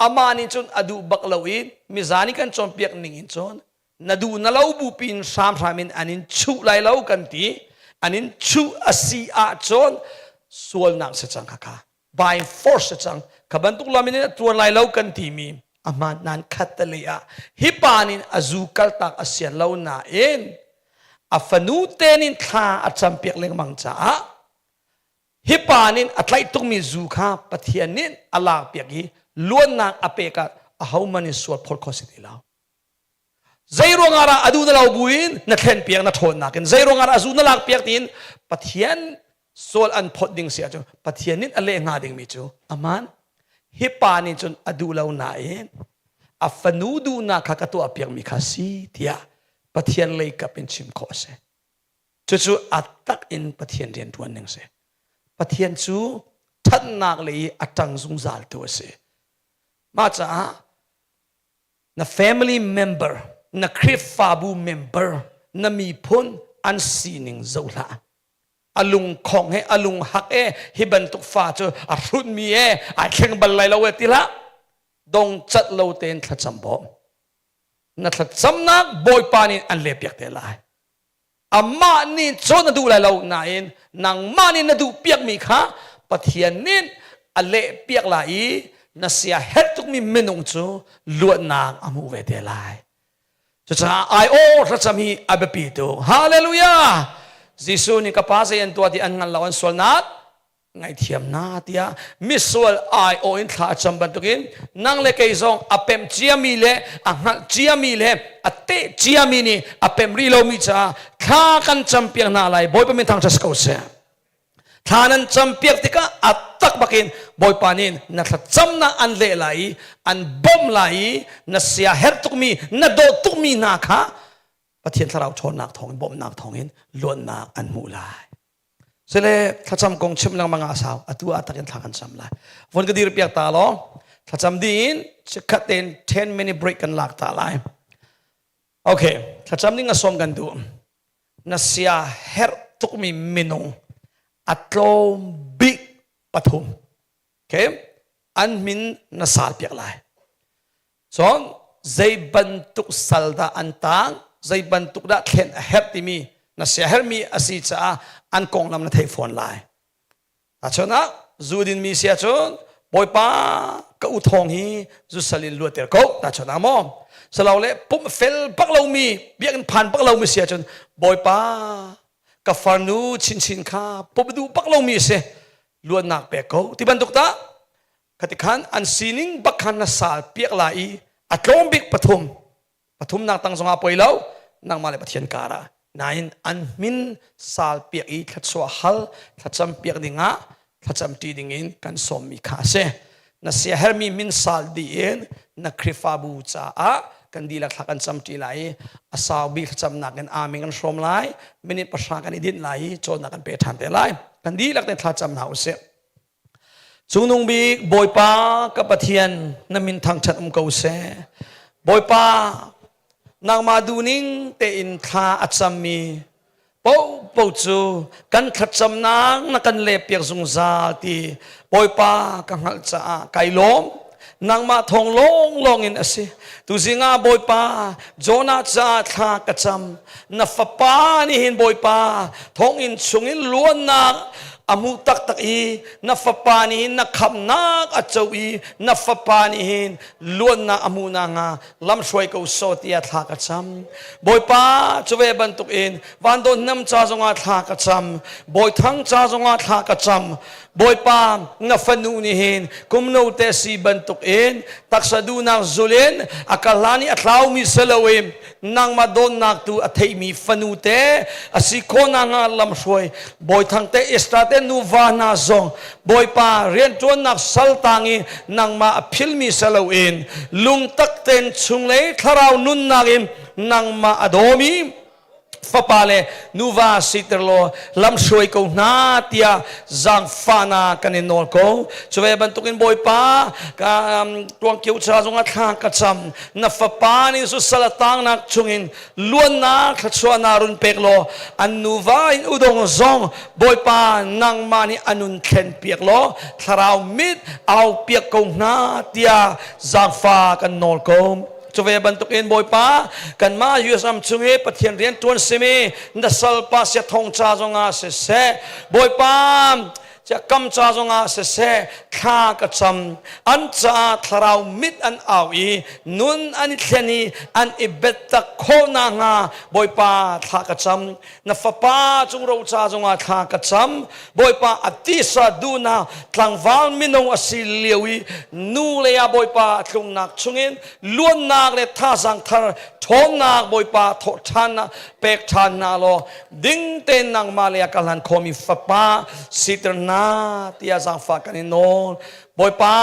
amah nih cun a duh bak lo i mizan i kan cawnpiak ning in cun na duh na lo bu pin hramhram in an in chuh lai lo kan ti an in chuh a si ahcun sualnak si cang kha kha by force cang kha bantuk lam in a tuan lai lo kan timi a hmaan nan khat tali ah hi pa nin a zu kaltak a sian lo nain a fanu te nin thla a campiak lengmang caah hi pa nin a tlaih tukmi zu kha Pathian nih a lak piak i luannak a pek ah ahohmanh in sual phawt kho si ti lo zei ruangah dah a duh na lo buin na thlen piak na ṭhawnnak in zei ruangah dah a zu na lak piak tiin Pathian. Sual an phot ding si ahcun Pathian nih a leh hnga dingmi cu aman hi pa nih cun a duh lo nain a fanu duhnak kha ka tuah piakmi kha si tiah Pathian lei kap in chim khawh a si. Cucu a tak in Pathian rian ṭuan ning si. Pathian cu ṭhatnak lei i a ṭang zungzal tu a si. Mah caah na family member, na Khrihfabu member, na miphun an sining zoh hlah. A lungkhong he a lunghak e hi bantuk fa cu a hrutmi e ai thleng bal lai lo e ti hlah. Dong cat lo tein thlacam bawm. Na thlacamnak Bawipa nih an lehpiak te lai. Amah nih cun a duh lai lo nain nangmah nih na duh piakmi kha Pathian nih a leh piak lai i na sia herh tukmi minung cu luatnak a hmuh ve te lai. Cucaah ai aw thlacam hi a biapi tuk. Hallelujah! Jesuh nih ka pa zei an tuah ti an hngal lo an sualnak ngaihthiam na tiah misual aiawh in thla a cam bantukin nang le kei zong a pemh ciami le a hngalh ciami le a teh ciami nih a pemh rih lomi caah thla kan campiak hna lai. Bawipa min thangṭhat si ko seh. Thla nan campiak tikah a tak bakin Bawipa nih na thlacamnak an leh lai i an bawmh lai i na sia herh tukmi na dawt tukmi hna kha Pathian thlarau ṭhawnnak thawngin bawmhnak thawngin luatnak an hmuh lai. Sile thlacam kong chim lengmang ah a sau. Atu ah takin thla kan cam lai. Von ka dir piak ta law thlacam ding chikkhat tein 10 minute break kan lak ta lai. Okay, thlacam ding a sawm kan duh. Na sia herh tukmi minung a tlawm bik pathum. Okay, an min na sal piak lai. Cun zei bantuk sal dah an tang, zei bantuk dah thlen a herh timi na siaherhmi a si caah an konglam na theih fawn lai. Tahchun ah zu dinmi si ahcun Bawipa ka u thawng hi zu sal in luater ko tahchun ah maw salole pumh fel bak lomi biakinn phan bak lomi si ahcun Bawipa ka farnu chinchin kha pumh duh bak lomi a si luatnak pek ko ti bantuk ta Khati khan an sining bak khan na sal piak lai i a tlawm bik pathum pathumnak tang zongah poi lo nangmah le Pathian kar ah nain an min sal piak i thluachuah hal thlacam piak dingah thlacam ṭi dingin kan sawmmi kha a si. Na siahermi min sal dih in na Khrihfabu caah kan dihlak thla kan cam ṭi lai i a sau bik thlacamnak in amen kan hrawm lai minute pahra kan i dinh lai i cawnnak kan pe ṭhan te lai. Kan dihlak te thlacam hna usih. Cungnung bik Bawipa ka Pathian na min thangṭhat um ko seh. Bawipa nangmah duhning tein thla a cammi paohpaoh cu kan thlacamnak na kan lehpiak zungzal ti Bawipa ka hngalh caah kai lawm. Nangmah thawng lawnglawng in a si. Tuzing ah Bawipa Jonah caah thla ka cam. Na fapa nih hin Bawipa thonginn chungin luannak a hmuh taktak i na fapa nih hin na khamnak a co i na fapa nih hin luannak a hmuh nakhnga lamhruai ko sawh tiah thla ka cam. Bawipa cu ve bantukin Van Dawt Hnem ca zongah thla ka cam. Bawi Thang ca zongah thla ka cam. Bawipa na fanu nih hin kum note si bantuk in taksa duhnak zul in a ka hlan i a tlaumi si loin nangmah dawnnak tu a theimi fanu te a si khawh nakhnga lamhruai Bawi Thang te Esther te nuva hna zong Bawipa rianṭuannak saltang i nangmah a philmi si loin lungtak tein chunglei thlarau nunnak in nangmah a dawmi fapa le nuva siter law lamhruai ko hna tiah zaangfahnak kan in nawl ko. Cuve bantukin Bawipa ka tuangkio ca zongah thla ka cam. Na fapa nih susal a tangnak chungin luannak thluachuahnak run pek law an nuva in udong zong Bawipa nangmah nih a nun thlen piak law thlarau mit au piak ko hna tiah zaangfa kan nawl ko. Cuve bantukin Bawipa kanmah US ram chung i Pathian rian ṭuan simi na salpa sia thong ca zongah siseh Bawipa kam ca zongah siseh thla ka cam an caah thlarau mit an au i nun an i thlen i an i biatak khawh nakhnga Bawipa thla ka cam na fapa cung ro ca zongah thla ka cam Bawipa a tisa duhnak tlangval mino a si lio i nu lei ah Bawipa a tlungnak chungin luannak le thazaang thar ṭhawn. Ṭhawnnak Bawipa thawh ṭhannak pek ṭhan hna law ding tein nangmah lei ah ka hlan khomi fapa siter hna tiah zaangfah kan in nawl. Bawipa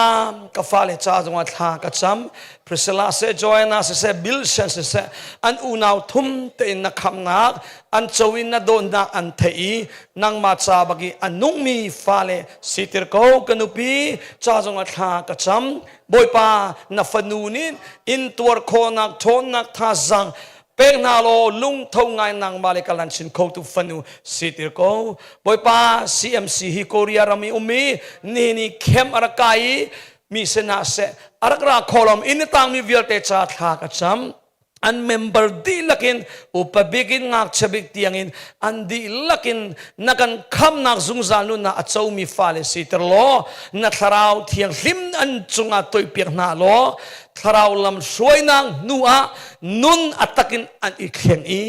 ka fale ca zongah thla ka cam. Priscilla seh, Joanna siseh, Bill Shen siseh, an unau thum tein na khamnak, an co in na dawtnak an theih i nangmah ca bak i a nungmi fale sitir ko ka nupi ca zongah thla ka cam. Bawipa na fanu nih in tuar khawhnak ṭhawnnak thazaang pek hna law lungtho ngai nangmah le kalan chin khotu fanu sitir ko. Bawipa CMC hi Korea ram i um i nihin i camp a rak kai i mi sinah seh a rak ra kho inn i tangmi vialte ca thla ka cam. An member dihlak in upa bik in ngakchia bik tiangin an dihlak in na kan khamnak zungzal nunnak a comi fale siter law na thlarau thianghlim an cungah toihpiak hna law thlarau lam hruainak hnu ah nun a takin an i thleng i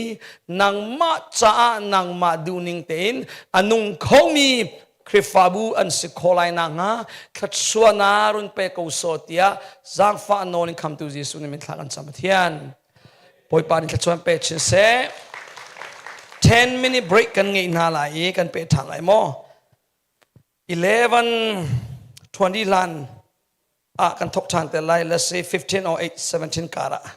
nangmah caah nangmah duhning tein a nung khomi Khrihfabu an si khawh lai nakhnga thluachuahnak run pe ko sawh tiah zaangfah nawl in khamtu Jesuh nih min thla kan cam Pathian. Bawipa nih thluachuah pe chin seh. 10 minute break kan ngeih hna lai i kan pe ṭhan lai maw? 11:20 hlan ah kan thok ṭhan te lai. Let's say 15 or 8, 17 kar ah.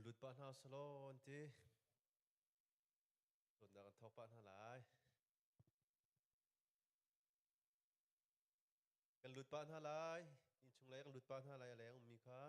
Lut pah hna selaw an ti. Cawnnak kan thawk pah hna lai. Kan lut pah hna lai. Inn chung lei kan lut pah hna lai a leng ummi kha.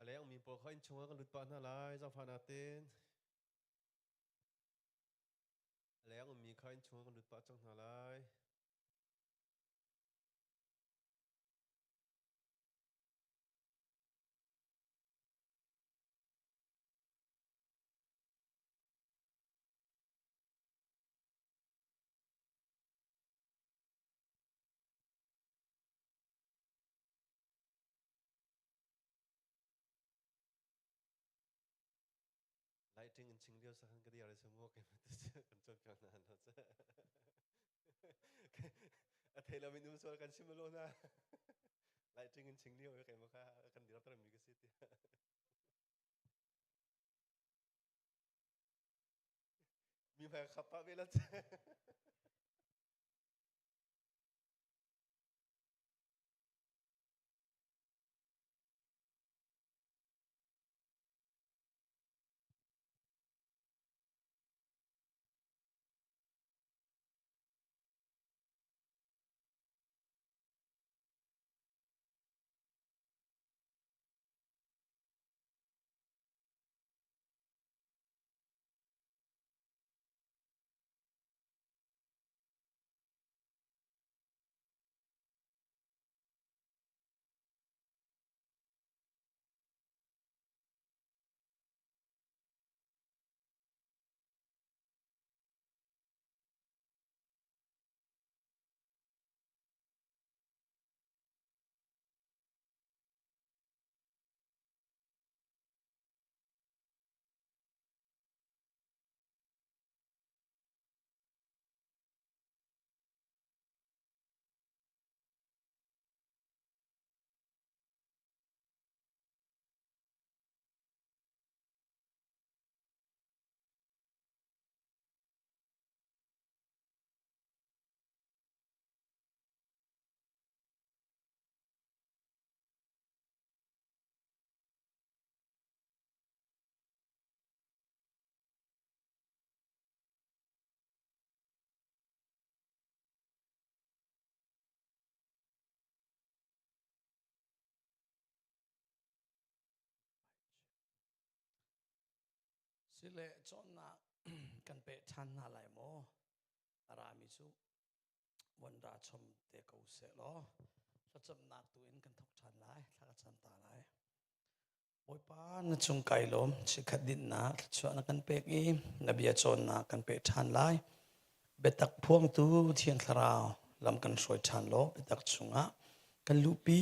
A lengmi pawl kha inn chungah kan lut pah hna lai, zaangfahnak tein. A leng ummi kha inn chungah kan lut pah cang hna lai. Lighting in ching lio sakhan ka diar se mo ke kan chon piak na lo che. A thei lo min um sual kan sim lo na. Lighting in ching lio ke mo kha kan dir tar mi ka si ti. Mi ma khapa ve la che. Sile cawnnak kan peh ṭhan hna lai maw? A rami cu von ra chom te ko seh law thlacamnak tu in kan thok ṭhan lai, thla ka cam ta lai. Bawipa na cung kai lawm chikkhat dinhnak thluachuah na kan pek i na bia cawnnak kan peh ṭhan lai. Biatak phuangtu Thiang Thlarau lam kan hruai ṭhan law biatak chungah kan luhpi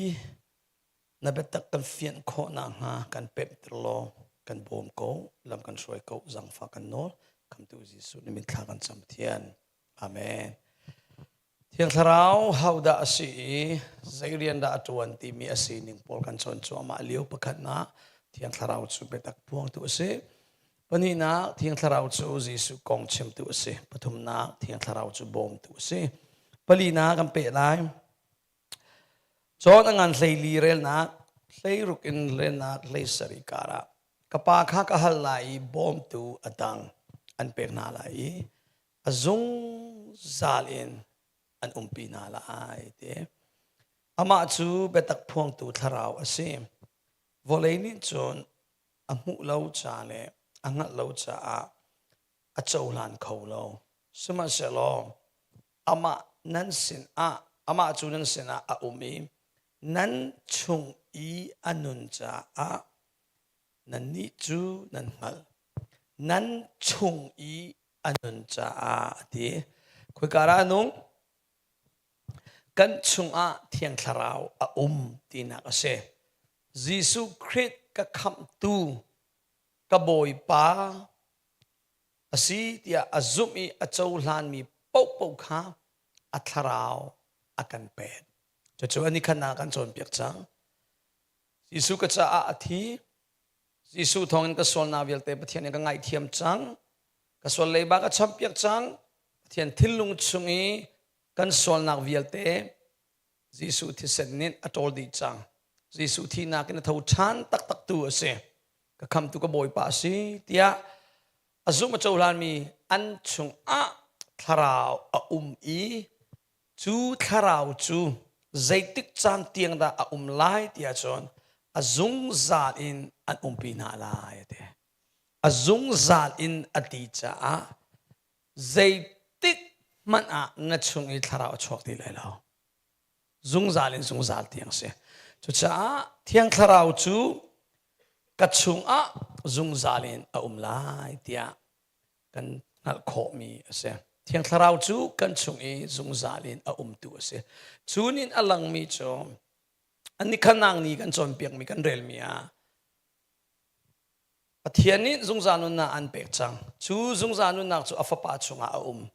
na biatak kan fianh khawh nakhnga kan pemhter law kan bawm ko lam kan hruai ko zangfah kan nawl khamtu Jesuh na min thla kan cam Pathian. Amen. Thiang Thlarau hodah a si i zei rian dah a ṭuan timi a sining pawl kan cawn cuahmah lio pakhatnak Thiang Thlarau cu biatak phuangtu a si. Pahnihnak Thiang Thlarau cu Jesuh kong chimtu a si. Pathumnak Thiang Thlarau cu bawmtu a si. Palinak kan peh lai. Cawn a ngan hleili relnak, hleiruk in relnak hleisarih karah ka pa kha ka hal lai i bawmtu a dang an pek hna lai i. A zungzal in an umpi hna lai ti. Amah cu biatak phuangtu thlarau a si. Vawlei nih cun a hmuh lo ca le a hngalh lo caah a cohlan kho lo. Sihmanhsehlaw amah nan sinah amah cu nan sinah a um i nan chung i a nun caah nannih cu nan hngalh. Nan chung i a nun caah a ti. Khoika dah a nung? Kan chungah Thiang Thlarau a um tinak a si. Jesuh Khrih ka khamhtu, ka Bawipa a si tiah a zumh i a cohlanmi paohpaoh kha a thlarau a kan pek. Cucu a nikhat ah kan cawnpiak cang. Jesuh ka caah a thi. Jesuh thawngin ka sualnak vialte Pathian nih ka ngaihthiam cang. Ka sual leiba ka champiak cang. Pathian thinlung chung i kan sualnak vialte Jesuh thisen nih a ṭawl dih cang. Jesuh thihnak in a tho ṭhan taktak tu a si. Ka khamtu ka Bawipa a si tiah a zum a cohlanmi an chungah thlarau a um i cu thlarau cu zeitik caan tiang dah a um lai tiah cun a zungzal in an umpi hna lai a ti. A zungzal in a ti caah zeitik hmanh ah na chung i thlarau a chuak ti lai lo. Zungzal in zungzal tiang si. Cucaah Thiang Thlarau cu ka chungah zungzal in a um lai tiah kan hngalh khawhmi a si. Thiang Thlarau cu kan chung i zungzal in a umtu a si. Cu nin a langmi cu an nikhanak ni kan cawnpiakmi kan relmi ah Pathian nih zungzal nunnak an pek cang. Cu zungzal nunnak cu a fapa chungah a um.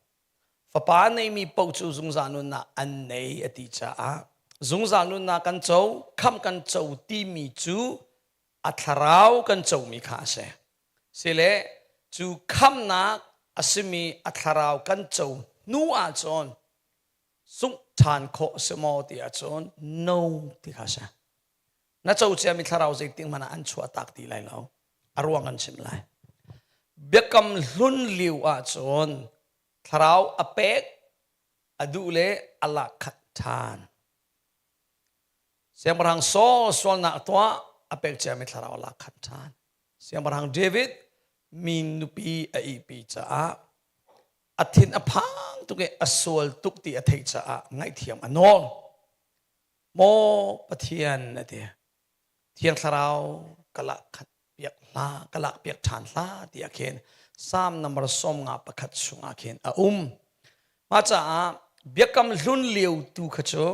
Fapa neimi paoh cu zungzal nunnak an nei a ti caah zungzal nunnak kan co, khamh kan co timi cu a thlarau kan comi kha a si. Sile cu khamhnak a simi a thlarau kan co hnu ahcun sungh ṭhan khawh a si maw ti ahcun no ti kha a si. Na co ciami thlarau zeitik hmanh ah an chuah tak ti lai lo. A ruang an chim lai. Biakam hlun lio ahcun thlarau a pek, a duh le a lak khat ṭhan. Siangpahrang Saul sualnak tuah a pek ciami thlarau a lak khat ṭhan. Siangpahrang David mi nupi a ihpi caah a thin a phang tuk i a sual tuk ti a theih caah ngaihthiam a nawl. Maw Pathian a ti. Thiang Thlarau ka lak khat piak hlah, ka lak piak ṭhan hlah tiah khin Psalm number 51 chungah khin a um. Mah caah biakam hlun lio tu kha cu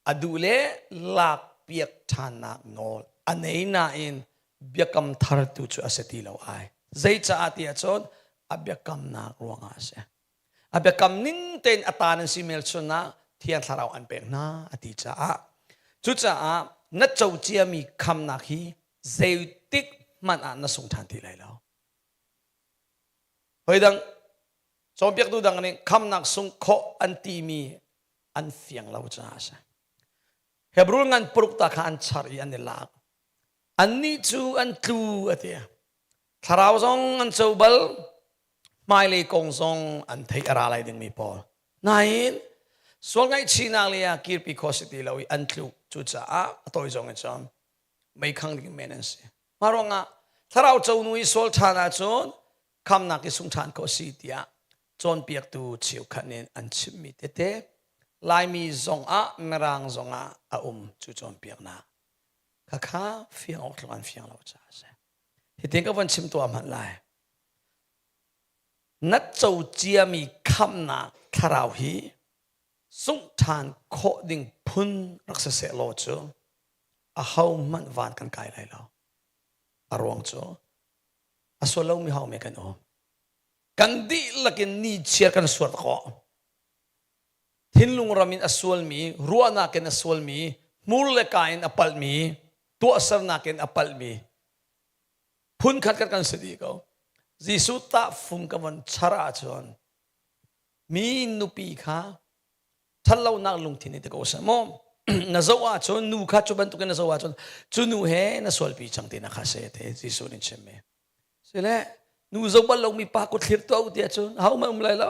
a duh le lak piak ṭhannak nawl a nei nain biakam thar tu cu a si ti lo ai. Zeicaah tiah cun a biakamnak ruangah a si. A biakam ning tein a ta nan si hmelchun ah Thiang Thlarau an pek hna a ti caah cucaah na co ciami khamnak hi zeitik hmanh ah na sung ṭhan ti lai lo. Hoi dang cawnpiaktu dang nih khamnak sung khawh an timi an fiang lo caah a si. Hebrew ngan paruk ta kha an char i an i lak. Annih cu an tlu a ti. Thlarau zong an co bal, hmailei kong zong an theih a ra lai dingmi pawl. Nain sual ngaihchihnak lei ah kirpi khawh si ti lo i an tluk. Cucaah a tawi zong in cun meikhang ding men an si. Mah ruangah thlarau co nu i sual ṭhan ahcun khamnak i sung ṭhan khawh si tiah cawnpiaktu cheukhat nih an chimmi tete Laimi zongah Mirang zongah a um cu cawnpiaknak khakha fiang awk tluk an fiang lo caah a si. Hitin ka von chim tuah hmanh lai. Na co ciami khamnak thlarau hi sungh ṭhan khawh ding phun rak si seh law cu aho hmanh van kan kai lai lo. A ruang cu a sual lomi ho me kan um. Kan dihlak in ni chiar kan suat khawh. Thinlung ram in a sualmi, ruahnak in a sualmi, hmur le ka in a palhmi, tuahsernak in a palhmi, phun khat kan kan si dih ko. Jesuh tahfung ka von char ahcun mi nupi kha ṭhatlonak lungthin i ti ko seh mu na zoh ahcun nu kha cu bantukin na zoh ahcun cu nu he na sualpi cang ti na kha se te Jesuh nih chimmi. Sile. Nu zo bal lomi pa kut thlir tuah u tiah cun ho ma um lai lo.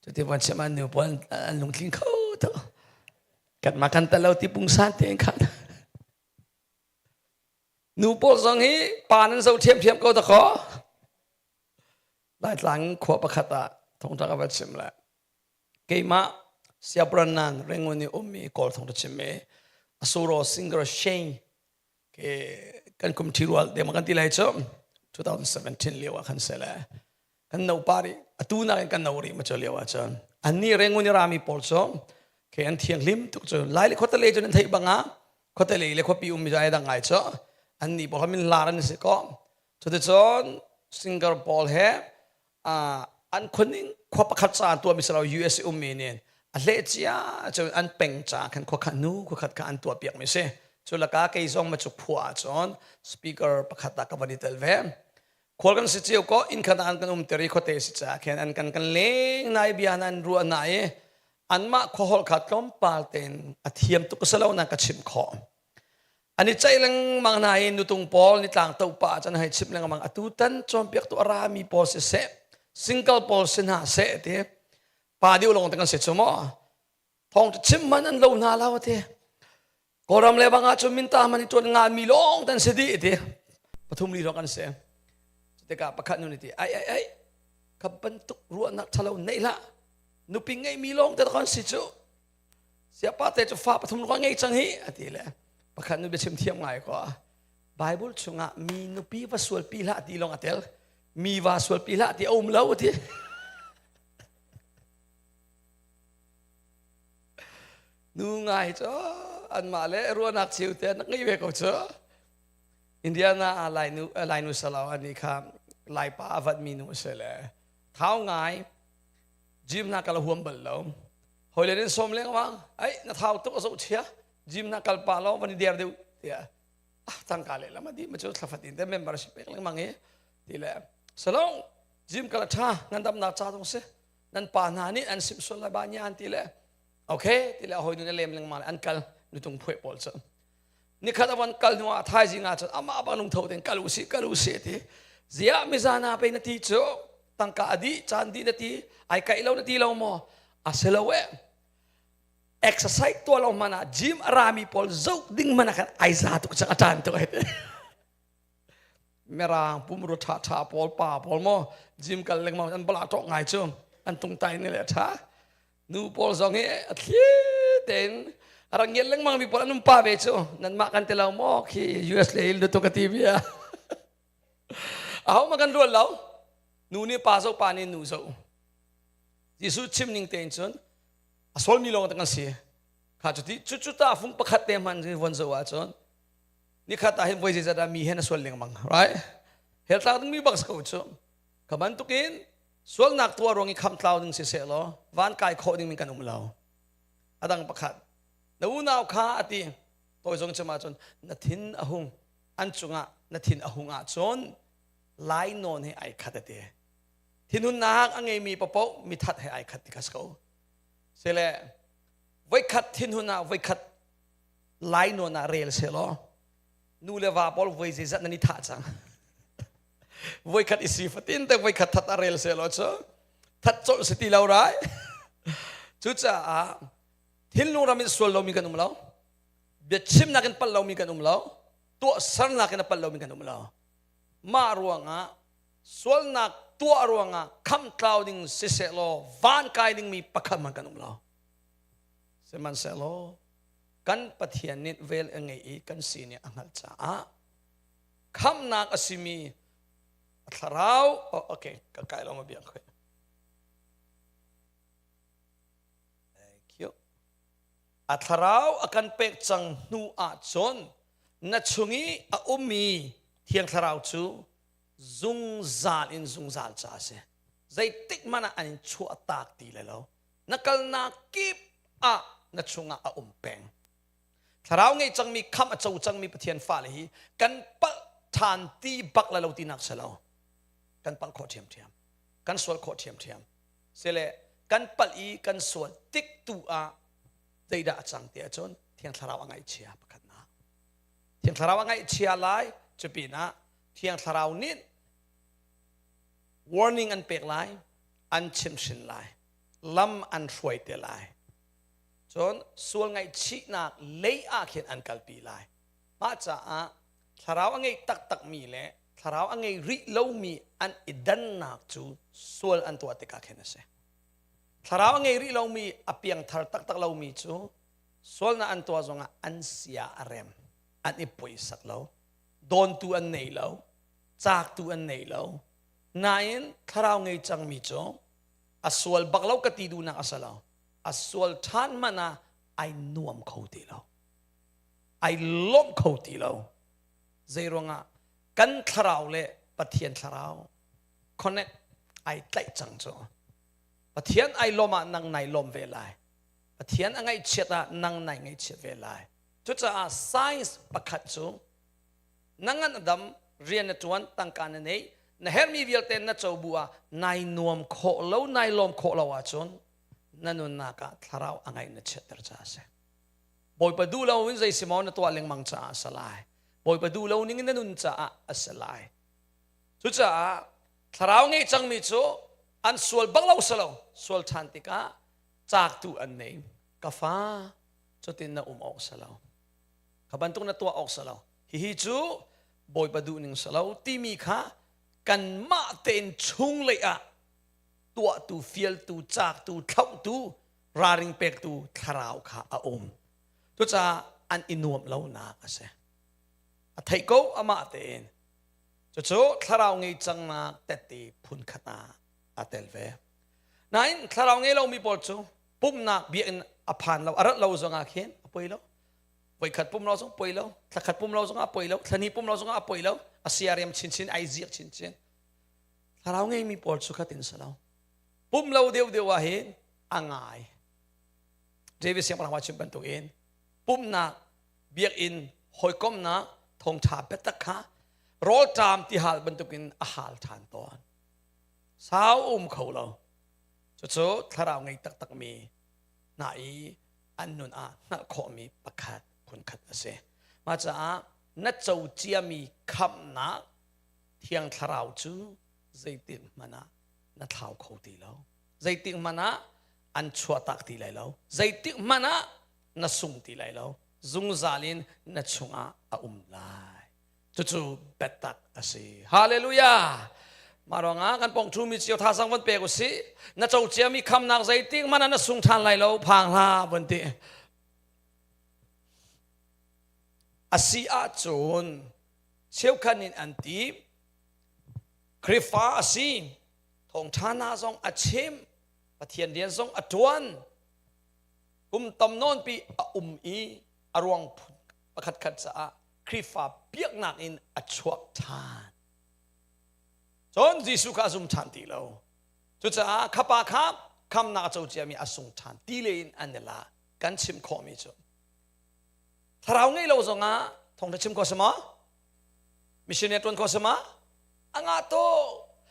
Cuti van chim an nu pawl an lungtling kho to. Kan ma kan talo ti pungsan te khan. Nu pawl zong hi pa nan zo thiam thiam ko ta kho. Laitlang khua pakhat ah thongtha ka va chim le. Keimah Siapranan Rangoon i ummi Kawl thongtha chim i Asuro singer Shane ke kan kum thi rual te ma kan ti lai cu 2017 lio ah khan se le kan no pa ri atu na in kan no ri ma chu lio ah cun anni Rangoon i rami pawl cu ke an thiang hlim tuk cu lai le khuate le cun an theih banga khuate le le khuapi ummi cu ai dang ngai cu anni pawl min lar an si ko cuticun singer pawl he an khuaning khua pakhat ca tuah mi silo US ummi nih a hleh cia cun an peng ca khan khua khat nu khua khat kha an tuah piak mi si cu laka kei zong ma cu phua ahcun speaker pakhat ah ka van i tel ve khual kan si cio ko inn khat an kan um teri khuate si ca khin an kan kan leng nai bia nan ruah na i anmah khuahol kha tlawmpal tein a thiam tuk salo na ka chim khawh An i ceih lengmang hna i nutung pawl nitlang to pah cun hei chimh lengmang atu tan cawnpiaktu a rami pawl siseh single pawl si hna seh ti pa deuh lawng te kan si cu maw thawng chim man an lo hna lo ti Kawlram le bang ah cun minta man i tuan nga mi lawng tan si dih ti pathum li lawng kan si tikah pakhat nu nih ti ai ai ai ka bantuk ruahnak ṭhalo neih hlah nupi ngeimi lawng te kan si cu siapa te cu fa pathum ka ngei cang hi a ti le pakhat nu biachim thiam ngai ko Bible chungah mi nupi va sualpi hlah ti lawng a tel mi va sualpi hlah ti a um lo ti nu ngai cu anmah le ruahnak chiu te nak ngei ve ko cu Indiana ah Lainu Lainu salau ani kha Laipa a vat mi nu a si le thau ngai gym na kal huam bal lo hoi le nin som lengmang ai na thau tuk a zoh chia gym na kal pa lo van i der deuh tiah ah tangka le lama di ma chu thlafatin te membership pek lengmang i ti le salong gym kal tha ngandam nak cha dong si nan pa hna nih an sim sual lai ba nya an ti le okay ti le hoi nu ne lem lengmang an kal nutung phuai pawl cu nikhat avan kal hnu ah thaizing ah cun amah bang lungtho ten kal usih kal usih ti ziah mizana pe na ti cu tangka adi caan di na ti ai kaih lo na ti lo maw a si lo e exercise tuah lo mana gym arami pawl zoh ding mana khan ai za tuk chang atan tuk ai mirang pumru tha tha pawl pa pawl mo gym kal lengmang an bala tok ngai chu an tung tai ne le tha Nu pawl zong hi a thli tein a rak ngiat lengmang mi pawl an um pa ve cu nanmah kan ti lo maw khi US le il tu ka ti bia aho ma kan rual lo nu nih pa zo pa nih nu zo Jesuh chim ning tein cun a sol mi lawng te kan si kha cu ti cu cu ta fung pakhat te hman von zo ahcun nikhat ah hin voi zeizat ah mi hen a sual lengmang right hell tlak ding mi bak ko cu Ka bantukin sualnak tuah ruang i khamtlau ding siseh law van kai khawh ding kan um lo. A dang pakhat, na unau kha a ti, tawi zong chim ahcun na thin a hung, an cungah na thin a hung ahcun lai nawn he ai khat a ti. Thinhunnak a ngeimi paoh mithat he ai khat ti kha si ko. Sile voikhat thinhun ah voikhat lai nawn ah rel seh law nu le va pawl voi zeizat nan i thah cang. Voikhat i si fatin te voikhat that a rel seh law cu that colh si ti lo rai. Cucaah thinlung ram in sual lomi kan um lo. Biachimnak in palh lomi kan um lo. Tuahsernak in a palh lomi kan um lo. Mah ruangah sualnak tuah ruangah khamtlau ding siseh law van kai dingmi pakhat hmanh kan um lo. Sihmanhsehlaw kan Pathian nih vel a ngei i kan sin i a hngalh caah khamhnak a simi a thlarau oh, okay ka kai lo ma biak khoi thank you a thlarau a kan pek cang hnu ah cun na chung i a ummi thiang thlarau cu zungzal in zungzal ca a si zeitik hmanh ah an in chuah tak ti le lo na kalnak kip ah na chungah a um peng Thlarau ngei cangmi khamh a co cangmi Pathian fale hi kan palh ṭhan ti bak la lo tinak si lo. Kan palh khawh ṭhiamṭhiam. Kan sual khawh ṭhiamṭhiam. Sile kan palh i kan sual tik tu ah zeidah a cang ti ahcun Thiang Thlarau a ngaihchia pakhatnak. Thiang Thlarau a ngaihchia lai cupinah Thiang Thlarau nih Warning an pek lai, an chimhhrin lai, lam an hruai te lai. Cun sual ngaihchihnak lei ah khin an kalpi lai. Mah caah thlarau a ngei taktakmi le thlarau a ngei rih lomi an i dannak cu sual an tuah tikah khin a si. Thlarau a ngei rih lomi a piangthar taktak lomi cu sualnak an tuah zongah an sia a rem, an i poisak lo, dawntu an nei lo, caaktu an nei lo. Nain thlarau ngei cangmi cu a sual bak lo ka ti duhnak a si lo. A sual ṭhan hmanh ah ai nuam kho ti lo. Ai lawmh kho ti lo. Zeiruangah kan thlarau le Pathian thlarau connect ai tlaih cang cu. Pathian ai lawm ah nang nai lawm ve lai. Pathian a ngaihchiat ah nang nai ngaihchiat ve lai. Cucaah science pakhat cu na ngan a dam rian na ṭuan tangka na nei na herhmi vialte na co bu ah nai nuam khawh lo nai lawm khawh lo ahcun na nunnak ah thlarau a ngaih na chiatter caah a si. Bawipa duh lo in zei si maw na tuah lengmang caah a si lai. Bawipa duh lo ning in na nun caah a si lai. Cucaah thlarau ngei cangmi cu an sual bak lo si lo sual ṭhan tikah caaktu an nei. Ka fa cutin na um awk si lo. Kha bantuk na tuah awk si lo. Hihi cu Bawipa duh ning si lo timi kha kanmah tein chunglei ah tuahtu, fialtu, caaktu, thlauhtu, ralring pektu thlarau kha a um. Cucaah an i nuamh lonak a si. A theih ko amah tein. Cucu thlarau ngei cangnak tette phunkhat ah aa tel ve. Nain thlarau ngei lomi pawl cu pumhnak biakinn a phan lo, a rat lo zongah khin a poi lo. Voikhat pum lo zong poi lo, thlakhat pum lo zongah a poi lo, thlani pum lo zongah a poi lo, a siariam chinchin, ai ziak chinchin. Thlarau ngeimi pawl cu khatin si lo. Pum lo deuh deuh ah hin a ngai. David siangpahrang chim bantukin pumhnak biakinn hawikomhnak thawngṭha biatak kha rawlṭam tihal bantukin a hal ṭhan tawn. Sau um kho lo. Cucu thlarau ngei taktakmi hna i an nun ah hngalh khawhmi pakhat phunkhat a si. Mah caah na co ciami khamhnak thiang thlarau cu zeitik hmanh ah na thlau kho ti lo. Zeitik hmanh ah an chuahtak ti lai lo. Zeitik hmanh ah na sung ti lai lo. Zungzal in na chungah a um lai. Cucu biatak a si. Hallelujah! Mah ruangah kan pong ṭhumi cio thazang von pek usih. Na co ciami khamnak zeitik hmanh ah na sung ṭhan lai lo phang hlah von ti. A si ahcun cheukhat nih an ti Khrihfa a si thawngṭha hna zong a chim Pathian rian zong a ṭuan kum tam nawnpi a um i a ruang pakhat khat caah Khrihfa biaknak in a chuak ṭhan. Cun Jesuh kha a zum ṭhan ti lo. Cucaah khapa kha khamnak a co ciami a sung ṭhan ti le in an i la. Kan chim khawhmi cu thlarau ngei lo zongah thawngṭha chim kho si maw? Missionary ṭuan kho si ma? A ngah tuk.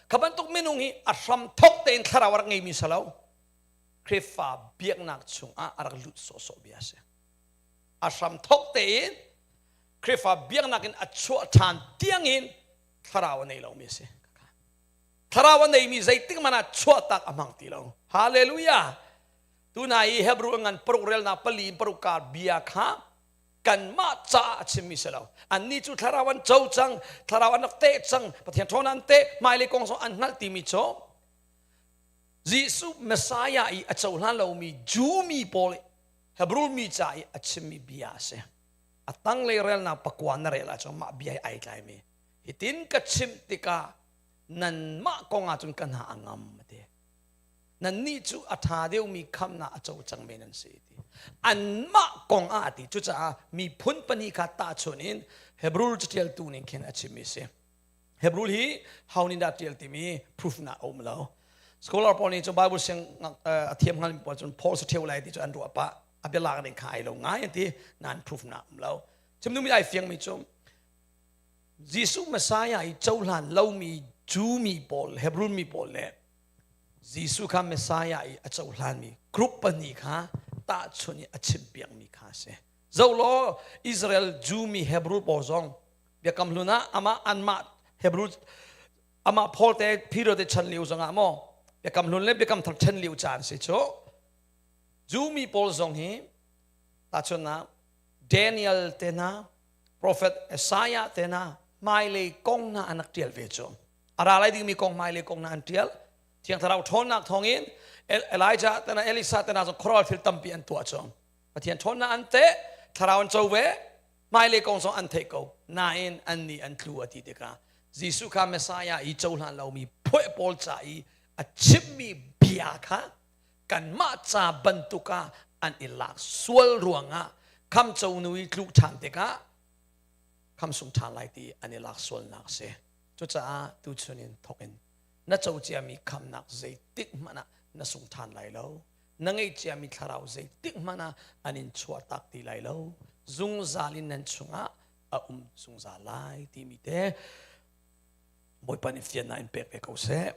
Kha bantuk minung hi a hram thok tein thlarau a rak ngeimi si lo. Khrihfa biaknak chungah a rak lut sawhsawh bia a si. A hram thok tein Khrihfa biaknak in a chuah ṭhan tiangin thlarau a nei lomi a si. Thlarau a neimi zeitik hmanh ah chuahtak a hmang ti lo. Hallelujah! Tuna i Hebrew ngan paruk relnak pali in paruk kar bia kha kanmah caah a chimmi si lo. Annih cu thlarau an co cang, thlarau an rak teh cang, Pathian ṭhawn an teh, hmailei kong zong an hngalh timi cu Jesuh Messiah i a cohlan lomi Jew mi pawl Hebrew mi ca i a chimmi bia a si. A tanglei relnak pakua na rel ahcun mah bia hi ai tlaimi. Hitin ka chimh tikah nanmah kong ahcun ka hna a ngam a ti. Nannih cu a ṭha deuhmi khamhnak a co cangmi nan si ti. Anmah kong ah a ti. Cucaah miphun pahnih kha tahchunh in Hebrew caṭialtu nih khin a chimmi a si. Hebrew hi how nih dah ṭial timi proof na a um lo. Scholar pawl nih cun Bible siang a thiam hngalmi pawl cun Paul si ṭheo lai ti cu an ruah pah. A bialak ning kha ai lo ngai an ti. Nain proof na um lo. Chim duhmi ai fiangmi cu Jesuh Messiah i cohlan lomi Jew mi pawl, Hebrew mi pawl le Jesuh kha Messiah i a cohlanmi group pahnih kha tahchunh i a chimpiakmi kha a si. Zoh law Israel Jew mi Hebrew pawl zong Biakam Hlun ah amah anmah Hebrew. Amah Paul te Peter te chan lio zongah maw biakam hlun le biakam thar ṭhen lio caan si cu Jewmi pawl zong hi tahchunhnak Daniel te hna Prophet Isaiah te hna hmailei kong hna an rak ṭial ve cu a ra lai dingmi kong hmailei kong hna an ṭial Thiang Thlarau ṭhawnnak thawngin Elijah te hna Elisa te hna zong khuaruahhar thil tampi an tuah cu Pathian ṭhawnnak an teh thlarau an co ve hmailei kong zong an theih ko nain annih an tlu a ti tikah Jesuh kha Messiah i cohlan lomi phueh pawl ca i a chimmi bia kha kanmah ca bantuk ah an i lak sual ruangah khamco nu i tluk ṭhan tikah kham sung ṭhan lai ti an i lak sualnak a si. Cucaah tuchun in thawk in na co ciami khamnak zeitik hmanh ah na sung ṭhan lai lo. Na ngeih ciami thlarau zeitik hmanh ah an in chuahtak ti lai lo. Zungzal in nan chungah a um zungzal lai timi te Bawipa nih fiannak in pek ve ko seh.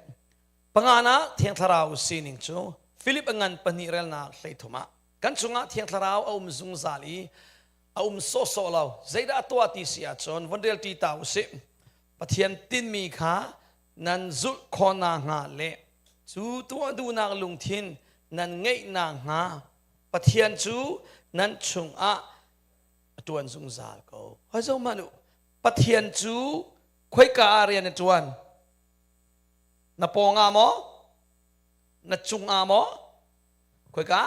Pangana Thiang Thlarau sining cu Philip a ngan pahnih relnak 13 ah kan chungah Thiang Thlarau a um zungzal i a um sawhsawh lo zeidah a tuah ti si ahcun von rel ṭi ta usih Pathian tinmi kha nan zulh khawhnak hnga le cu tuah duhnak lungthin nan ngeihnak hnga Pathian cu nan chungah a ṭuan zungzal ko. Hoi zoh hmanh u, Pathian cu khoika ah rian a ṭuan? Na pawng ah maw? Na cung ah maw? Khoika?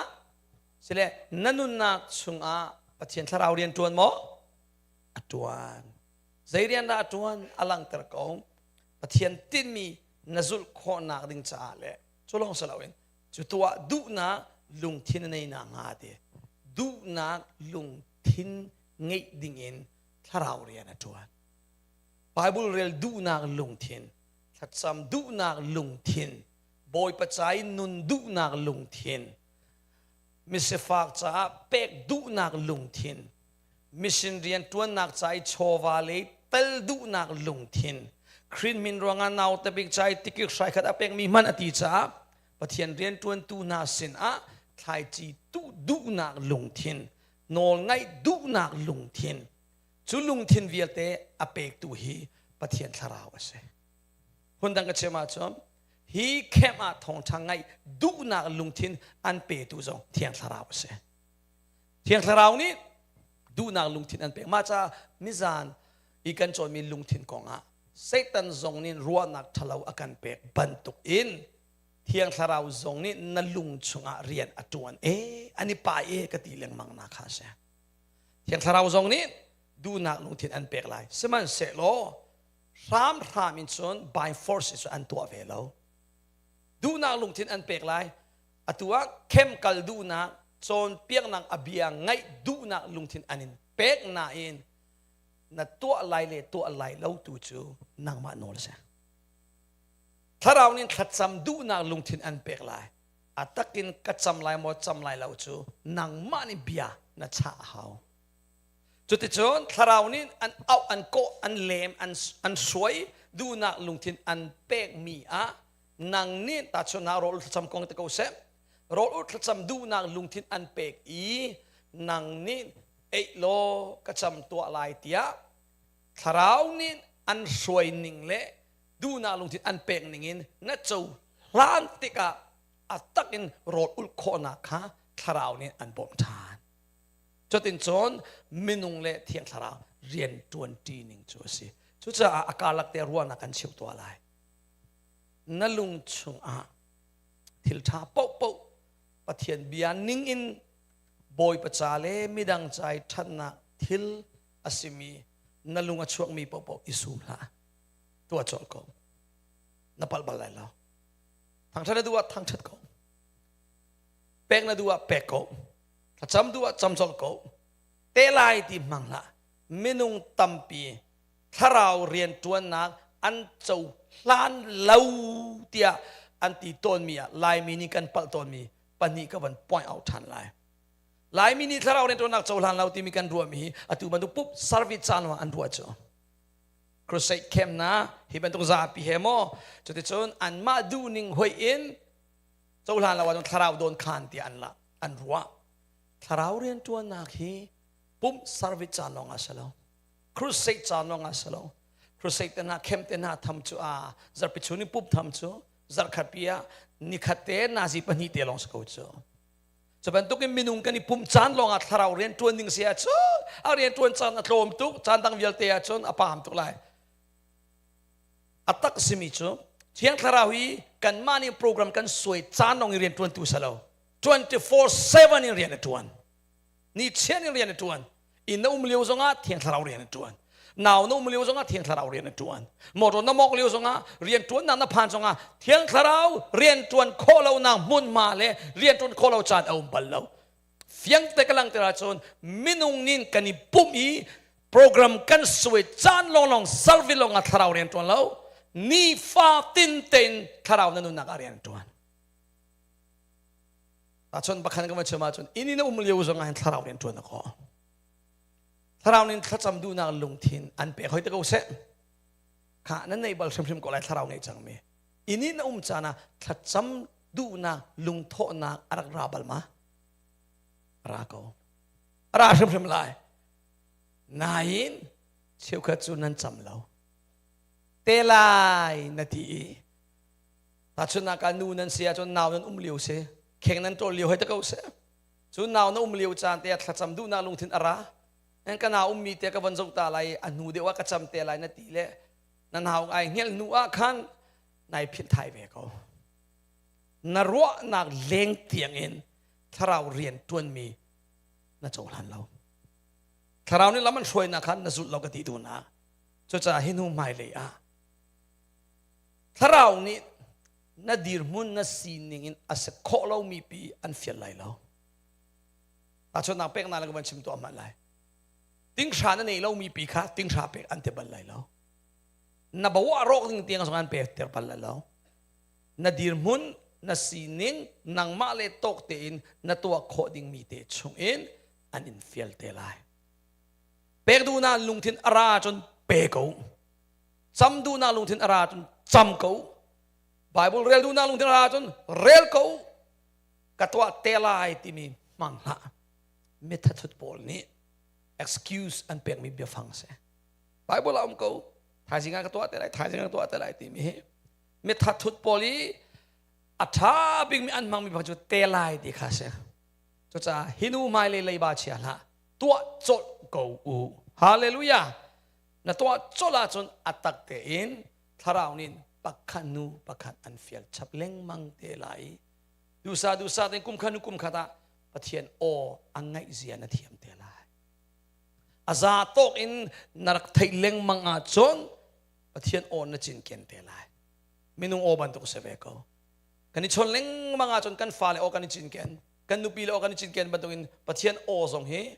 Sile na nunnak chungah Pathian thlarau rian ṭuan maw? A ṭuan. Zei rian dah a ṭuan? A langhter ko. Pathian tinhmi na zulh khawhnak ding caah le cu lawng si loin cu tuah duhnak lungthin a nei nak hnga ti duhnak lungthin ngeih dingin thlarau rian a ṭuan. Bible rel duhnak lungthin, thlacam duhnak lungthin, Bawipa ca i nun duhnak lungthin, misifak caah pek duhnak lungthin, mission rian ṭuannak ca i chawva le tel duhnak lungthin, Khrih min ruangah naute bik ca i tikik hrai khat a pekmi hmanh a ti caah Pathian rian ṭuantu hna sinah thlaici tuh duhnak lungthin, nawlngaih duhnak lungthin, cu lungthin vialte a pektu hi Pathian thlarau a si. Phundang ka chim ahcun hi camp ah thawngṭha ngaih duhnak lungthin an petu zong Thiang Thlarau a si. Thiang Thlarau nih duhnak lungthin an pek. Mah caah nizan i kan cawnmi lungthin kongah Satan zong nih ruahnak ṭhalo a kan pek bantuk in Thiang Thlarau zong nih na lung chungah rian a ṭuan e, an i pai e ka ti lengmang nak kha a si. Thiang Thlarau zong nih duhnak lungthin an pek lai. Sihmanhsehlaw hramhram in cun by force in cun an tuah ve lo. Duhnak lungthin an pek lai. Atu ah camp kal duhnak, cawnpiaknak a bia ngaih duhnak lungthin an in pek nain na tuah lai le tuah lai lo tu cu nangmah nawl a si. Thlarau nih thlacam duhnak lungthin an pek lai. A takin ka cam lai maw cam lai lo cu nangmah nih bia na chah a hau. Cuticun thlarau nih an auh, an kawh, an lem, an suai duhnak lungthin an pekmi ah nang nih tahchunhnak rawl thlacam kong te ko seh. Rawl thlacam duhnak lungthin an pek i nang nih eih law ka cam tuah lai tiah thlarau nih an hruai ning le duhnak lungthin an pek ning in na cohlan tikah a tak in rawl ulh khawhnak kha thlarau nih an bawmh ṭhan. Cutin cun minung le thiang thlarau rian ṭuanṭi ning cu a si. Cucaah a karlak te ruahnak kan cheuh tuah lai. Na lung chungah thil ṭha paohpaoh Pathian bia ning in Bawipa ca le midang ca i ṭhatnak thil a simi na lung a chuakmi paohpaoh i sum hlah. Tuah colh ko. Na palh bal lai lo. Thangṭhat na duh ah thangṭhat ko. Pek na duh ah pek ko. Thlacam duh ah cam colh ko. Te lai ti hmang hlah. Minung tampi thlarau rianṭuannak an cohlan lo tiah an ti tawnmi ah Laimi nih kan palh tawnmi pahnih ka van point out ṭhan lai. Laimi nih thlarau rianṭuannak cohlan lo timi kan ruahmi hi atu bantuk pup service caan lawng an ruah cu. Crusade camp na hi bantuk zapi he maw cuticun anmah duhning hoih in cohlan lo ahcun thlarau dawn khan tiah an la an ruah. Thlarau rianṭuannak hi pumh service caan lawng ah si lo. Crusade caan lawng ah si lo. Crusade te hna camp te hna tham cu a zarpi chun in pup tham cu zarkhat pi ah nikhat te nazi pahnih te lawng si ko cu. Cu bantuk in minung kan i pumh caan lawng ah thlarau rian ṭuan ding si ahcun a rian ṭuan caan a tlawm tuk, caan dang vialte ahcun a paam tuk lai. A tak simi cu Thiang Thlarau hi kanmah nih program kan suai caan lawng i rian ṭuantu si lo. 24/7 in rian a ṭuan. Ni chian in rian a ṭuan. Inn na um lio zongah Thiang Thlarau rian a ṭuan. Nau na um lio zongah Thiang Thlarau rian a ṭuan. Motor na mawk lio zongah rian ṭuannak na phan zongah Thiang Thlarau rian ṭuan khawh lonak hmunhma le rian ṭuan khawh lo caan a um bal lo. Fiang te ka langhter ahcun minung nin kan i pumh i program kan suai caan lawnglawng service lawng ah thlarau rian ṭuan lo. Nifa tin tein thlarau na nunnak ah rian ṭuan. Ahcun pakhan kan van chim ahcun inn in a um lio zong ah hin thlarau rian ṭuan a khawh. Thlarau nih thlacam duhnak lungthin an pek hoi te ko seh. Kha nan nei bal hrimhrim ko lai thlarau ngei cangmi. Inn in a um caan ah thlacam duhnak lungthawhnak a rak ra bal ma? Ra ko. A ra hrimhrim lai. Nain cheukhat cu nan cam lo. Te lai na ti i Tahchunhnak ah nu nan si ahcun nau nan um lio si, kheng nan ṭawl lio hei te ko seh. Cu nau na um lio caan te ah thlacam duhnak lungthin a ra. Nan ka nau ummi te ka von zoh ta lai, a hnu deuh ah ka cam te lai na ti le na nau ai hngelh hnu ah khan nai philh thai ve ko. Na ruahnak leng tiang in thlarau rian ṭuanmi na cohlan lo. Thlarau nih lam an hruainak khan na zulh lo ka ti duhnak. Cucaah hi hnu hmailei ah Thlarau nih na dirhmun na sining in a si khawh lomi pi an fial lai lo. Tahchunhnak peknak le ka van chim tuah hmanh lai. Tinghra na nei lomi pi kha tinghra pek an ti bal lai lo. Na bawa rawk ding tiang zong an pek ter bal lai lo. Na dirhmun na sining nangmah le tawk tein na tuah khawh dingmi te chungin an in fial te lai. Pek duhnak lungthin a ra cun pe ko. Cam duhnak lungthin a ra cun cam ko. Bible rel duhnak lungthin a ra cun rel ko. Ka tuah te lai timi hmang hlah. Mithathut pawl nih excuse an pekmi biafang si. Bible a um ko. Thaizing ah ka tuah te lai, thaizing ah ka tuah te lai timi hi mithathut pawl i a ṭha bikmi an hmangmi bak cu te lai ti kha si. Cucaah hi nu hmailei leiba chia hlah. Tuah colh ko u. Hallelujah. Na tuah colh ahcun a tak tein thlarau nih pakhat nu pakhat an fial chap lengmang te lai. Dusa dusa tein kum khat nu kum khat ah Pathian aw a ngaih zia na thiam te lai. A za tawk in na rak theih lengmang ahcun Pathian aw na cinken te lai. Minung aw bantuk si ve ko. Kan i chawn lengmang ahcun kan fale aw kan i cinken, kan nupi le aw kan i cinken bantukin Pathian aw zong hi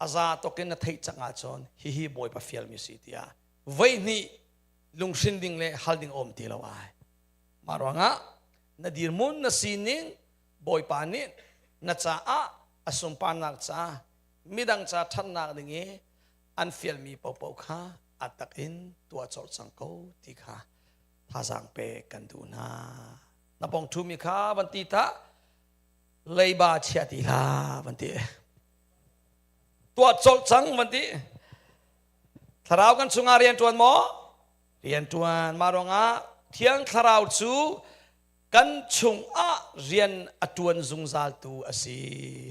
a za tawk in na theih cang ahcun hihi Bawipa fialmi si tiah voihnih lunghrin ding le hal ding a um ti lo ai. Mah ruangah na dirhmun na sining Bawipa nih na caah a sunparnak ca midang ca ṭhatnak ding i an fialmi paohpaoh kha a tak in tuah colh cang ko ti kha thazaang pek kan duh hna. Na pong ṭhumi kha van ti ta leiba chia ti hlah van ti. Tuah colh cang van ti. Thlarau kan chungah rian ṭuan maw? Rian ṭuan. Mah ruangah Thiang Thlarau cu kan chungah rian a ṭuan zungzaltu a si.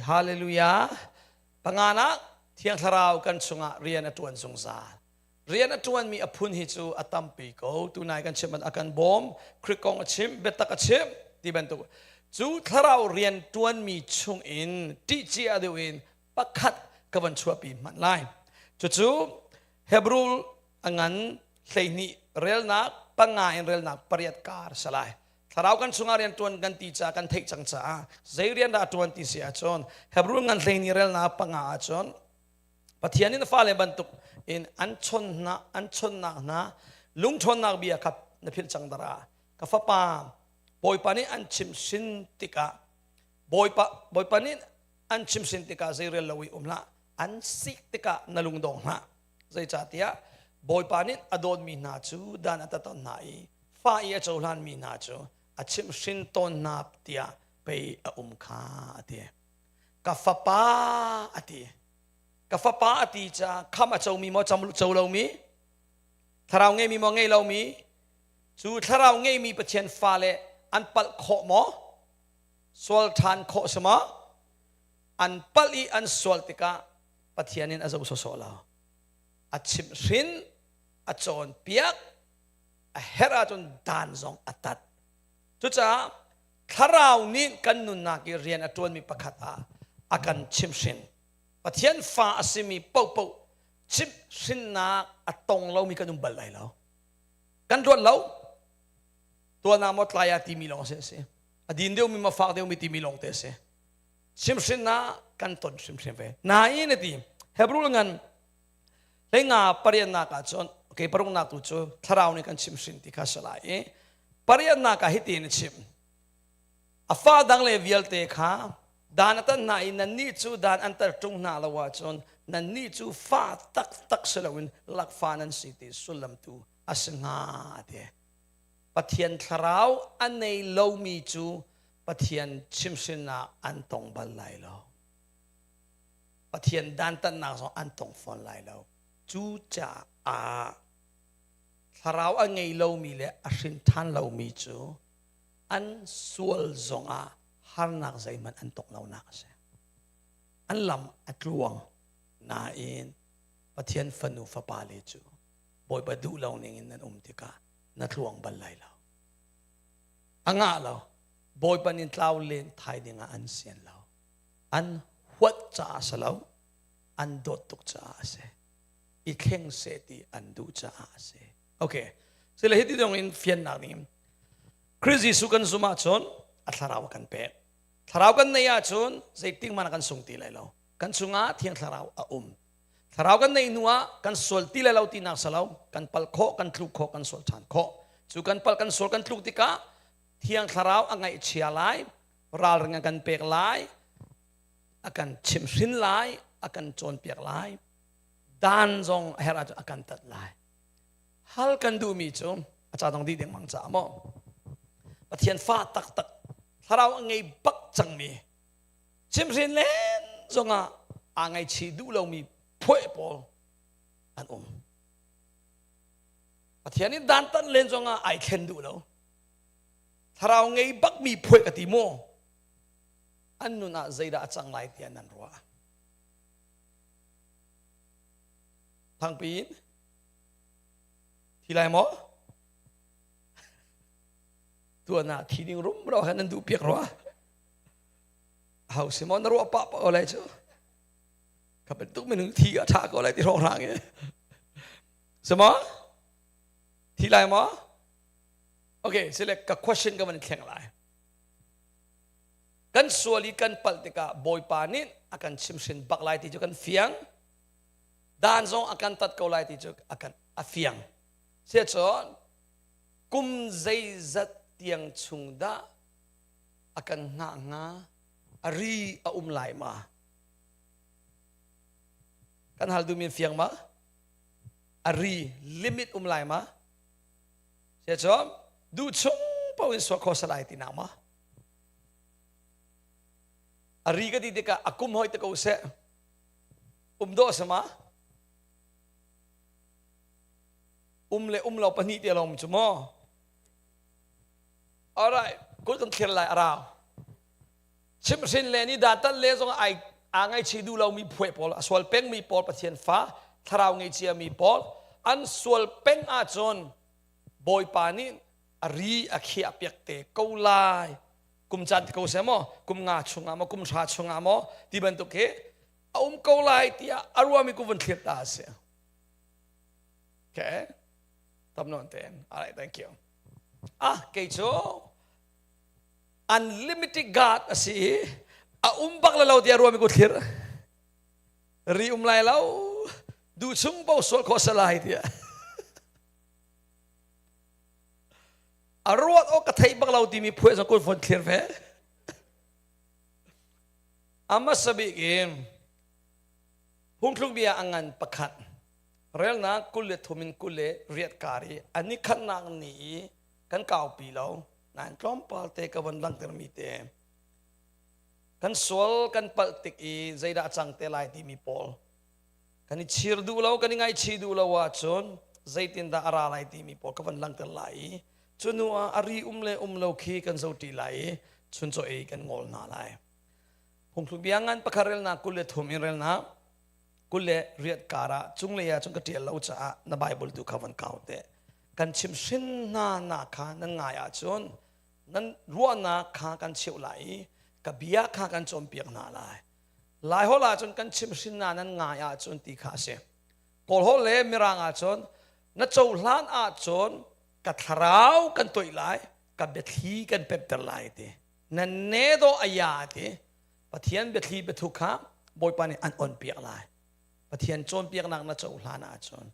Hallelujah. Panganak Thiang Thlarau kan chungah rian a ṭuan zungzal. Rian a ṭuanmi a phun hi cu a tampi ko. Tunai kan chim a kan bawm, Khrih kong a chim, biatak a chim ti bantuk. Cu thlarau rian ṭuanmi chungin ṭih cia deuh in pakhat ka van chuahpi hmanh lai. Cucu Hebrew a ngan 12 relnak panga in relnak pariat kar si lai. Thlarau kan chungah rian ṭuan kan ti caah kan theih cang caah zei rian dah a ṭuan ti si ahcun Hebrew ngan 12 relnak panga ahcun Pathian in fale bantuk in an chonnak an chonnak hna lungṭhawnnak bia kha na philh cang dara ka fapa Bawipa nih an chim sin tikah Bawipa Bawipa nih an chim sin tikah zeirel lo i um hlah an sik tikah na lungdong hlah zeicahtiah Bawipa nih a dawtmi hna cu dan a taton hna i fa i a cohlanmi hna cu a chimhhrin tawn hna tiah pei a um kha a ti ka fapa a ti ka fapa a ti caah kham a comi maw co lomi? Thlarau ngeimi maw ngei lomi? Cu thlarau ngeimi Pathian fale an palh khawh maw? Sual ṭhan khawh si maw? An palh i an sual tikah Pathian in a zoh sawsawh lo. A chimhhrin, a cawnpiak, a herh ahcun dan zong a tat. Cucaah thlarau nih kan nunnak i rian a ṭuanmi pakhat ah a kan chimhhrin. Pathian fa a simi paohpaoh chimhhrinnak a tong lomi kan um bal lai lo. Kan ruat lo. Tuan ah maw tlai ah timi lawng a si. A din deuhmi maw fak deuhmi timi lawng te a si. Chimhhrinnak kan ton hrimhrim ve. Nain a ti. Hebrew ngan hleinga pariatnak ah cun okay paruknak tu cu thlarau nih kan chimhhrin ti kha si lai i pariatnak ah hitin a chim. A fa dang le vialte kha dan a tan hna i nannih cu dan an tar ṭung hna lo ahcun nannih cu fa taktak si loin lakfa nan si ti sullam tu a si hnga ti. Pathian thlarau a nei lomi cu Pathian chimhhrinnak an tong bal lai lo. Pathian dantatnak zong an tong fawn lai lo. Cucaah thlarau a ngei lomi le a hrin ṭhan lomi cu an sual zongah harnak zeihmanh an tong lonak a si. An lam a tluang nain Pathian fanu fapa le cu Bawipa duh lo ning in nan um tikah na tluang bal lai lo. A ngah lo. Bawipa nin tlau len thai dingah an sian lo. An huat caah si lo. An dawt tuk caah a si. I thleng seh ti an duh caah a si. Okay. Sile hiti dong in fiannak ding Khrih Jesuh kan zumh ahcun a thlarau a kan pek. Thlarau kan neih ahcun zeitik hmanh ah kan sung ti lai lo. Kan chungah Thiang Thlarau a um. Thlarau kan neih hnu ah kan sual ti lai lo tinak si lo. Kan pal khawh, kan tluk khawh, kan sual ṭhan khawh. Cu kan pal, kan sual, kan tluk tikah Thiang Thlarau a ngaihchia lai, ralring a kan pek lai, a kan chimhhrin lai, a kan cawnpiak lai, dan zong a herh ahcun a kan tat lai. Hal kan duhmi cu a ca dong dih dengmang caah maw Pathian fa taktak thlarau a ngei bak cangmi chimhrin len zongah aa ngaihchih duh lomi phueh pawl an um. Pathian in dantat len zongah ai thlen duh lo. Thlarau ngei bakmi phueh ka ti maw? An nun ah zeidah a cang lai tiah nan ruah? Thangpi in Thi lai maw? Tuan ah thi ding rumro khan nan duh piak rua. Hau si maw na ruah pah pah ko lai cu. Ka bantuk minung thi a tha ko lai ti hrawng hrang i. Si maw? Thi lai maw? Okay, sile ka question ka van thleng lai. Kan sual i kan palh tikah Bawipa nih a kan chimhrin bak lai ti cu kan fiang. Dan zong a kan tat ko lai ti cu a kan a fiang. Siacun kum zeizat tiang chung dah a kan hngah hnga a ri a um lai ma? Kan hal duhmi fiang ma? A ri limit um lai ma? Siacun duh chung paoh in suah kho salai ti nak ma? A ri ka ti tikah a kum hoi te ko seh. Um dawh a si ma? Um le um lo pahnih te lawng cu maw? Alright, kut kan thlir lai a rau. Chimhrin le ni da tal le zong ai aa ngaihchih duh lomi phuai pawl, a sual pengmi pawl Pathian fa, thlarau ngei ciami pawl an sual peng ahcun Bawipa nih a ri a khiah piak te ko lai. Kum caan ti ko seh maw, kum nga chungah maw, kum hra chungah maw ti bantuk hi a um ko lai tiah a ruami ku vun thlir ta a si. Okay. Tam nawn tein. All right, thank you. Ah, kei cu unlimited God a si i a um bak lo tiah ruami ku thlir. Ri um lai lo, duh chung bo sual khawh salai tiah. A ruat awk ka theih bak lo timi phuai zong kun fon thlir ve. A hmasa bik in phungthluk bia a ngan pakhat relnak 23 in 28 kar i a nikhatnak ni i kan kaupi lo nain tlawmpal te ka von langhtermi te kan sual kan palh tik i zeidah a cang te lai timi pawl kan i chir duh lo kan i ngaihchih duh lo ahcun. Zeitindah a ra lai timi pawl ka van langhter lai i cu hnu ah a ri um le um lo khi kan zoṭi lai i chuncaw ei kan ngol hna lai. Phungthluk bia ngan pakhat relnak 23 in relnak 28 kar ah cunglei ah cun ka ṭial lo caah na Bible tu kha van kau te. Kan chimhhrin hna nak kha nan ngai ahcun nan ruahnak kha kan cheuh lai i ka bia kha kan cawnpiak hna lai. Laiholh ahcun kan chimhhrin hna nan ngai ahcun ti kha a si. Kawlholh le Mirang ahcun na cohlan ahcun ka thlarau kan toih lai, ka biathli kan pemhter lai ti. Na ne dawh a ya ti. Pathian biathli biathuk kha Bawipa nih an onpiak lai. Pathian cawnpiaknak na cohlan ahcun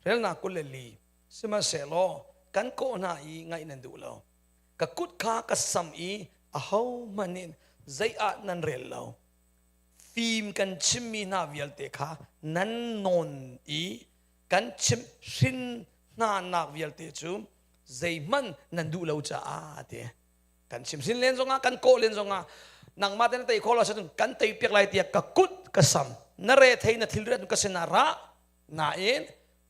relnak 24 sihmanhsehlaw kan kawh hna i ngaih nan duh lo. Ka kut kha ka sam i ahohmanh nih zei ah nan rel lo. Fim kan chimmi hna vialte kha nan nawn i kan chimh hrin hna nak vialte cu zeihmanh nan duh lo caah ti. Kan chimhrin len zongah kan kawh len zongah nangmah te na tei khawh lo cun kan tei piak lai tiah ka kut ka sam na re thei na thil riat ka sinah ra nain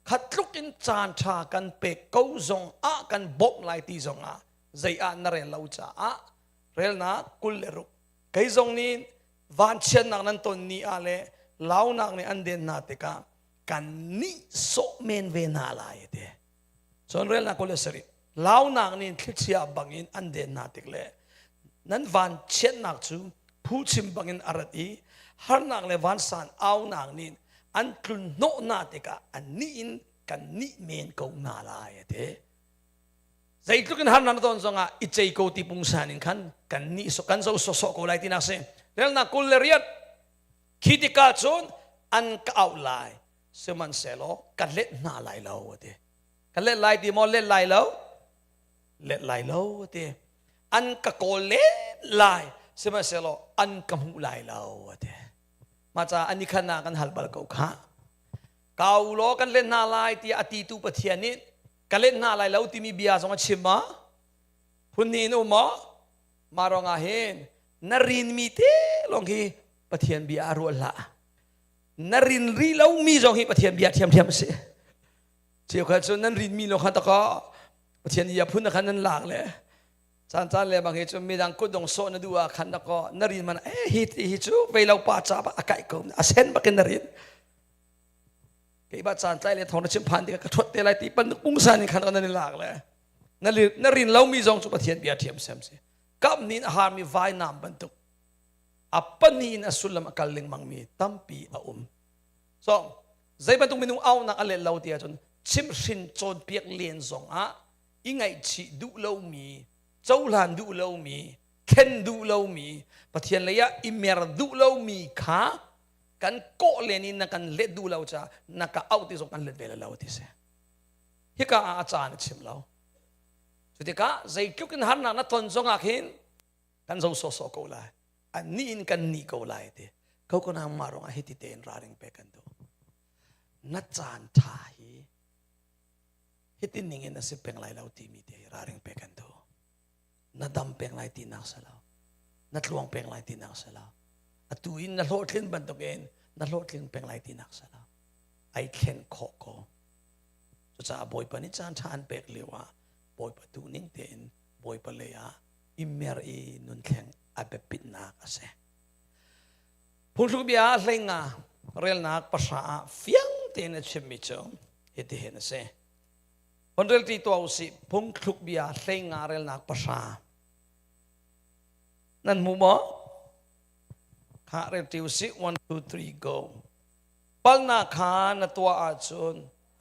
khat tluk in caan ṭha kan pek ko zong ah kan bawmh lai ti zong ah zei ah na rel lo caah relnak 26 kei zong nih vanchiatnak nan ton ni ah le launak nih an den hna tikah kan nih sawh men ve hna lai te cun relnak 27 launak nih thlichia bangin an den hna tik le nan vanchiatnak cu phuchim bangin a rat i harnak le vansan aunak nih an tlun hnawh hna tikah an nih in kan nih men ko hna lai a ti. Zeitluk in harnak na ton zongah i cei ko ti pungsan in khan kan nih kan zo sawsawh ko lai tinak si. Relnak 28 khi tikah cun an ka auh lai sihmanhsehlaw ka let hna lai lo a ti. Ka let lai ti maw let lai lo? Let lai lo a ti. An ka kawl len lai sihmanhsehlaw an ka hmuh lai lo a ti. Mah caah an i khan ah kan hal bal ko kha. Kau law kan let hna lai tiah a ti tu Pathian nih ka let hna lai lo timi bia zong a chim ma? Phun hnih in um maw? Mah ruangah hin na rinmi te lawng hi Pathian bia a ruah hlah. Na rin rih lomi zong hi Pathian bia ṭhiamṭhiam a si. Cheukhat cu nan rinmi lawng kha takaw Pathian ia phun khan nan lak le caan caan le bang hi cu midang kutdong sawh na duh ah khan na kaw na rin man eh hi ti hi cu vei lo pa ca a kai ko a sen bakin na rin kei ba caan tlai le thong na chim phan tikah ka thuat te lai ti pan pungsan in khan nan i lak le na rin lomi zong cu Pathian bia ṭhiam sem si kap nin a harmi vainam bantuk a pani in a sullam a kal lengmang mi tampi a um so zei bantuk minung aunak a let lo ti ahcun chimhhrin cawnpiak len zong ah i ngaihchih duh lomi cohlan duh lomi thlen duh lomi Pathian lei ah i mer duh lomi kha kan kawh len in na kan let duh lo caah na ka auh ti zong kan let ve lo ti si hika ah a caan a chim lo cu tikah zeitluk in harnak na ton zong ah khin kan zo sawsawh ko lai an nih in kan nih ko lai ti ko ko nang mah ruangah hiti tein ralring pe kan duh na caan ṭha hi hitin ning in a si peng lai lo timi te hi ralring pe kan duh na dam peng lai tinak si lo na tluang peng lai tinak si lo atu in na hlawhtlin bantukin na hlawhtling peng lai tinak si lo ai thlen khawh ko cucaah Bawipa nih caan ṭha an pek lio ah Bawipa duh ning tein Bawipa lei ah i mer i nunthleng a biapitnak a si. Phungthluk bia ah 15 relnak 9 ah fiang tein a chimmi cu hitihin a si. Von relṭi tuah u sih phungthluk bia 15 relnak 9. Nan hmu maw? Kha relṭi u sih 1 2 3 go. Palnak kha na tuah ahcun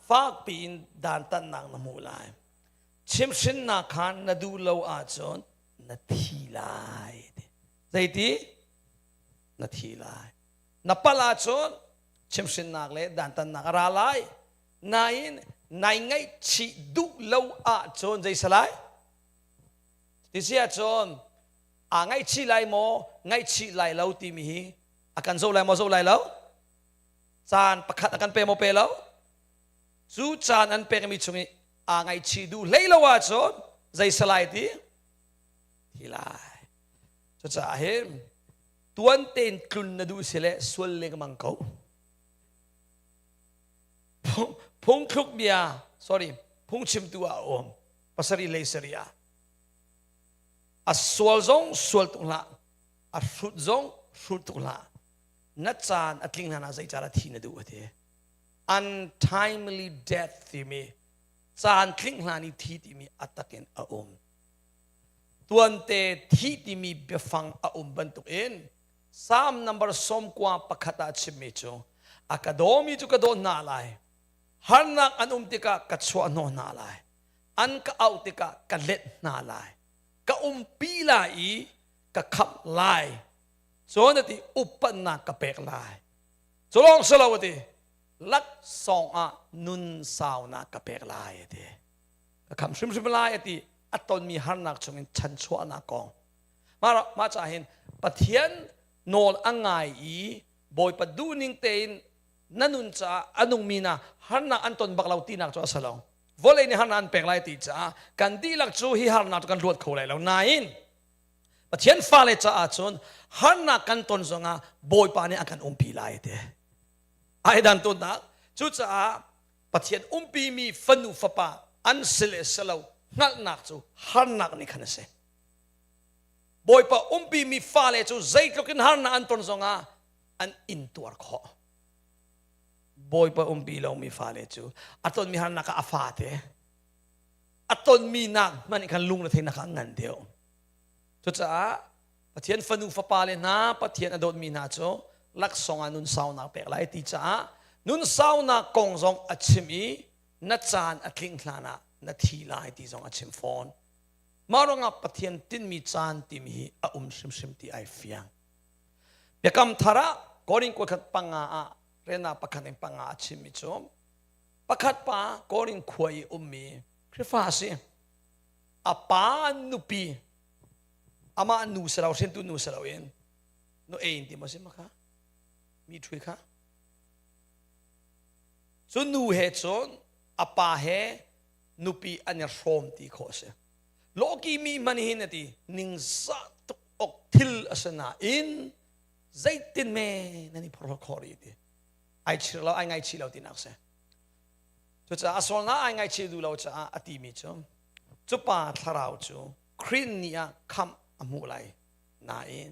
fakpi in dantatnak na hmuh lai. Chimhhrinnak kha na duh lo ahcun na thi lai. Zeiti? Na thi lai. Na palh ahcun chimhhrinnak le dantatnak a ra lai. Nain nai ngaihchih duh lo ahcun zei si lai? Ti si ahcun aa ngaihchih lai maw, ngaihchih lai lo timi hi a kan zoh lai maw, zoh lai lo? Caan pakhat a kan pe maw, pe lo? Cu caan an pekmi chung i aa ngaihchih duh hlei lo ahcun zei si lai ti? Thi lai. Cucaah hin tuan tein tlun na duh si le sual lengmang ko. Phungthluk bia. Sorry, phungchimtu ah a um. Pasarih lei sarih ah. A sual zong sual tuk hlah. A hrut zong hrut tuk hlah. Na caan a tling hlan ah zeicadah thi na duh a ti. Untimely death timi caan tling hlan i thi timi a takin a um. Tuante thi timi biafang a um bantukin Psalm number 91 ah chimmi cu a ka dawmi cu ka dawt hna lai harnak an um tikah ka chuah hnawh hna lai an ka auh tikah ka let hna lai ka umpi lai i ka khamh lai cun ati upatnak ka pek lai cu lawng si lo ati laksawng ah nun saunak ka pek lai ati ka khamh hrimhrim lai ati a tonmi harnak chungin chanchuahnak kong mah ca hin Pathian nawl a ngai i Bawipa duhning tein na nun caah a nungmi na harnak an ton bak lo tinak cu a si lo vawlei nih harnak an pek lai ti caah kan dihlak cu hi harnak cu kan luat kho lai lo nain Pathian fale caah cun harnak kan ton zongah Bawipa nih a kan umpi lai te ai dan tunnak cucaah Pathian umpimi fanu fapa an si le si lo hngalhnak cu harnak nih khan a si Bawipa umpimi fale cu zeitluk in harnak an ton zongah an intuar khawh. Bawipa umpi lomi fale cu a tonmi harnak ah a fate a tonmi nak hmanh khan lung le theinak ah ngan deuh. Cucaah Pathian fanu fapa le hna Pathian a dawtmi hna cu laksawng ah nun saunak pek lai ti caah nun saunak kong zong a chim i na caan a tling hlan ah na thi lai ti zong a chim fawn. Mah ruangah Pathian tinhmi caan timi hi a um hrimhrim ti ai fiang. Biakam thar ah Korin kuakhat panga ah rena pakhat in panga a chimmi cu pakhat pa Korin khua i ummi Khrihfa a si. A pa nupi amah nu si lo hrintu nu si loin nu ein ti maw si ma kha mi ṭhui kha cu nu he cun a pa he nupi an i hrawm ti khawh a si lawki mi hmanh hin a ti ningzah tuk awk thil a si nain zeitin me nan i phorhlawt khawh rih ti ai chir lo ai ngaichih lo tinak si cucaah a sualnak ai ngaichih duh lo caah a timi cu cu pa thlarau cu Khrih ni ah khamh a hmuh lai nain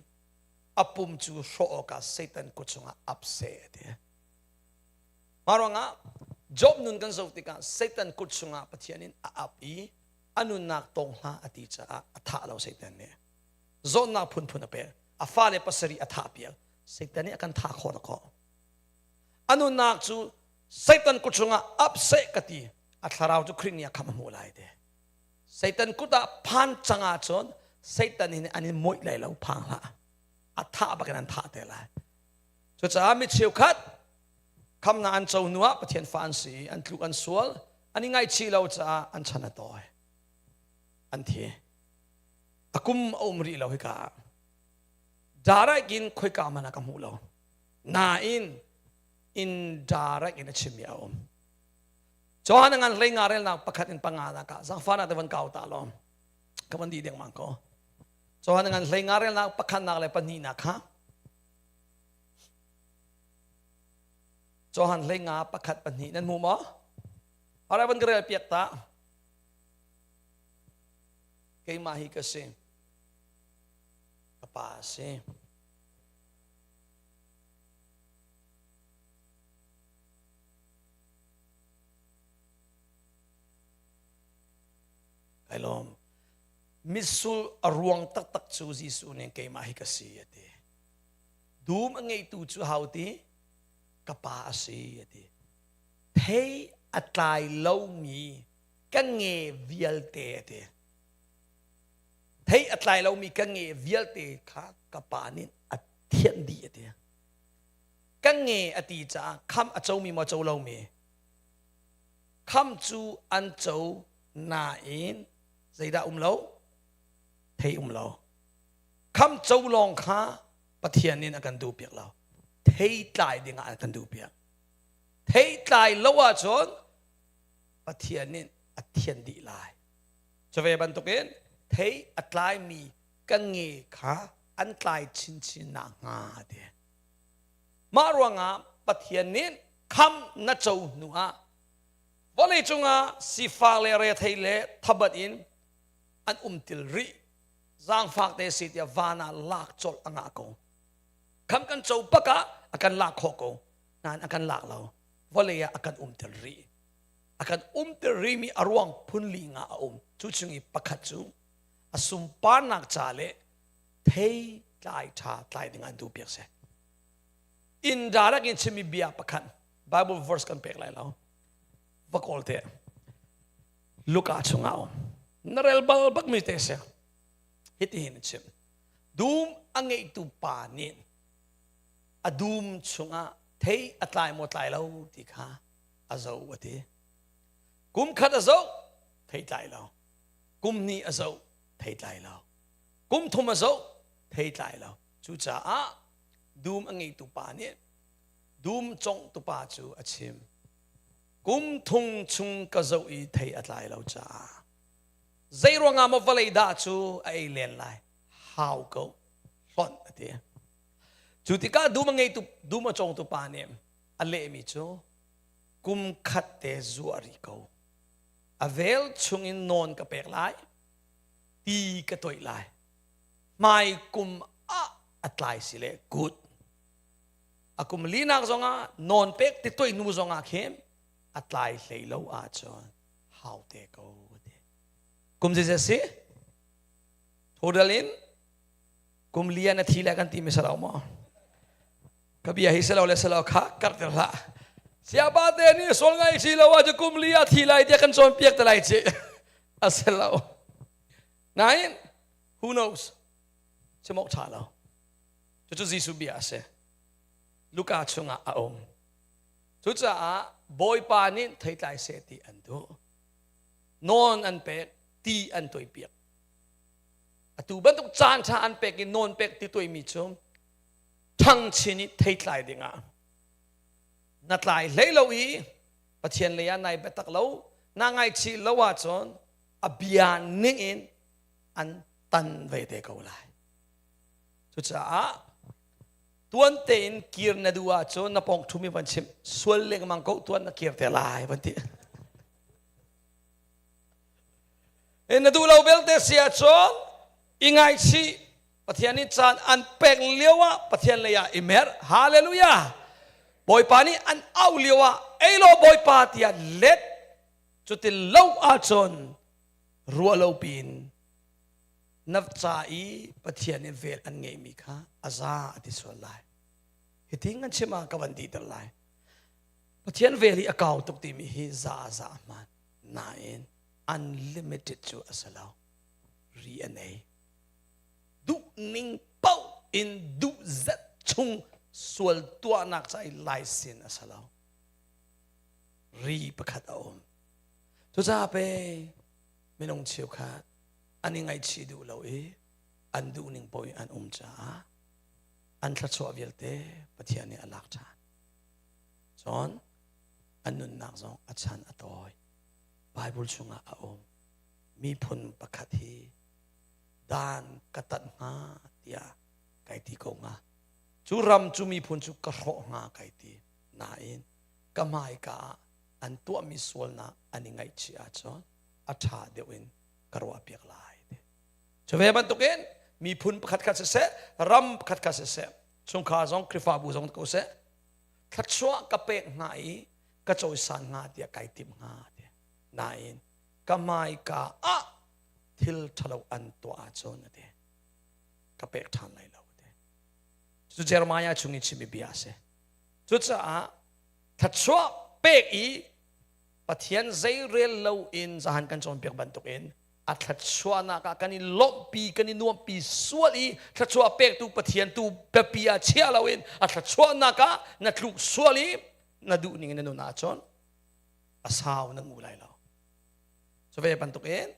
a pum cu hrawh awkah Satan kut chungah ap seh a ti Mah ruangah Job nun kan zoh tikah Satan kut chungah Pathian in a ap i a nunnak tawng hlah a ti caah a thah lo Satan nih. Zawtnak phunphun a pek. A fale pasarih a thah piak. Satan nih a kan thah khawh na khawh. A nunnak cu Satan kut chungah ap seh ka ti. A thlarau cu Khrih nih a khamh a hmuh lai te. Satan kut ah phan cang ahcun Satan hin an in mawih lai lo phang hlah. A thah bakin an thah te lai. Cucaah mi cheukhat khamnak an co hnuah Pathian fa an si an tluk an sual an i ngaihchih lo caah an chan a tawi an thi a kum a um rih lo hika ah direct in khoika hmanh ah ka hmu lo nain indirect in a chimmi a um Johan ngan hlei nga relnak pakhat in panga nak ah zangfana te van kau ta lo ka van di deng mang ko Johan ngan hlei nga relnak pakhat nak le pahnih nak kha Johan hlei nga pakhat pahnih nan hmu maw? Arai van ka rel piak ta. Keimah hi ka si. Ka pa a si. Kai lawm. Mitsul a ruang taktak cu Jesuh nih keimah hi ka si a ti. Dum a ngeitu cu hau ti? Ka pa a si a ti. Thei a tlai lomi ka nge vialte a ti. Thei a tlai lomi ka nge vialte kha ka pa nih a thianh dih a ti. Ka nge a ti caah kham a comi maw co lomi? Kham cu an co nain zeidah um lo? Thei um lo. Kham co lawng kha Pathian in a kan duh piak lo. Theitlai dingah a kan duh piak. Theitlai lo ahcun Pathian nih a thian dih lai. Cuve bantukin thei a tlaimi kan nge kha an tlai chinchin nakhnga ti. Mah ruangah Pathian nih kham na co hnu ah. Vawlei cungah sifak le rethei le thabat in an um til rih. Zaangfak te si tiah van ah lak colh a ngah ko. Kham kan co bak ah a kan lak khawh ko. Nain a kan lak lo. Vawlei ah a kan umter rih. A kan umter rihmi a ruang phun li nga a um. Cu chung i pakhat cu a sunparnak ca le thei tlai ṭha tlai ding an duh piak seh. Indirect in chimmi bia pakhat Bible verse kan pek lai lo. Va kawl te. Luka chungah um. Na rel bal bak mi te si. Hitihin a chim. Dum a ngeitu pa nih a dum chungah thei a tlai maw tlai lo ti kha a zo a ti. Kum khat a zoh, thei tlai lo. Kum hnih a zoh, thei tlai lo. Kum thum a zoh, thei tlai lo. Cucaah dum a ngeitu pa nih dum congtu pa cu a chim. Kum thung chung ka zoh i thei a tlai lo caah zei ruangah maw vawlei dah cu a ei len lai hau ko hlonh a ti. Cu tikah dum a ngeitu dum a congtu pa nih a lehmi cu kum khat te zuah rih ko. A vel chungin nawn ka pek lai, ti ka toih lai. Hmai kum ah a tlai si le good. A kum linak zongah nawn pek ti toih hnu zongah khin a tlai hlei lo ahcun hau te ko ti. Kum zeizat si? Total in kum lian a thi le kan ti mi salo maw? Ka bia hi selo le selo kha karter hlah. Siapa te nih sol ngai si lo ah kum li a thi lai tiah kan cawn piak te lai ci. A selo. Nain who knows? Chimok tha lo. Cucu Jesuh bia a si. Luka chungah a um. Cucaah Bawipa nih theitlai seh ti an duh. Nawn an pek, ti an tuaipiak. Atu bantuk caan ṭha an pek i nawn pek ti tuaimi cu ṭhang chin i theitlai dingah na tlai hlei lo i Pathian lei ah nai biatak lo, na ngaihchih lo ahcun a bia ning in an tan ve te ko lai. Cucaah tuan tein kir na duh ahcun na pawng ṭhumi van chimh sual lengmang ko tuan na kir te lai van ti. Na duh lo belte si ahcun i ngaihchih Pathian nih caan an pek lio ah Pathian lei ah i mer. Hallelujah. Bawipa nih an auh lio ah ei law Bawipa tiah let cuti lo ahcun ruah lo piin na ca i Pathian nih vel an ngeihmi kha a za a ti sual lai. Hitin kan chim ah ka van dihter lai. Pathian vel hi a kau tuk timi hi za a za a hmaan. Nain unlimited cu a si lo. Ri a nei. Duh ning paoh in duh zat chung sual tuahnak ca i laisin a si lo. Ri pakhat a um. Cucaah pe minung cheukhat an i ngaihchih duh lo i an duh ning paoh in an um caah an thluachuah vialte Pathian nih a lak ṭhan. Cun an nunnak zong a chan a tawi. Bible chungah a um. Miphun pakhat hi dan ka tat hnga tiah kai ti ko hnga. Cu ram cu miphun cu ka hrawh hnga kai ti. Nain ka hmaika ah an tuahmi sualnak an i ngaihchih ahcun a ṭha deuh in ka ruahpiak lai. Cu ve bantukin miphun pakhat kha siseh, ram pakhat kha siseh, chungkhar zong Khrihfabu zong ko seh, thluachuah ka pek hnga i ka cawisan hnga tiah kai tim hnga ti. Nain ka hmaika ah thil ṭhalo an tuah ahcun a ti. Ka pek ṭhan lai lo a ti. Cu Jeremiah chung i chimmi bia a si. Cucaah thluachuah pek i Pathian zeirel lo in zahan kan cawnpiak bantukin a thluachuahnak ah kan i lawmhpi kan i nuamhpi sual i thluachuah pektu Pathian tu biapi ah chia loin a thluachuahnak ah na tluk sual i na duh ning in na nun ahcun a sau na ngu lai lo. Cu ve bantukin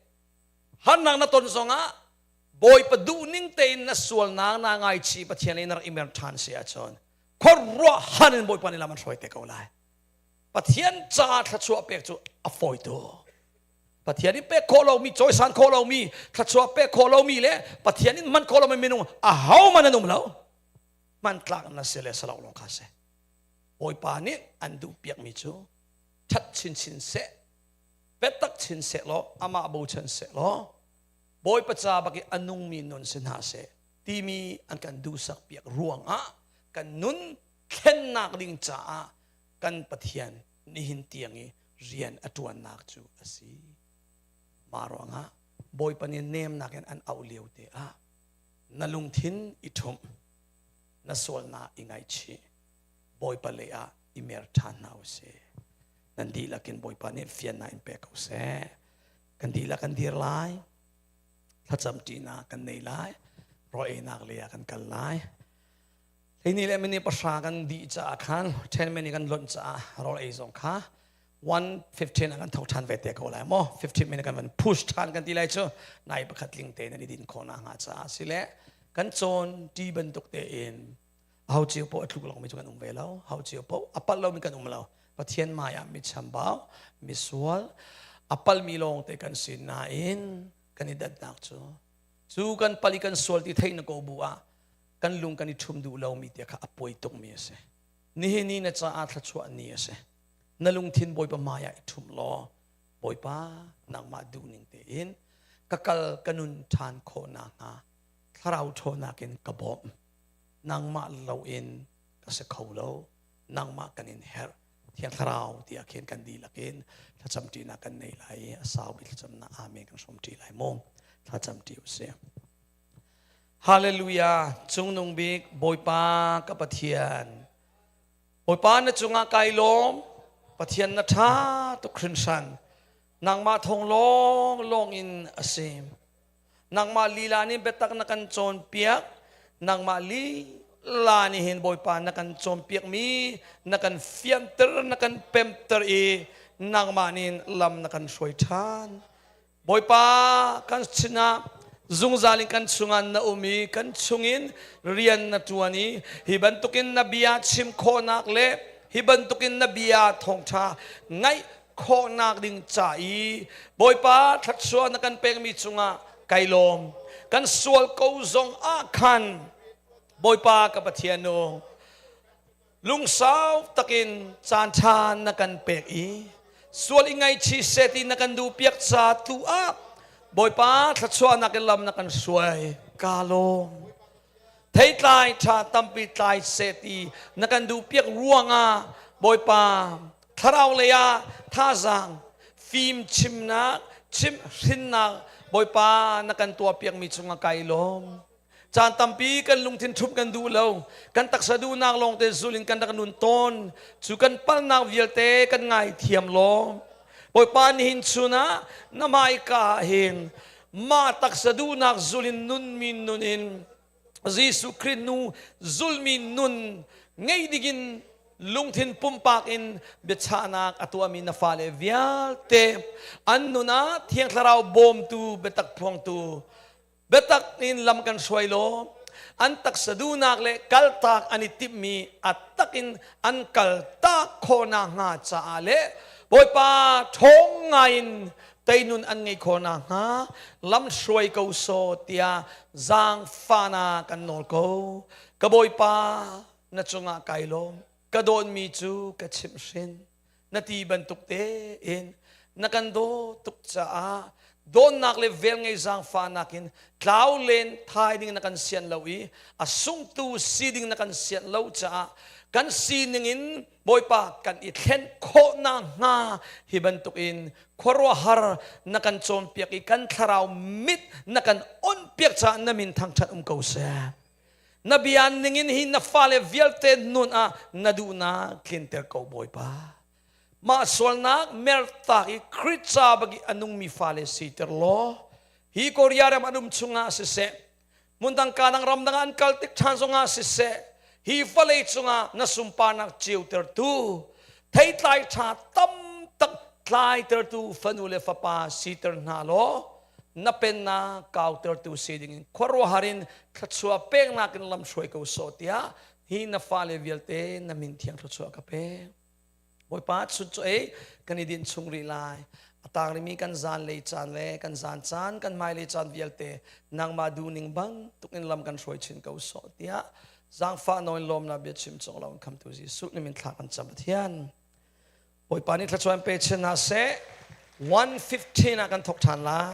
harnak na ton zongah Bawipa duh ning tein na sualnak na ngaichih Pathian in na rak i mer ṭhan si ahcun khuaruahhar in Bawipa nih lam an hruai te ko lai. Pathian caah thluachuah pek cu a fawi tuk. Pathian in pek khawh lomi, cawisan khawh lomi, thluachuah pek khawh lomi le Pathian in hman khawh lomi minung ahohmanh an um lo. Hmantlak na si le si lo lawng kha si. Bawipa nih an duh piakmi cu ṭhat chinchin seh. Biatak chin sehlaw amah bochan sehlaw Bawipa ca bak i a nungmi nun si hna seh timi an kan duhsak piak ruangah kan nun thlennak ding caah kan Pathian nihin tiang i rian a ṭuannak cu a si. Mah ruangah Bawipa nih nemnak in an auh lio te ah na lungthin i ṭhumh, na sualnak i ngaihchih, Bawipa lei ah i mer ṭhan hna u sih. Nan dihlak in Bawipa nih fiannak in pe ko seh. Kan dihlak kan dir lai. Thlacam ṭinak kan nei lai. Rawl einak lei ah kan kal lai. Hleini le minute pahra kan dih caah khan 10 minute kan lonh caah rawl ei zong kha 1:15 ah kan tho ṭhan ve te ko lai maw 15 minute kan van push ṭhan kan ti lai cu nai pakhat tling te nan i din khawh nakhnga caah si le kan cawn ṭi bantuk tein ho cio paoh a tluk lomi cu kan um ve lo ho cio paoh a palh lomi kan um lo Pathian hmai ah mi chambau misual a palmi lawng te kan si nain kan i dannak cu cu kan pal i kan sual ti theih na ko bu ah kan lung kan i ṭhum duh lomi te kha a poi tukmi a si nihin ni na caah thluachuah ni a si na lungthin Bawipa hmai ah i ṭhum law Bawipa nangmah duhning tein ka kal ka nun ṭhan khawh nakhnga thlarau ṭhawnnak in ka bawmh nangmah loin ka si kho lo nangmah kan in herh thiang thlarau tiah khin kan dihlak in thlacam ṭinak kan nei lai i a saupi thlacamnak amen kan hrawm ṭi lai mu thlacam ṭi usih Hallelujah cungnung bik Bawipa ka Pathian Bawipa na cungah kai lawm Pathian na ṭha tuk hrinhran nangmah thawng lawng lawng in a si nangmah lila nih biatak na kan cawnpiak nangmah lila nih hin Bawipa na kan cawnpiak mi na kan fianter na kan pemter i nangmah nih lam na kan hruai ṭhan Bawipa kan sinah zungzal in kan chungah na um i kan chungin rian na ṭuan i hi bantukin na bia chim khawhnak le hi bantukin na bia thawngṭha ngaih khawhnak ding ca i Bawipa thluachuah na kan pekmi cungah kai lawm kan sual ko zong ah khan Bawipa ka Pathian nu Lungsau takin caan ṭha na kan pek i sual i ngaihchih seh ti na kan duhpiak ca tu ah Bawipa thluachuahnak in lam na kan hruai ka lawm. Theitlai ṭha tampi tlai seh ti na kan duhpiak ruangah Bawipa thlarau lei ah thazaang fim chimnak chimh hrinnak Bawipa na kan tuahpiakmi cungah kai lawm. Caan tampi kan lungthin ṭhumh kan duh lo. Kan taksa duhnak lawngte zul in kan rak nun tawn. Cu kan palhnak vialte kan ngaithiam law. Bawipa nihin chun ah na hmaika ah hin mah taksa duhnak zul in nunmi nun in Jesuh Khrih nu zulmi nun ngei dingin lungthin pumpak in biachahnak a tuahmi na fale vialte an nun ah Thiang Thlarau bawmtu biatak phuangtu Biatak in lam kan hruai law an taksa duhnak le kaltak an i timhmi a tak in an kaltak khawh nakhnga caah le Bawipa ṭhawng ngaiin teinun an ngeih khawh nakhnga lam hruai ko sawh tiah zaangfahnak kan nawl ko. Ka Bawipa na cungah kai lawm. Ka dawtmi cu ka chimhhrin. Na ti bantuk tein na kan daw tuk caah dawnnak le velngei zaangfahnak in tlau len thai ding na kan sian lo i a sungtu si ding na kan sian lo caah kan sining in Bawipa kan i thlen khawh nakhnga hi bantuk in khuaruahhar na kan cawnpiak i kan thlarau mit na kan onpiak caah na min thangṭhat um ko seh. Na bia ningin hi na fale vialte nun ah na duhnak tlinter ko Bawipa. Mah sualnak mertak i Khrih ca bak i a nungmi fale siter law hi Korea ram an um chungah siseh hmundang kanang ramdang an kal tik ṭhan zongah siseh hi vawlei cungah na sunparnak ceutertu theitlai ṭha tam tak tlaitertu fanu le fapa siter hna law na pennak kautertu si dingin khuaruahhar in thluachuah peknak in lam hruai ko sawh tiah hi na fale vialte na min thiang thluachuah ka pek. Bawipa chun cu ei kan i din chung rih lai. A tang rimi kan zan lei caan le kan zan caan kan hmai lei caan vialte nangmah duhning bantuk in lam kan hruai chin ko sawh tiah zaangfah nawn lawmnak bia chim cawk lo in khamtu Jesuh ni min thla kan cam Pathian. Bawipa nih thluachuah in pe chin hna seh. 1:15 ah kan thok ṭhan lai.